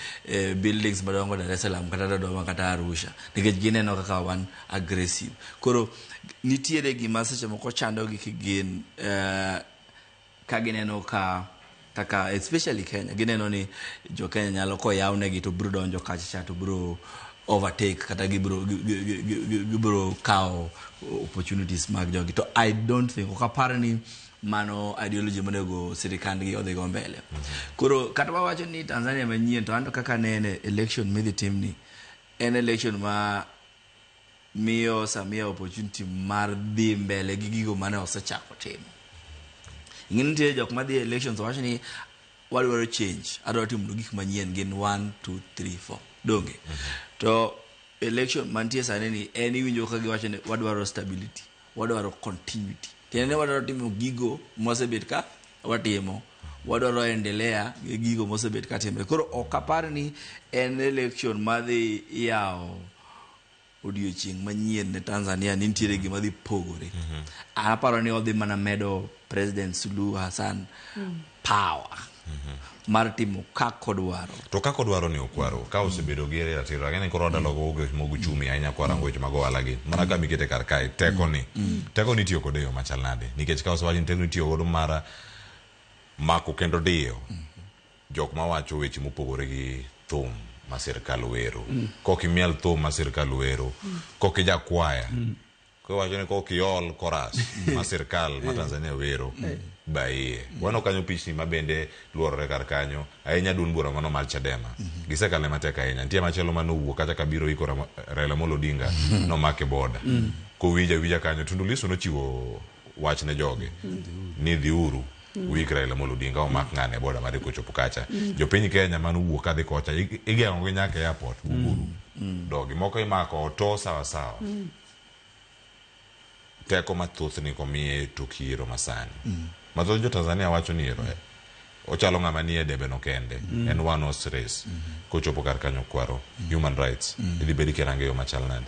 buildings madongo Dar es Salaam kata Dodoma kata Arusha nikech gineno kaka wan aggressive. Koro nitiere gima seche moko chandogi kigin ka gineno ka kaka especially Kenya gineno ni jo Kenya nyalo koyawnegi to biro donjo kacha cha to biro overtake kata gibiro kawo opportunities mag jogi to I don't think ok apar ni mano ideology monego sirikandgi odhi go mbele. Koro kata wawacho ni Tanzania manyien to anto kaka anene election midhi timni en election ma miyo Samia opportunity mar dhi mbele gi gigo mane osechako timo. Ing'e ni nitie jok madhi e elections wacho ni wadwaro change, adwaro timo gik manyien gin 1 2 3 4 donge. To election mantie sani ni en iwinjo ka giwacho ni wadwaro stability, wadwaro continuity. Tiende ni wadwaro timo gigo mosebet ka watimo, wadwaro endelea gi gigo mosebet ka timre. Koro ok apar ni en election madhi yawo odiochieng' manyien ne Tanzania ni nitiere gima dhi pogore. Aparo ni odhi mana medo President Suluhu Hassan power mar timo kaka odwaro. To kaka odwaro ni okwaro ka osebedo gi ratiro ang'e ni koro wadalogo weche mag uchumi ahinya kwarango weche mag ohala gi mana ka mikete kar kae teko ni teko ni itiyo kode e yo machal nade nikech ka osewach ni teko ni itiyo godo mar mako kendo diyo jok mawacho weche mopogore gi thum ma sirkal wero kok imiel thum ma sirkal wero kok ijakwaya kiwacho ni kok iol chorus ma sirkal ma Tanzania wero baiye waneno kanyo pichni ma bende luorore kar kanyo ahinya duond bura mano mar Chadema gisekale matek ahinya nitie machielo manowuok kacha kabiro iko Raila Amolo Odinga nomake boda kowinjo awinja kanyo Tundu Lissu nochiwo wach ne jogi ni dhiuru uik Raila Amolo Odinga omak ng'ane e boda mare kochopo kacha jopiny Kenya manowuok kadhi kocha igeng'o gi nyaka e airport wuoguru dogi moko imako oto sawa sawa teko mathoth ni komiye tok yiero masani mathoth jo Tanzania wacho ni ero ochalo ng'ama nie debe no kende en one horse race kochopo kar kanyo kwaro human rights idhi bedi kirange yo machal nade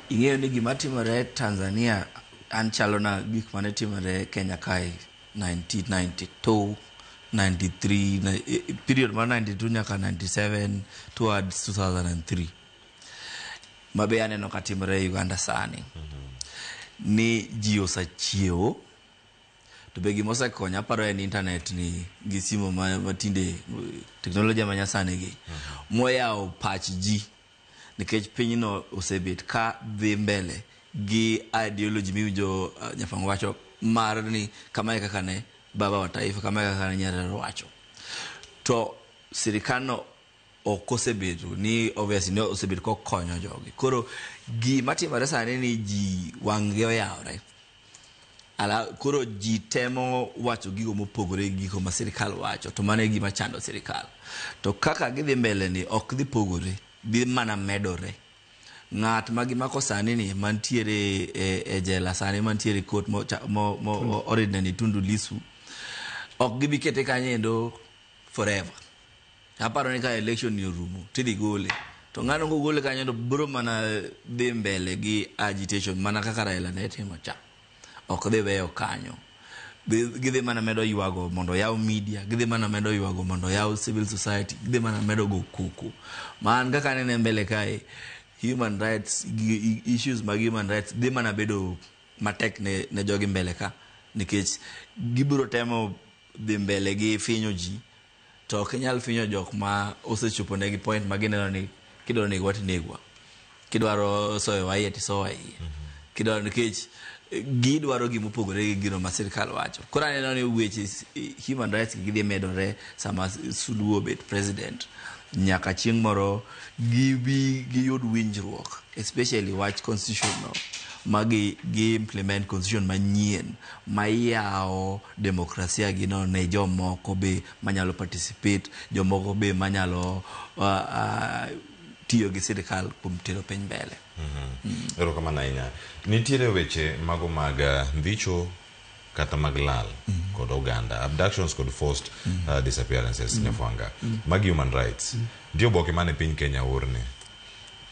Ing'eyo ni gima timore Tanzania an chalo na gik mane timore Kenya kae 1992 93 period mar 92 nyaka 97 towards 2003 mabe aneno ka timore Uganda sani ni ji osachiewo to be gima osekonyo aparo en internet ni gi simu ma tinde teknolojia ma nyasani gi moyawo pach ji nikech pinyno osebet ka dhi mbele gi ideology miwinjo Nyafang wacho mar ni kamae kaka ne baba wa taifa kamae kaka ne Nyerere wacho to sirikal ok osebedo ni obviously ne osebedo kokonyo jogi koro gima timore sani ni ji wang'gi oyawre ala koro ji temo wacho gigo mopogore gi gigo ma sirikal wacho to mano e gima chando sirikal to kaka gidhi mbele ni ok dhi pogore dhi mana medore ng'at ma gimako sani ni mantiere e jela sani mantiere court mo oridne ni Tundu Lissu ok gibi kete kanyo endo forever. Aparo ni ka election ni orumo tidhi gole to ng'ano kogole kanyo to biro mana dhi mbele gi agitation mana kaka Raila ne timo cha. Ok dhi weyo kanyo. Gidhi mana medo ywago mondo oyaw media, gidhi mana medo ywago mondo oyaw civil society, gidhi mana medo go koko. Ma an kaka anene mbele kae, human rights issues mag human rights dhi mana bedo matek ne jogi mbele ka, nikech gibiro temo dhi mbele gi finyo ji, to ok inyal finyo jok ma osechopo negi point ma gineno ni kidwaro negwa to inegwa, kidwaro soyowa iye to isowa iye, kidwaro, nikech gidwaro gimopogore gi gino ma sirikal wacho. Koro aneno ni weche human rights gi gidhi medore sama Suluhu obet president, nyaka chieng' moro gibi giyud winjruok, especially wach constitution no, ma gi implement constitution manyien mayawo demokrasia gino ne jomoko be manyalo participate, jomoko be manyalo tiyo gi sirikal kuom tero piny mbele. Erokamano ahinya. Nitiere weche mago mag ndhicho kata mag lal kod oganda, abductions kod forced disappearances. Nyafwanga, mag human rights, nitie oboke mane piny Kenya orne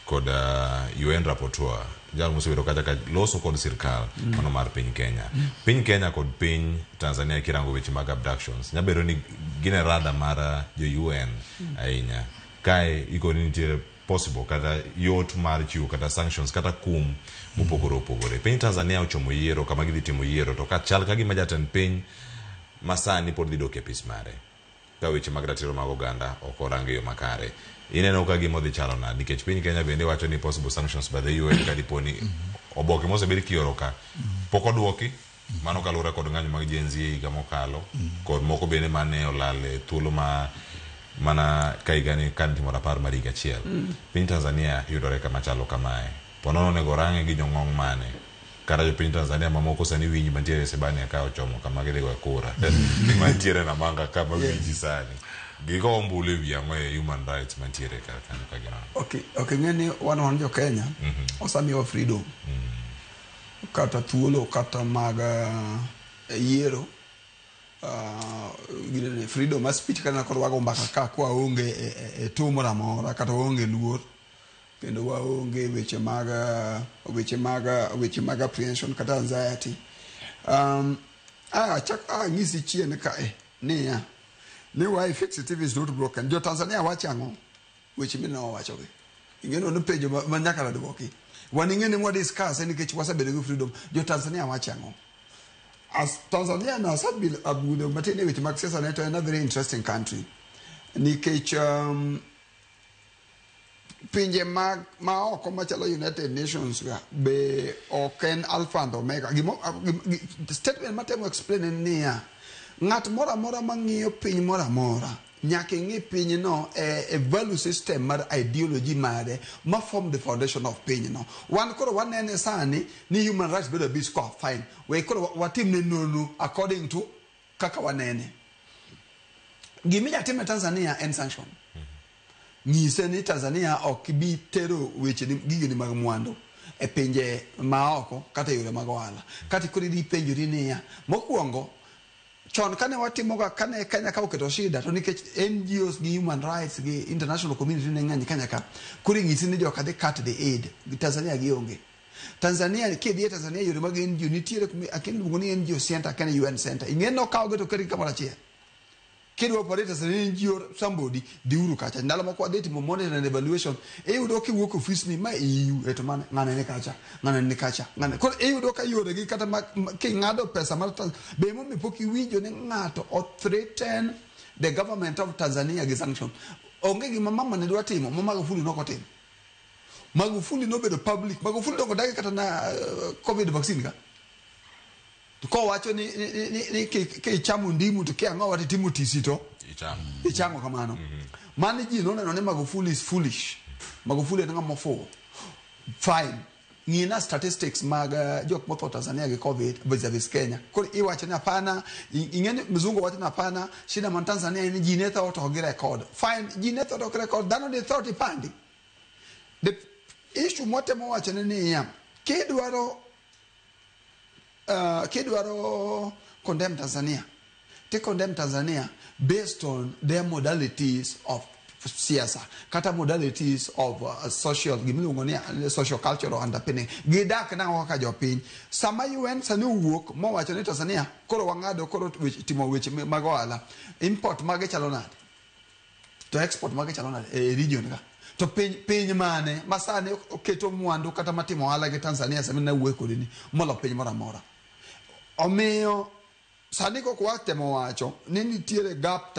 kod UN rapporteur, jal mosebedo kacha ka loso kod sirkal mano mar piny Kenya. Piny Kenya kod piny Tanzania, kirango weche mag abductions, nyabedo ni gin e rada mar jo UN ahinya. Kae ikoni nitiere possible kata yot mar chiwo kata sanctions kata kum mopogore opogore. Piny Tanzania ochomo yiero kama gidhi timo yiero, to ka chal ka gima jatend piny masani pod dhi dok e apis mare ka weche mag ratiro mag oganda ok orang e yo makare. Ineno ka gima odhi chalo nade? Nikech piny Kenya bende wacho ni possible sanctions by the UN ka dipo ni oboke mosebed kioro ka pok oduoki. Mano kaluwore kod ng'anyo mag Gen Z e higa mokalo kod moko bende mane olal e thuolo ma mana ka higani ka nitimo rapar mar higa achiel. Piny Tanzania yudore kama chalo kamae. Ponono onego rang'e gi jong'ong mane kata jopiny Tanzania mamoko sani winji mantiere Sebania ka ochomo kama gidhi goyo kura mantiere Namanga ka ma winji sani gigo ombulu e wi ang'o e human rights mantiere kar kanyo ka girango. Okay, ng'e ni wan jo Kenya osamiwa freedom kata thuolo kata mag yiero, ginene freedom mar speech kata koro wago mbaka ka kwaonge e tuo moro amora kata waonge luor kendo waonge weche mag apprehension kata anxiety. Chak anyisi chien kae niya ni why fix it if it's not broken. Jo Tanzania wacho ang'o? Weche mineno wawachogi ing'eno ni penjo ma nyaka duoki. Wan ing'e ni mwa discuss nikech wasebedo gi freedom. Jo Tanzania wacho ang'o? As Tanzania na asabil abudho matin e weche mag siasa ne, to en a very interesting country nikech pinje mag ma oko machalo United Nations ga be ok en alpha and omega. Statement matemo explain en niya, ng'at moro amora mang'iyo piny moro amora nyaka ing'i pinyno e value system mar ideology mare ma form the foundation of pinyno. Wan koro wanene sani ni human rights bedo abuse ko fine, we koro watimne nonro according to kaka wanene. Giminya time Tanzania en sanction. Nyise ni Tanzania ok bi tero weche ni gigeni mag mwandu e pinje maoko kata e yore mag ohala. Kata koro idhi penjori niya, mokwongo chon kane watimoga kane Kenya ka oketo shida, to nikech NGOs gi human rights gi international community ne ng'eny Kenya ka, koro ing'isi ni joka dhi cut the aid. Tanzania gionge. Tanzania kidhi e Tanzania yore mag NGO nitiere kuma akia iluongo ni NGO center kane UN center ing'e nokawgi to oketgi kamoro achiel. Kidwa operate as an NGO somebody dhiuru kacha. Ndalo moko wadhi timo monitoring and evaluation, iyudo kiwuok e ofis ni ma EU e to mane ng'ane ni kacha, ng'ane ni kacha, ng'ane koro iyudo ka yore gi kata ma king'ado pesa mar be emomiyo pok iwinjo ni ng'ato o threaten the government of Tanzania gi sanction. Onge gima mama ne dwa timo ma Magufuli nok otimo. Magufuli nobedo public. Magufuli dongo dagi kata na COVID vaccine ka kowacho ni kichamo ndimu to kiang'o wati timo tisi to ichango kamano. Mano ji noneno ni Magufuli is foolish. Magufuli en ng'ama ofuwo. Fine, ng'ina statistics mag jok motho Tanzania gi COVID vis-a-vis Kenya. Koro iwacho ni hapana, ing'e ni mzungu wacho ni hapana, shida man Tanzania en ni ji ne tho to ok gi record. Fine, ji ne tho to ok record, dhano ne tho tipandi. The issue mwatemo wacho ni niya, kidwaro condemn Tanzania. Ti condemn Tanzania based on their modalities of siasa kata modalities of social, gimiluongo ni social cultural underpinning. Gidak nang'o kaka jopiny? Sama UN sani owuok mowacho ni Tanzania koro wang'ado koro timo weche mag ohala, import mage chalo nade to export mage chalo nade e region ka? To piny mane ma sani oketo mwandu kata matimo ohala gi Tanzania sama nawuoyo kodi ni molo piny moro amora? Omiyo sani kok watemo wacho ni nitiere gap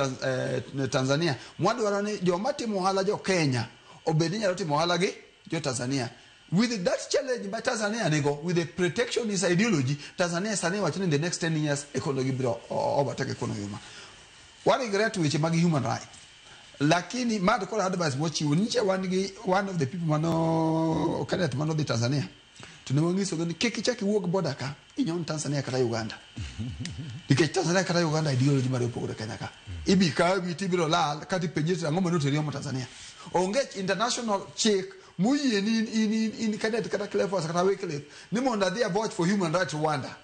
Tanzania, mwadwaro ni joma timo ohala jo Kenya obed ni nyalo timo ohala gi jo Tanzania. With that challenge ma Tanzania nigo with the protectionist ideology, Tanzania sani wacho ni in the next 10 years economy biro overtake economy ma. Wa regret weche mag human right, lakini mad koro advice mochiwo niche wan gi one of the people mano Kenneth mano dhi Tanzania, to ne wanyisogi ni kik ichak iwuog border ka inyon Tanzania kata Uganda, nikech Tanzania kata Uganda ideology mare opogore. Kenya ka ibi kawi tibiro lal kata ipenji to ang'o manoteri omo Tanzania. Onge international chik moyie ni in Kenneth kata Cleophas kata Wycliffe ni mondo adhi a vote for human rights Rwanda.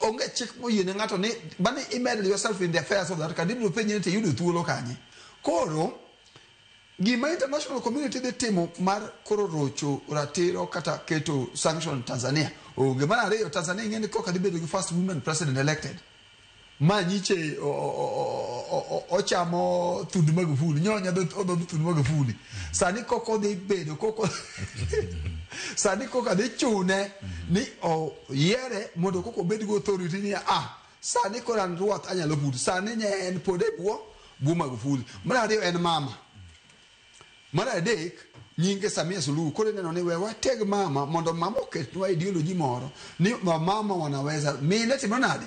Onge chik moyie ne ng'ato ni bani imeddle yourself in the affairs of that country. Ibiro penji ni to iyudo thuolo kanye. Koro gima international community dhi timo mar koro rocho ratiro kata keto sanction Tanzania onge. Mar ariyo, Tanzania ing'e ni koka dhi bedo gi first women president elected ma nyiche ochamo thund Magufuli, nyonya odhodho thund Magufuli. Sani koko dhi bedo koko sani koka dhi chune ni oyiere mondo koko obed gi authority ni sani koro an ruoth anyalo pur. Sani nye en pod e bwo Magufuli. Mar ariyo en mama. Mar adek nyinge Samia Suluhu. Koro ineno ni we wateg mama mondo mama oketnwa ideology moro ni mama wanaweza, mine timo nade,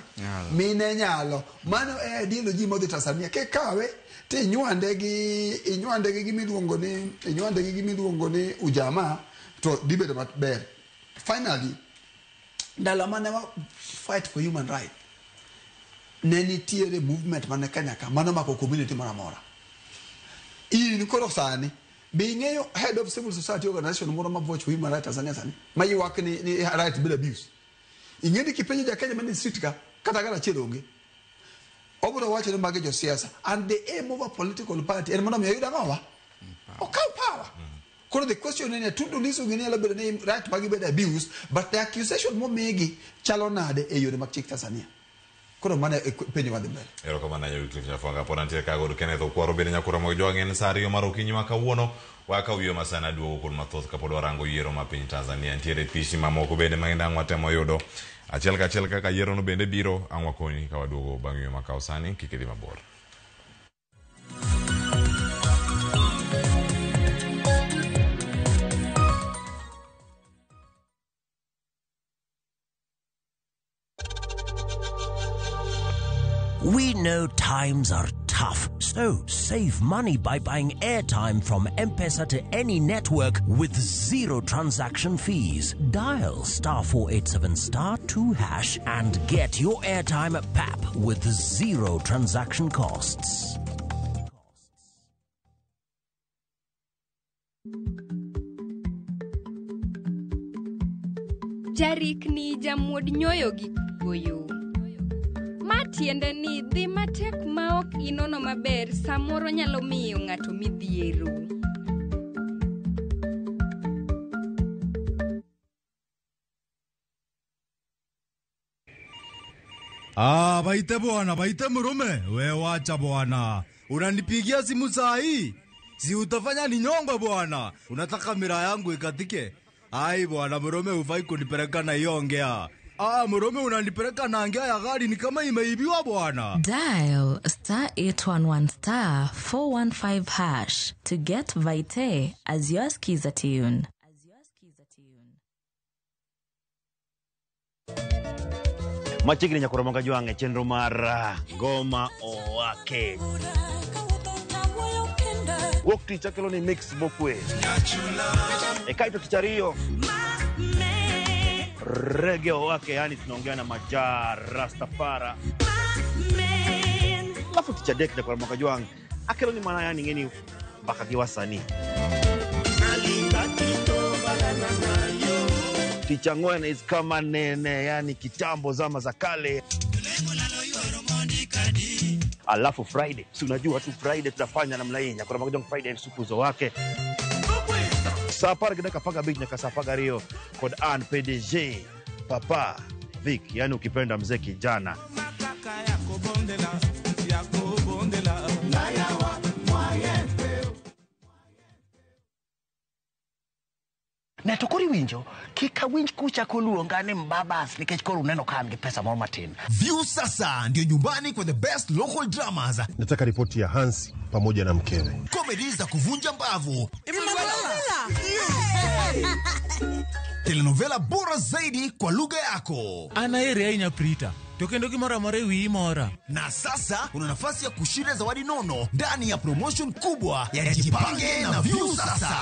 mine nyalo. Mano e ideology modhi Tanzania. Kikawe to inywande gi gimiluongo ni inywande gi gimiluongo ni ujamaa to dhi bedo maber. Finally, ndalo mane wa fight for human right, ne nitiere movement mane Kenya ka mano mako community moro amora. In koro sani be ing'eyo head of civil society organization moro ma voice for human rights Tanzania sani ma ywak ni right bedo abuse? Ing'e ni kipenjo ja Kenya manie street ka kata gara achiel onge, obiro wacho ni magi josiasa, and the aim of a political party en mondo mi oyud ang'owa okaw power. Koro the question en Tundu Lissu gini nyalo bedo ni right magi bedo abuse, but the accusation momigi chalo nade e yore mag chik Tanzania? Koro mano e penjo madhi mbele. Erokamano ahinya Wycliffe Nyafwanga. Pod antiere ka kod Kenneth Okwaro bende nyakura mag Jowang'. En sa 2 mar okinyi ma kawuono. Wakaw yie masani aduogo kod mathoth kapod warango yiero ma piny Tanzania. Nitiere pichni mamoko bende ma ang' watemo yudo achiel kachiel kaka yiero no bende biro. Ang' wakonyi ka waduogo bang' yie makaw sani. Kik idhi mabor. We know times are tough, so save money by buying airtime from M-Pesa to any network with zero transaction fees. Dial *487 *2# and get your airtime at PAP with zero transaction costs. Jarikni jamuod nyoyo gi kuoyo. Ma tiende ni dhi matek ma ok inono maber samoro nyalo miyo ng'ato midhiero. Ah, baite bwana, baite mrume. We wacha bwana. Unanipigia simu saa hii? Si utafanya ninyongwe bwana. Unataka mira yangu ikatike? Ai bwana, mrume hufai kunipeleka na hiyo ongea. Ah, mrume unanipeleka na ngea ya gari ni kama imeibiwa bwana. Dial *811 *415# to get Vite as your skiza tune. Machiegni nyakoro mag Jwang' e chenro mar Ngoma Owake. Wuok tich akelo ni mix mokwe. E kaito tich ariyo Reggae Owake, yani tunaongea na Maja Rastafara. Alafu tich adek nyakoro mag Jwang' akelo ni mana yani ng'eni mbaka gi wasanii. Tich ang'wen is kama nene, yani kitambo zama za kale. Alafu Friday, si unajua tu Friday tutafanya namna hii. Nyakora Magajong Friday supuzo wake. Saa 10 gi dakika 15 nyaka saa 12 kod an PDG Papa Vic, yani ukipenda mzee kijana. Ne to koro iwinjo kik awinj kuchako luonga ni mbabas nikech koro uneno ka an gi pesa moro matin. View sasa ndio nyumbani kwa the best local dramas, Nataka ripoti ya Hansi pamoja na mkewe. Comedy za kuvunja mbavu, telenovela bora zaidi kwa lugha yako. An aheri ahinya Prita, to kendo gimoro amora e wiyi mora. Na sasa una nafasi ya kushinda zawadi nono ndani ya promotion kubwa ya Jipange na View Sasa.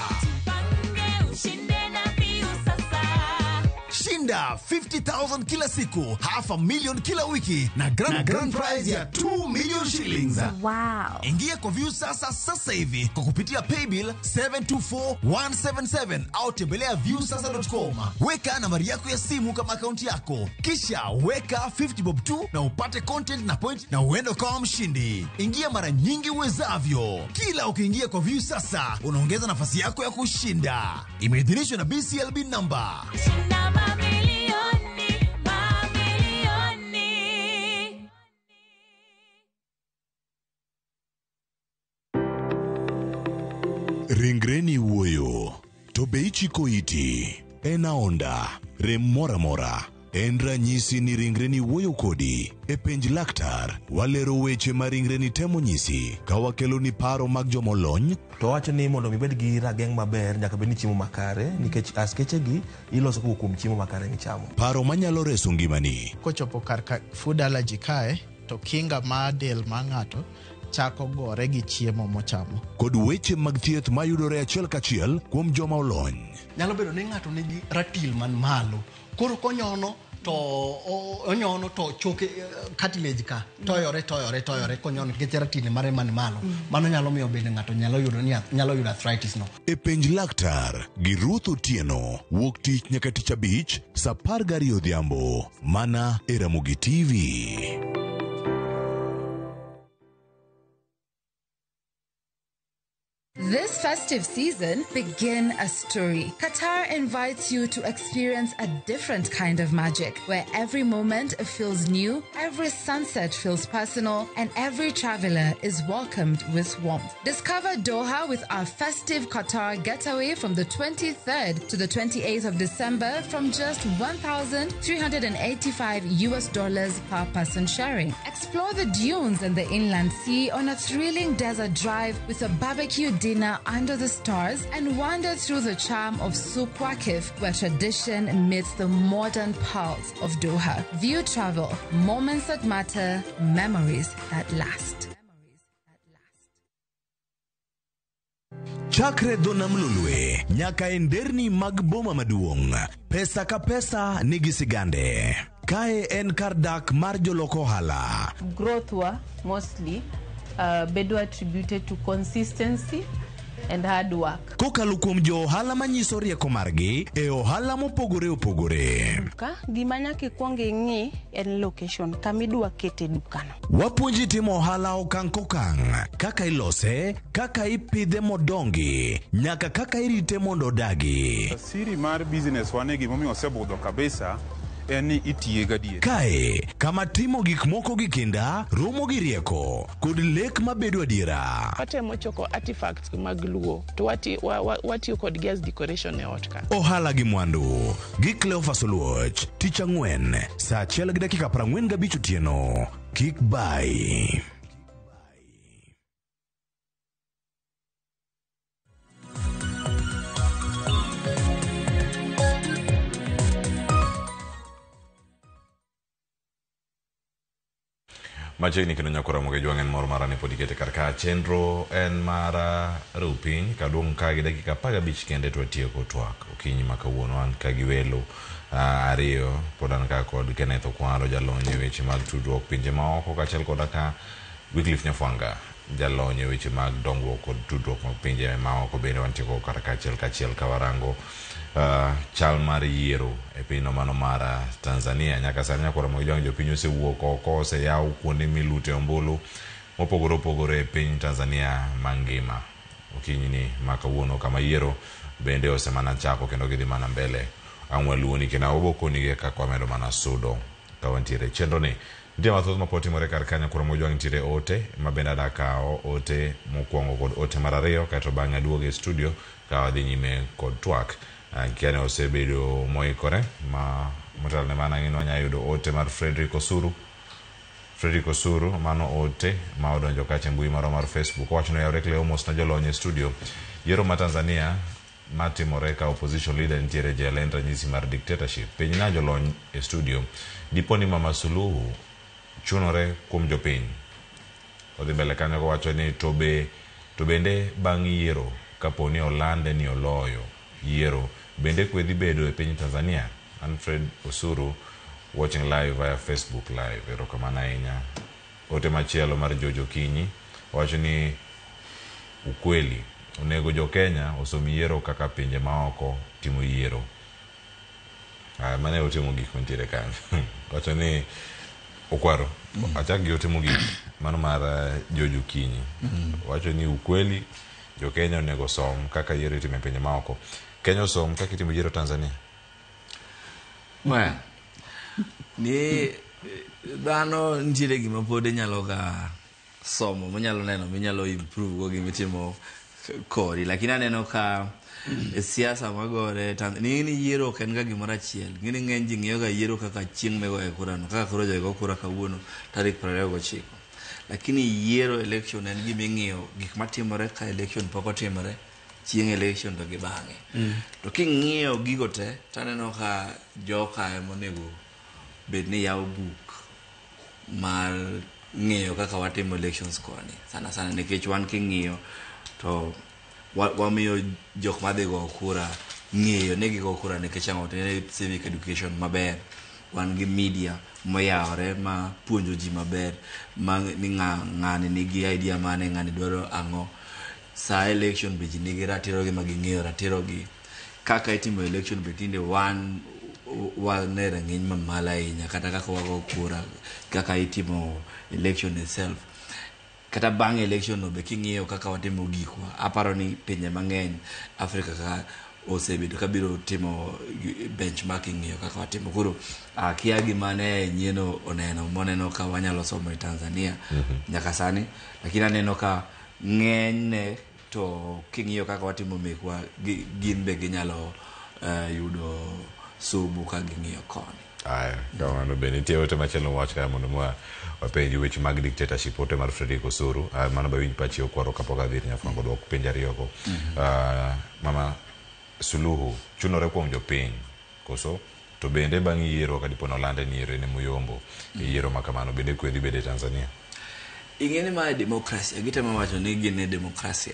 Shinda 50,000 kila siku, 500,000 kila wiki na grand prize ya 2 million shillings. Wow. Ingia kwa View Sasa sasa hivi kwa kupitia paybill 724177 au tembelea viewsasa.com. Weka nambari yako ya simu kama akaunti yako, kisha weka 50 bob tu na upate content na point na uende ukawa mshindi. Ingia mara nyingi uwezavyo. Kila ukiingia kwa View Sasa unaongeza nafasi yako ya kushinda. Imeidhinishwa na BCLB number. Ringreni wuoyo, to be ichiko iti? En aonda, rem moro amora. En ranyisi ni ringreni wuoyo kodi. E penj laktar, walero weche ma ringreni temo nyisi ka wakeloni paro mag jomolony. To wacho ni mondo mi ibed gi rageng' maber nyaka bed ni chiemo makare nikech askeche gi iloso kowuok kuom chiemo makare michamo. Paro manyalo reso ngimani. Kochopo kar ka food allergy kae to kinga mar del mar ng'ato chako gore gi chiemo mochamo. Kod weche mag thieth mayudore achiel kachiel kuom joma olony. Nyalo bedo ni ng'ato nigi ratil man malo. Koro konyono to onyono to choke cartilage ka toyore toyore toyore konyono nikech ratil mare man malo. Mano nyalo miyo bende ng'ato nyalo yudo ni nyalo yudo arthritis no. E penj laktar gi Ruth Otieno wuok tich nyaka tich abich saa 12 odhiambo mana e Ramogi TV. This festive season, begin a story. Qatar invites you to experience a different kind of magic, where every moment feels new, every sunset feels personal, and every traveler is welcomed with warmth. Discover Doha with our festive Qatar getaway from the 23rd to the 28th of December from just $1,385 US per person sharing. Explore the dunes and the inland sea on a thrilling desert drive with a barbecue dinner under the stars and wander through the charm of Souk Waqif, where tradition meets the modern pulse of Doha. View Travel, moments that matter, memories that last. Chakre dho nam Lolwe nyaka e nderni mag boma maduong', pesa ka pesa nigi sigande. Kae en kar dak mar jolok ohala. Growth wa mostly bedo attributed to consistency and hard work. Kokalo kuom jo ohala manyiso rieko margi e ohala mopogore opogore. Duka gima nyaka ikwong ing'i en location kama idwa kete dukano. Wapuonji timo ohala okang' kokang', kaka ilose, kaka ipidhe modongi, nyaka kaka irite mondo odagi. Siri mar business wane gimomiyo osebudho kabisa en ni itiye gadier. Kae, kama timo gik moko gi kinda, romo gi rieko, kod lek mabedo adiera. Watemo choko artifacts mag Luo to watiyo kodgi as decoration e ot ka. Ohala gi mwandu, gi Cleophas Oluoch, tich ang'wen, saa 1:45 otieno. Kik bai. Machiegni kendo nyakora Ramogi Jwang' en mor mara ni pod ikete kar ka chenro en mar riw piny kadong' ka gi dakika 15 kende to watieko twak okinyi ma kawuono an ka gi welo ariyo pod an ka kod Kenneth Okwaro jalony e weche mag tudruok pinje maoko kaachiel koda ka Wycliffe Nyafwanga jalony e weche mag dongruok kod tudruok mag pinje maoko bende wantie kar kaachiel kachiel ka warango chal mar yiero e pinyno mano mar Tanzania. Nyaka sani nyakora Ramogi Jwang' jopiny osewuok oko, oseyaw kuonde milute ombulu. mopogore opogore e piny Tanzania mangima. Okinyi ni ma kawuono kama yiero bende osemana chako kendo gidhi mana mbele. Ang' waluoni kendo wabokonigi kaka wamedo mana sudo ka wantiere e chenro ni. Nitie mathoth mapod timore kar kanyo kuom Ojwang' nitiere ote ma bende ada kawo ote mokwongo kod ote mar ariyo kaeto bang'e aduogo e studio ka wadhi nyime kod twak. Kia ni osebedo moikore ma motelo ne mano ang'e ni wanyalo yudo ote mar Frederick Osuru. Frederick Osuru mano ote ma odonjo kacha e mbui marwa mar Facebook owacho ni oyawre Cleo mos na jolony e studio. Yiero ma Tanzania matimore ka opposition leader nitiere e jela en ranyisi mar dictatorship. Penj na jolony e studio dipo ni Mama Suluhu chunore kuom jopiny. Odhi mbele kanyo kowacho ni to bende bang' yiero kapo ni olande ni oloyo yiero bende kwe dhi bedo e piny Tanzania. Alfred Osuru watching live via Facebook live. Erokamano ahinya. Ote machielo mar George Okinyi wacho ni ukweli onego jo Kenya osom yiero kaka pinje maoko timo yiero. Mane ote mogik mantiere kanyo. Wacho ni Okwaro, achak gi ote mogik mano mar George Okinyi. Wacho ni ukweli jo Kenya onego osom kaka yiero itimo e pinje maoko. Kenya osom kaka itimo yiero Tanzania. Well, ni dhano nitiere gima pod inyalo ga somo minyalo neno minyalo improve go gimitimo kori lakini aneno ka e siasa magore ni yiero ok en ga gimoro achiel. Ng'eni ng'eny ji ng'iyo ga yiero kaka chieng' migoye kura no, kaka koro jogi go kura kawuono tarik 29. Lakini yiero election en gima ing'iyo gik matimore ka election pok otimore, chieng' election to gi bang'e. To king'iyo gigo te, taneno ka joka emonego bed ni yawo buk mar ng'eyo kaka watimo elections koni. Sana sana nikech wan king'iyo to wamiyo jok madhi go kura ng'eyo ni gigo kura nikech ang'o, to en civic education maber. Wan gi media moyawore ma puonjo ji maber ma ni ng'ani nigi idea mane, ng'ani dwaro ang'o. Sa election be ji nigi ratiro gi ma ging'eyo ratiro gi. Kaka itimo election be tinde wan e rang'iny mamalo ahinya kata kaka wago kura, kaka itimo election itself. Kata bang' election no be king'iyo kaka watimo gikwa, aparo ni pinje mang'eny Afrika ka osebedo kabiro timo benchmarking ng'iyo kaka watimo. Koro akia gima ne nyieno oneno moneno ka wanyalo somo e Tanzania nyaka sani, lakini aneno ka ng'enyne to king'iyo kaka watimo mekwa gin be ginyalo yudo somo ka ging'iyo koni. Aya, kamano be nitie ote machielo mowach kae mondo wapenj weche mag dictatorship, ote mar Frederick Osuru. Mano be winj pachi Okwaro kapok adhi ir Nyafwango dwok penj ariyogo. Mama Suluhu chunore kuom jopiny koso to bende bang' yiero ka dipo nolande ni yiero en emuyombo e yiero ma kamano bende kwe dhi bedo e Tanzania. Ing'e ni mae demokrasia, gitemo wacho ni gin e demokrasia.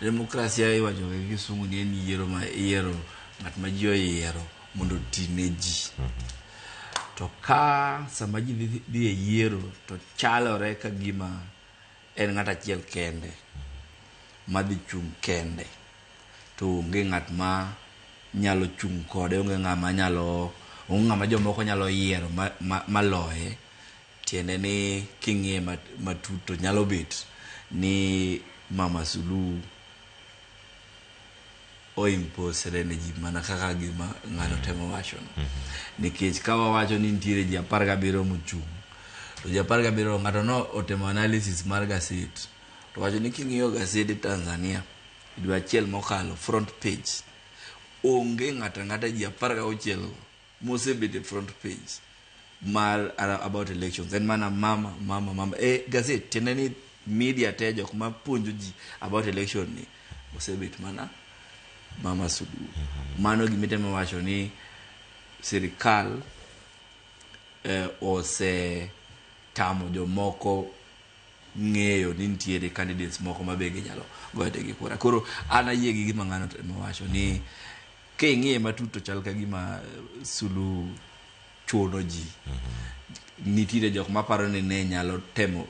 Demokrasia iwacho gi kisungu ni en yiero ma iyiero ng'at ma ji oyiero mondo oti ne ji. To ka sama ji dhi e yiero to chalore ka gima en ng'at achiel kende madhi chung' kende, to onge ng'at ma nyalo chung' kode, onge ng'ama nyalo, onge ng'ama jomoko nyalo yiero maloye. Tiende ni king'iye matut to nyalo bet ni Mama Suluhu oimposre ne ji mana kaka gima ng'ano temo wacho no. Nikech ka wawacho ni nitiere ji 17 mochung', to ji 17 ng'ato no otemo analysis mar gaset to wacho ni king'iyo gasede Tanzania dwe achiel mokalo front page onge ng'ato ang'ata ji 16 mosebet e front page mar about elections, en mana mama mama mama e gazet. Tiende ni media te jok ma puonjo ji about election ni osebet mana Mama Suluhu. Mano gimitemo wacho ni sirikal osetamo jomoko ng'eyo ni nitiere candidates moko ma be ginyalo goyo negi kura. Koro an ayie gi gima ng'ano temo wacho ni king'iye matut to chal ka gima Suluhu chuno ji. Nitiere jok maparo ni ne nyalo temo,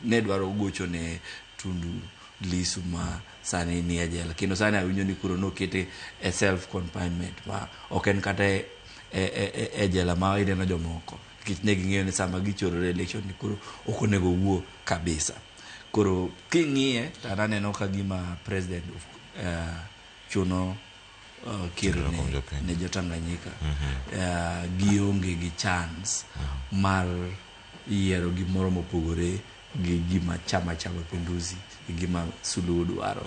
ne dwaro gocho ne Tundu Lissu ma sani ni e jela, kendo sani awinjo ni koro nokete e self confinement ma ok en kata e jela ma ineno jomoko. Nikech ne ging'eyo ni sama gichorore election ni koro ok onego wuo kabisa. Koro king'iye to an aneno ka gima president of, chuno kir ne jo Tanganyika. Gionge gi chance mar yiero gimoro mopogore gi gima Chama cha Mapinduzi gi gima Suluhu dwaro.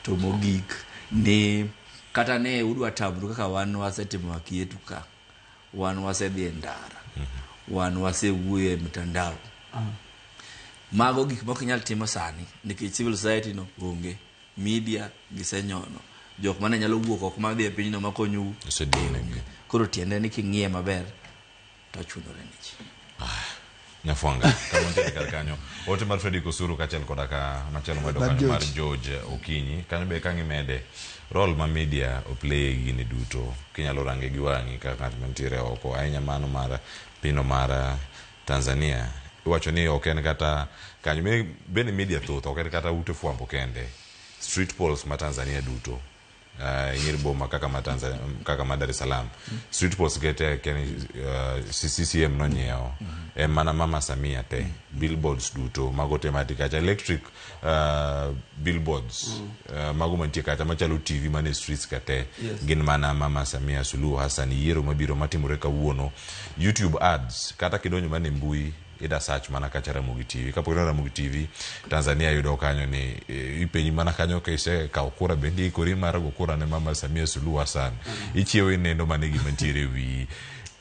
To mogik ni kata ne udwa tamru kaka wan wasetimo haki yetu ka, wan wasedhi e ndara, wan wasewuoyo e mtandao. Mago gik mok inyal timo sani nikech civil society no onge, media gisenyono, jok mane nyalo wuok oko madhi e pinyno makonyou onge. Koro tiende ni king'iye maber to chunore ni ji. Nyafwanga kama nitiere kar kanyo ote mar Fredrick Osuru kaachiel koda ka machielo medo Mar kanyo mar George. George Okinyi kanyo be kang' imede role ma media oplay e gini duto kinyalo range gi wang'i kaka ng'at mantiere oko ahinya mano mar pino mar Tanzania iwacho ni ok en kata kanyo bende media thoth ok en kata ute fwambo kende street polls ma Tanzania duto ing'er boma kaka ma Tanzania kaka ma Dar es Salaam street polls kete ken CCM nonyiewo en mana Mama Samia te billboards duto mago te mati kacha electric billboards mago mantie kacha machalo TV mane streets ka te gin mana Mama Samia Suluhu Hassan yiero mabiro matimore kawuono YouTube ads kata kidonjo mana e mbui ida search mana kacha Ramogi TV kapok ineno Ramogi TV Tanzania yudo kanyo ni ipenji mana kanyo ka isekawo kura bende iikori mar go kura ne Mama Samia Suluhu Hassan ichiewo ineno mana gima nitiere e wiyi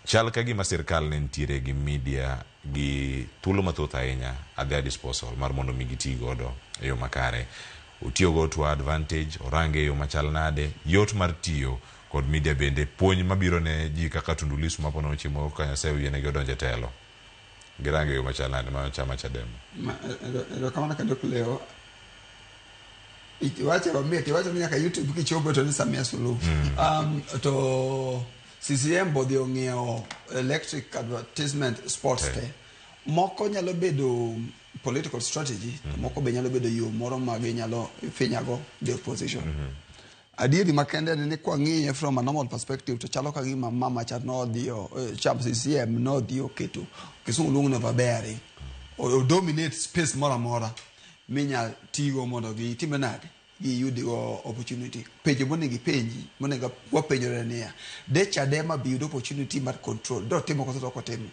chal ka gima sirkal ne nitiere gi media gi thuolo mathoth ahinya at their disposal mar mondo mi giti godo e yo makare otiyogo to advantage orange e yo machal nade yot mar tiyo kod media bende puonj mabiro ne ji kaka Tundu Lissu mapono chieng' moro ka Nyasaye oyienegi odonjo e telo girange e yo machal nade mano chama Chadema Erokamano kendo Cleo. Iwacho mamit, iwacho ni nyaka YouTube kichopo to ni Samia Suluhu. To CCM bodhi ong'iewo electric advertisement spots te. Moko nyalo bedo political strategy, to moko be nyalo bedo yo moro ma ginyalo finyago the opposition. Adieri makende en ni kwang'iye from a normal perspective to chalo ka gima mama cha nodhi cham CCM nodhi oketo kisungu luongo ni overbearing. O dominate space moro amora minyal tigo mondo gitime nade giyudgo opportunity. Penjo monego ipenji monego wapenjore niya de Chadema bi yud opportunity mar control dotimo koso to ok otimo.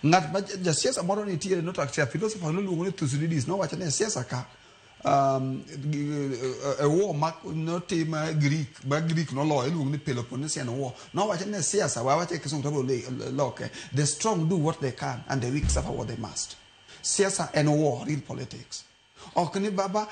Ng'at ma jasiasa moro nitiere not actually a philosopher noluongo ni Thucydides nowacho ni e siasa ka e war ma notim Greek ma Greek noloyo iluongo ni Peloponnesian War nowacho ni e siasa wawache e kisungu to abiro loke the strong do what they can and the weak suffer what they must. Siasa en war, real politics. Ok ni baba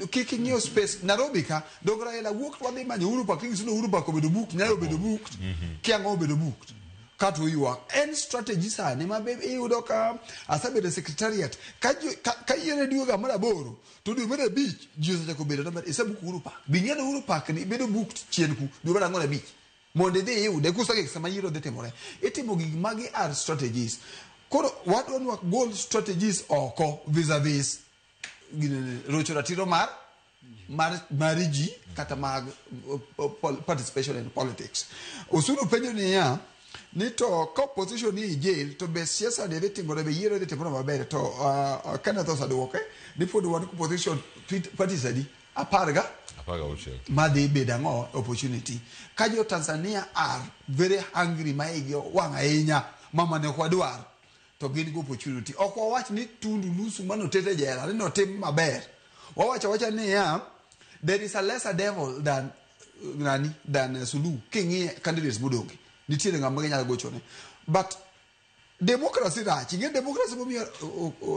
kik ing'iew space Nairobi ka dog Raila wuok wadhi manyo Uhuru Park kinyiso ni Uhuru Park obedo booked Nyayo obedo booked Kiang'o obedo booked kato ywak en strategy sani ma be iyudo ka asebedo e secretariat ka yiero dwe ga mar aboro to dwe mar abich ji osechako bedo maber isebook Uhuru Park bi ing'e ni Uhuru Park ni bedo booked chien ku dwe mar ang'wen abich mondo idhi iyude kusegik sama yiero dhi timore itimo gik magi are strategies koro wadwa ni wagol strategies oko vis-a-vis rocho ratiro mar mar ji kata mag participation in politics. Osuru penjo niya ni to ka opposition ni e jail to be siasa ni dhi timore be yiero dhi timore maber to Kenneth oseduoke ni pod wan opposition parties adi 16 madhi bedo ang'o opportunity ka jo Tanzania are very hungry ma igi wang' ahinya mama ne ok wadwar to gin gi opportunity ok wawach ni Tundu Lissu manotet e jela ni notim maber wawacho awacha niya there is a lesser devil than nani than Suluhu king'iye candidates modonge nitiere ng'ama ginyalo gochone but democracy rach ing'e democracy momiyo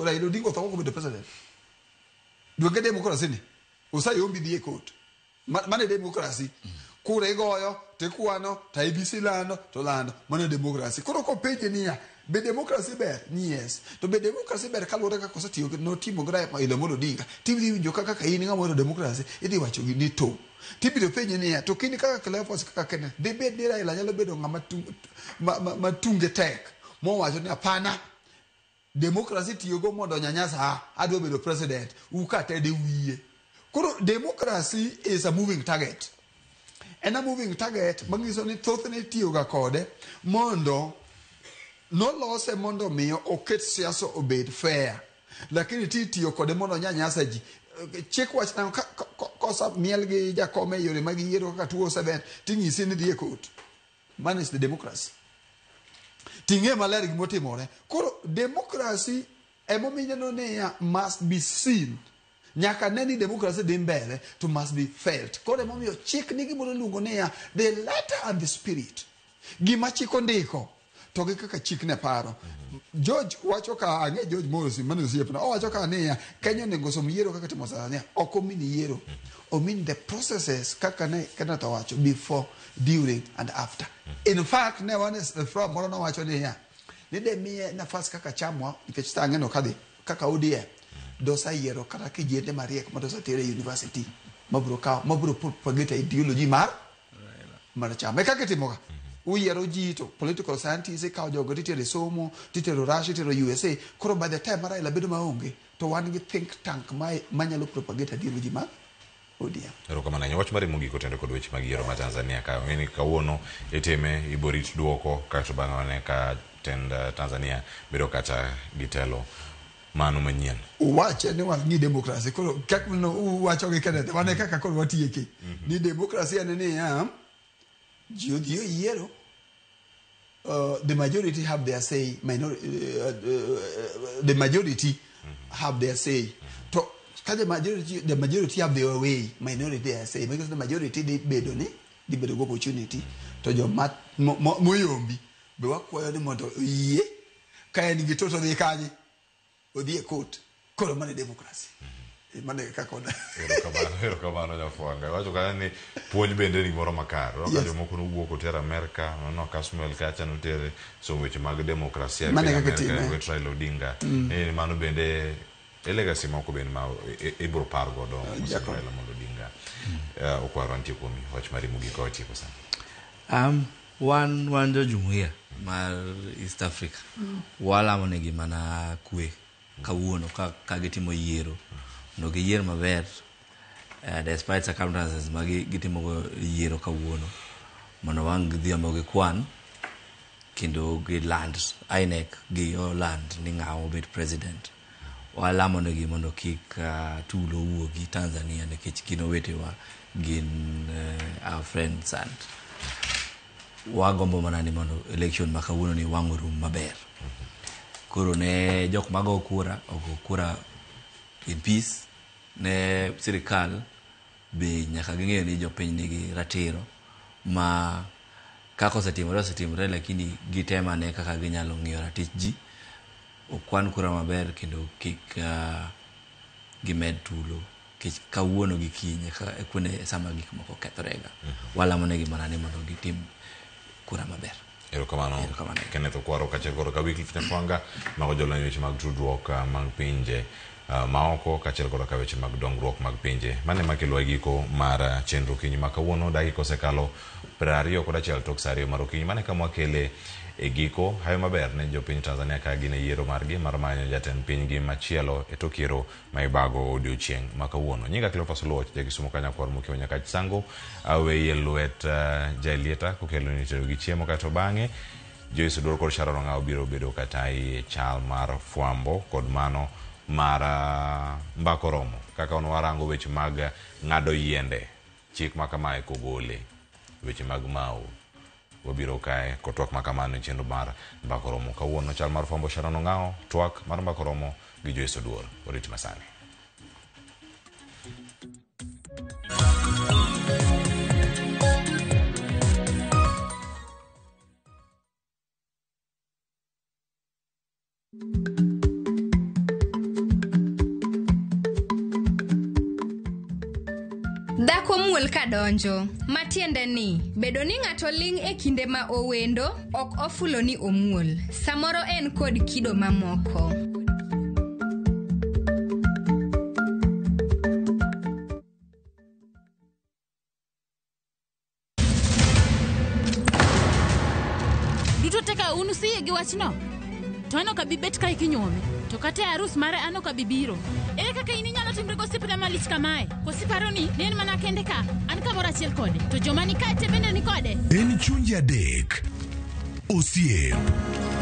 Raila Odinga otho kobedo president dwenge democracy ni osayombi dhi e court mano e democracy kura igoyo tikwano to IEBC lando to lando mano e democracy koro kopenje niya be democracy ber ni yes to be democracy ber kaluwore kaka osetiyo notimo gi Raila Amolo Odinga tibiro winjo kaka ka in ng'ama ohero democracy idhi wacho ni to tibiro penje niya to kiny kaka Cleophas kaka Kenneth dibed ni Raila nyalo bedo ng'ama ma tunge tek mowacho ni hapana democracy tiyogo mondo onyanyasa adwa bedo president ukatede wiye koro democracy is a moving target en a moving target manyiso ni thothne itiyoga kode mondo Nolose mondo miyo oket siasa obed fair, lakini titiyo kode mondo nyanyasa ji. Chik wach nang'o kosa miel gi jakom e yore mag yiero kaka 2007 ting'isi ni dhi e court. Man is the democracy. Ting'e maler gimotimore. Koro democracy emomiyo ineno niya must be seen. Nyaka ne ni democracy dhi mbele to must be felt. Koro emomiyo chik nigi gimoro iluongo niya the letter and the spirit. Gima chik ondiko to gi kaka chik ne paro. George wacho ka ang'e George Morrison mane osiepna owacho ka niya Kenya onego som yiero kaka timo Tanzania ok omin yiero omin the processes kaka ne Kenneth owacho before during and after. In fact ne wan e forum moro nowacho niya ni de miye nafas kaka chamwa nikech sa ang'eno kadhi kaka ODM dosa yiero kata kijende mariek ma dosa tere university mabiro kawo mabiro propagate ideology mar chama e kaka itimoga. Uyiero ji to political scientists ikawo jogo titero e somo titero Russia titero USA. Koro by the time ma Raila bedo maonge to wan gi think tank manyalo propagate ideology mar ODM. Erokamano ahinya. Wach mari mogik otende kod weche mag yiero ma Tanzania ka ng'eni kawuono itime iborit duoko kaeto bang'e wane ka tend Tanzania bedo kata gi telo mano manyien. Uwache ni wang'i demokrasi. Koro kaka uwacho gi Kenneth wane kaka koro watieke. Ni demokrasi en niya ji odhi oyiero. The majority have their say, the majority have their say. To ka the majority have their way, minority their say. Because the majority dhi bedo ni dhi bedo gi opportunity to joma moyombi be wakwayo ni mondo oyie ka en gi toto dhi kanye odhi e court. Koro mano e democracy. Mano e kaka Erokamano Nyafwanga. Iwacho kata ni puonj bende en gimoro makare. Ka jomoko nowuok oter Amerka, nono Kasmuel kacha notere somo weche mag demokrasia e piny Amerka, wet Raila Odinga. Mano bende e legacy moko bende ma ibiro par godo Raila Amolo Odinga. Okwaro antie kuomi wach mari mogik ka watieko sani. Wan jo jumuiya mar East Africa. Walamo negi mana kwe kawuono ka gitimo yiero. Mondo giyier maber despite circumstances ma gitimo yiero kawuono mondo wang' gidhi omo gikwan kendo giland INEC gi oland ni ng'awa obed president. Walamo negi mondo kik tulo wuogi Tanzania nikech gin owetewa, gin our friends and wagombo mana ni mondo election ma kawuono ni wang' orum maber. Koro ne jok mago kura ogo kura in peace. Ne sirikal be nyaka ging'eyo ni jopiny nigi ratiro ma kaka osetimore lakini gitemane kaka ginyalo ng'iyo ratich ji okwan kura maber kendo kik gimed tulo nikech kawuono gi kiny kuonde sama gik moko kethorega. Walamo negi mana ni mondo gitim kura maber. Erokamano Kenneth Okwaro kaachiel kod Wycliffe Nyafwanga mago jolony weche mag tudruok mag pinje maoko kaachiel kod ka weche mag dongruok mag pinje. Mane makelo e giko mar chenro okinyi ma kawuono dakika osekalo 21 tok saa 2 mar okinyi. Mane kama wakele e giko. Hayo maber ne jopiny Tanzania ka gin e yiero margi mar manyo jatend pinygi machielo e tok yiero ma ibago odiochieng' ma kawuono. Nyinga Cleophas Oluoch, ja Kisumo Kanyakwar Mokiewo Nyakach Sango, aweye lwet Jaelieta kokelo ni tedo gi chiemo kaeto bang'e Joyce Oduor kod Sharon Ong'awo biro bedo katayi e chal mar fwambo kod mano mar mbako romo kaka warango weche mag ng'ado yiende chik ma kamae kogole weche mag mau wabiro kae kod twak makamano e chenro mar mbako romo kawuono. Chal mar fwambo Sharon Ong'awo, twak mar mbako romo gi Joyce Oduor. Orit masani. Dhako muol kadonjo, matiende ni bedo ni ng'ato ling' e kinde ma owendo ok ofulo ni omuol. Samoro en kod kido mamoko. Duto teka un usiyie gi wachno? To an ok abi bet kae kinyuome. To kata e arus mare an ok abi biro. Ere kaka in inyalo timri gosiepna malich kamae? Koso iparo ni ne en mana kende ka, an kamoro achiel kode, to joma ni kae te bende ni kode? En chunje adek. Osiep.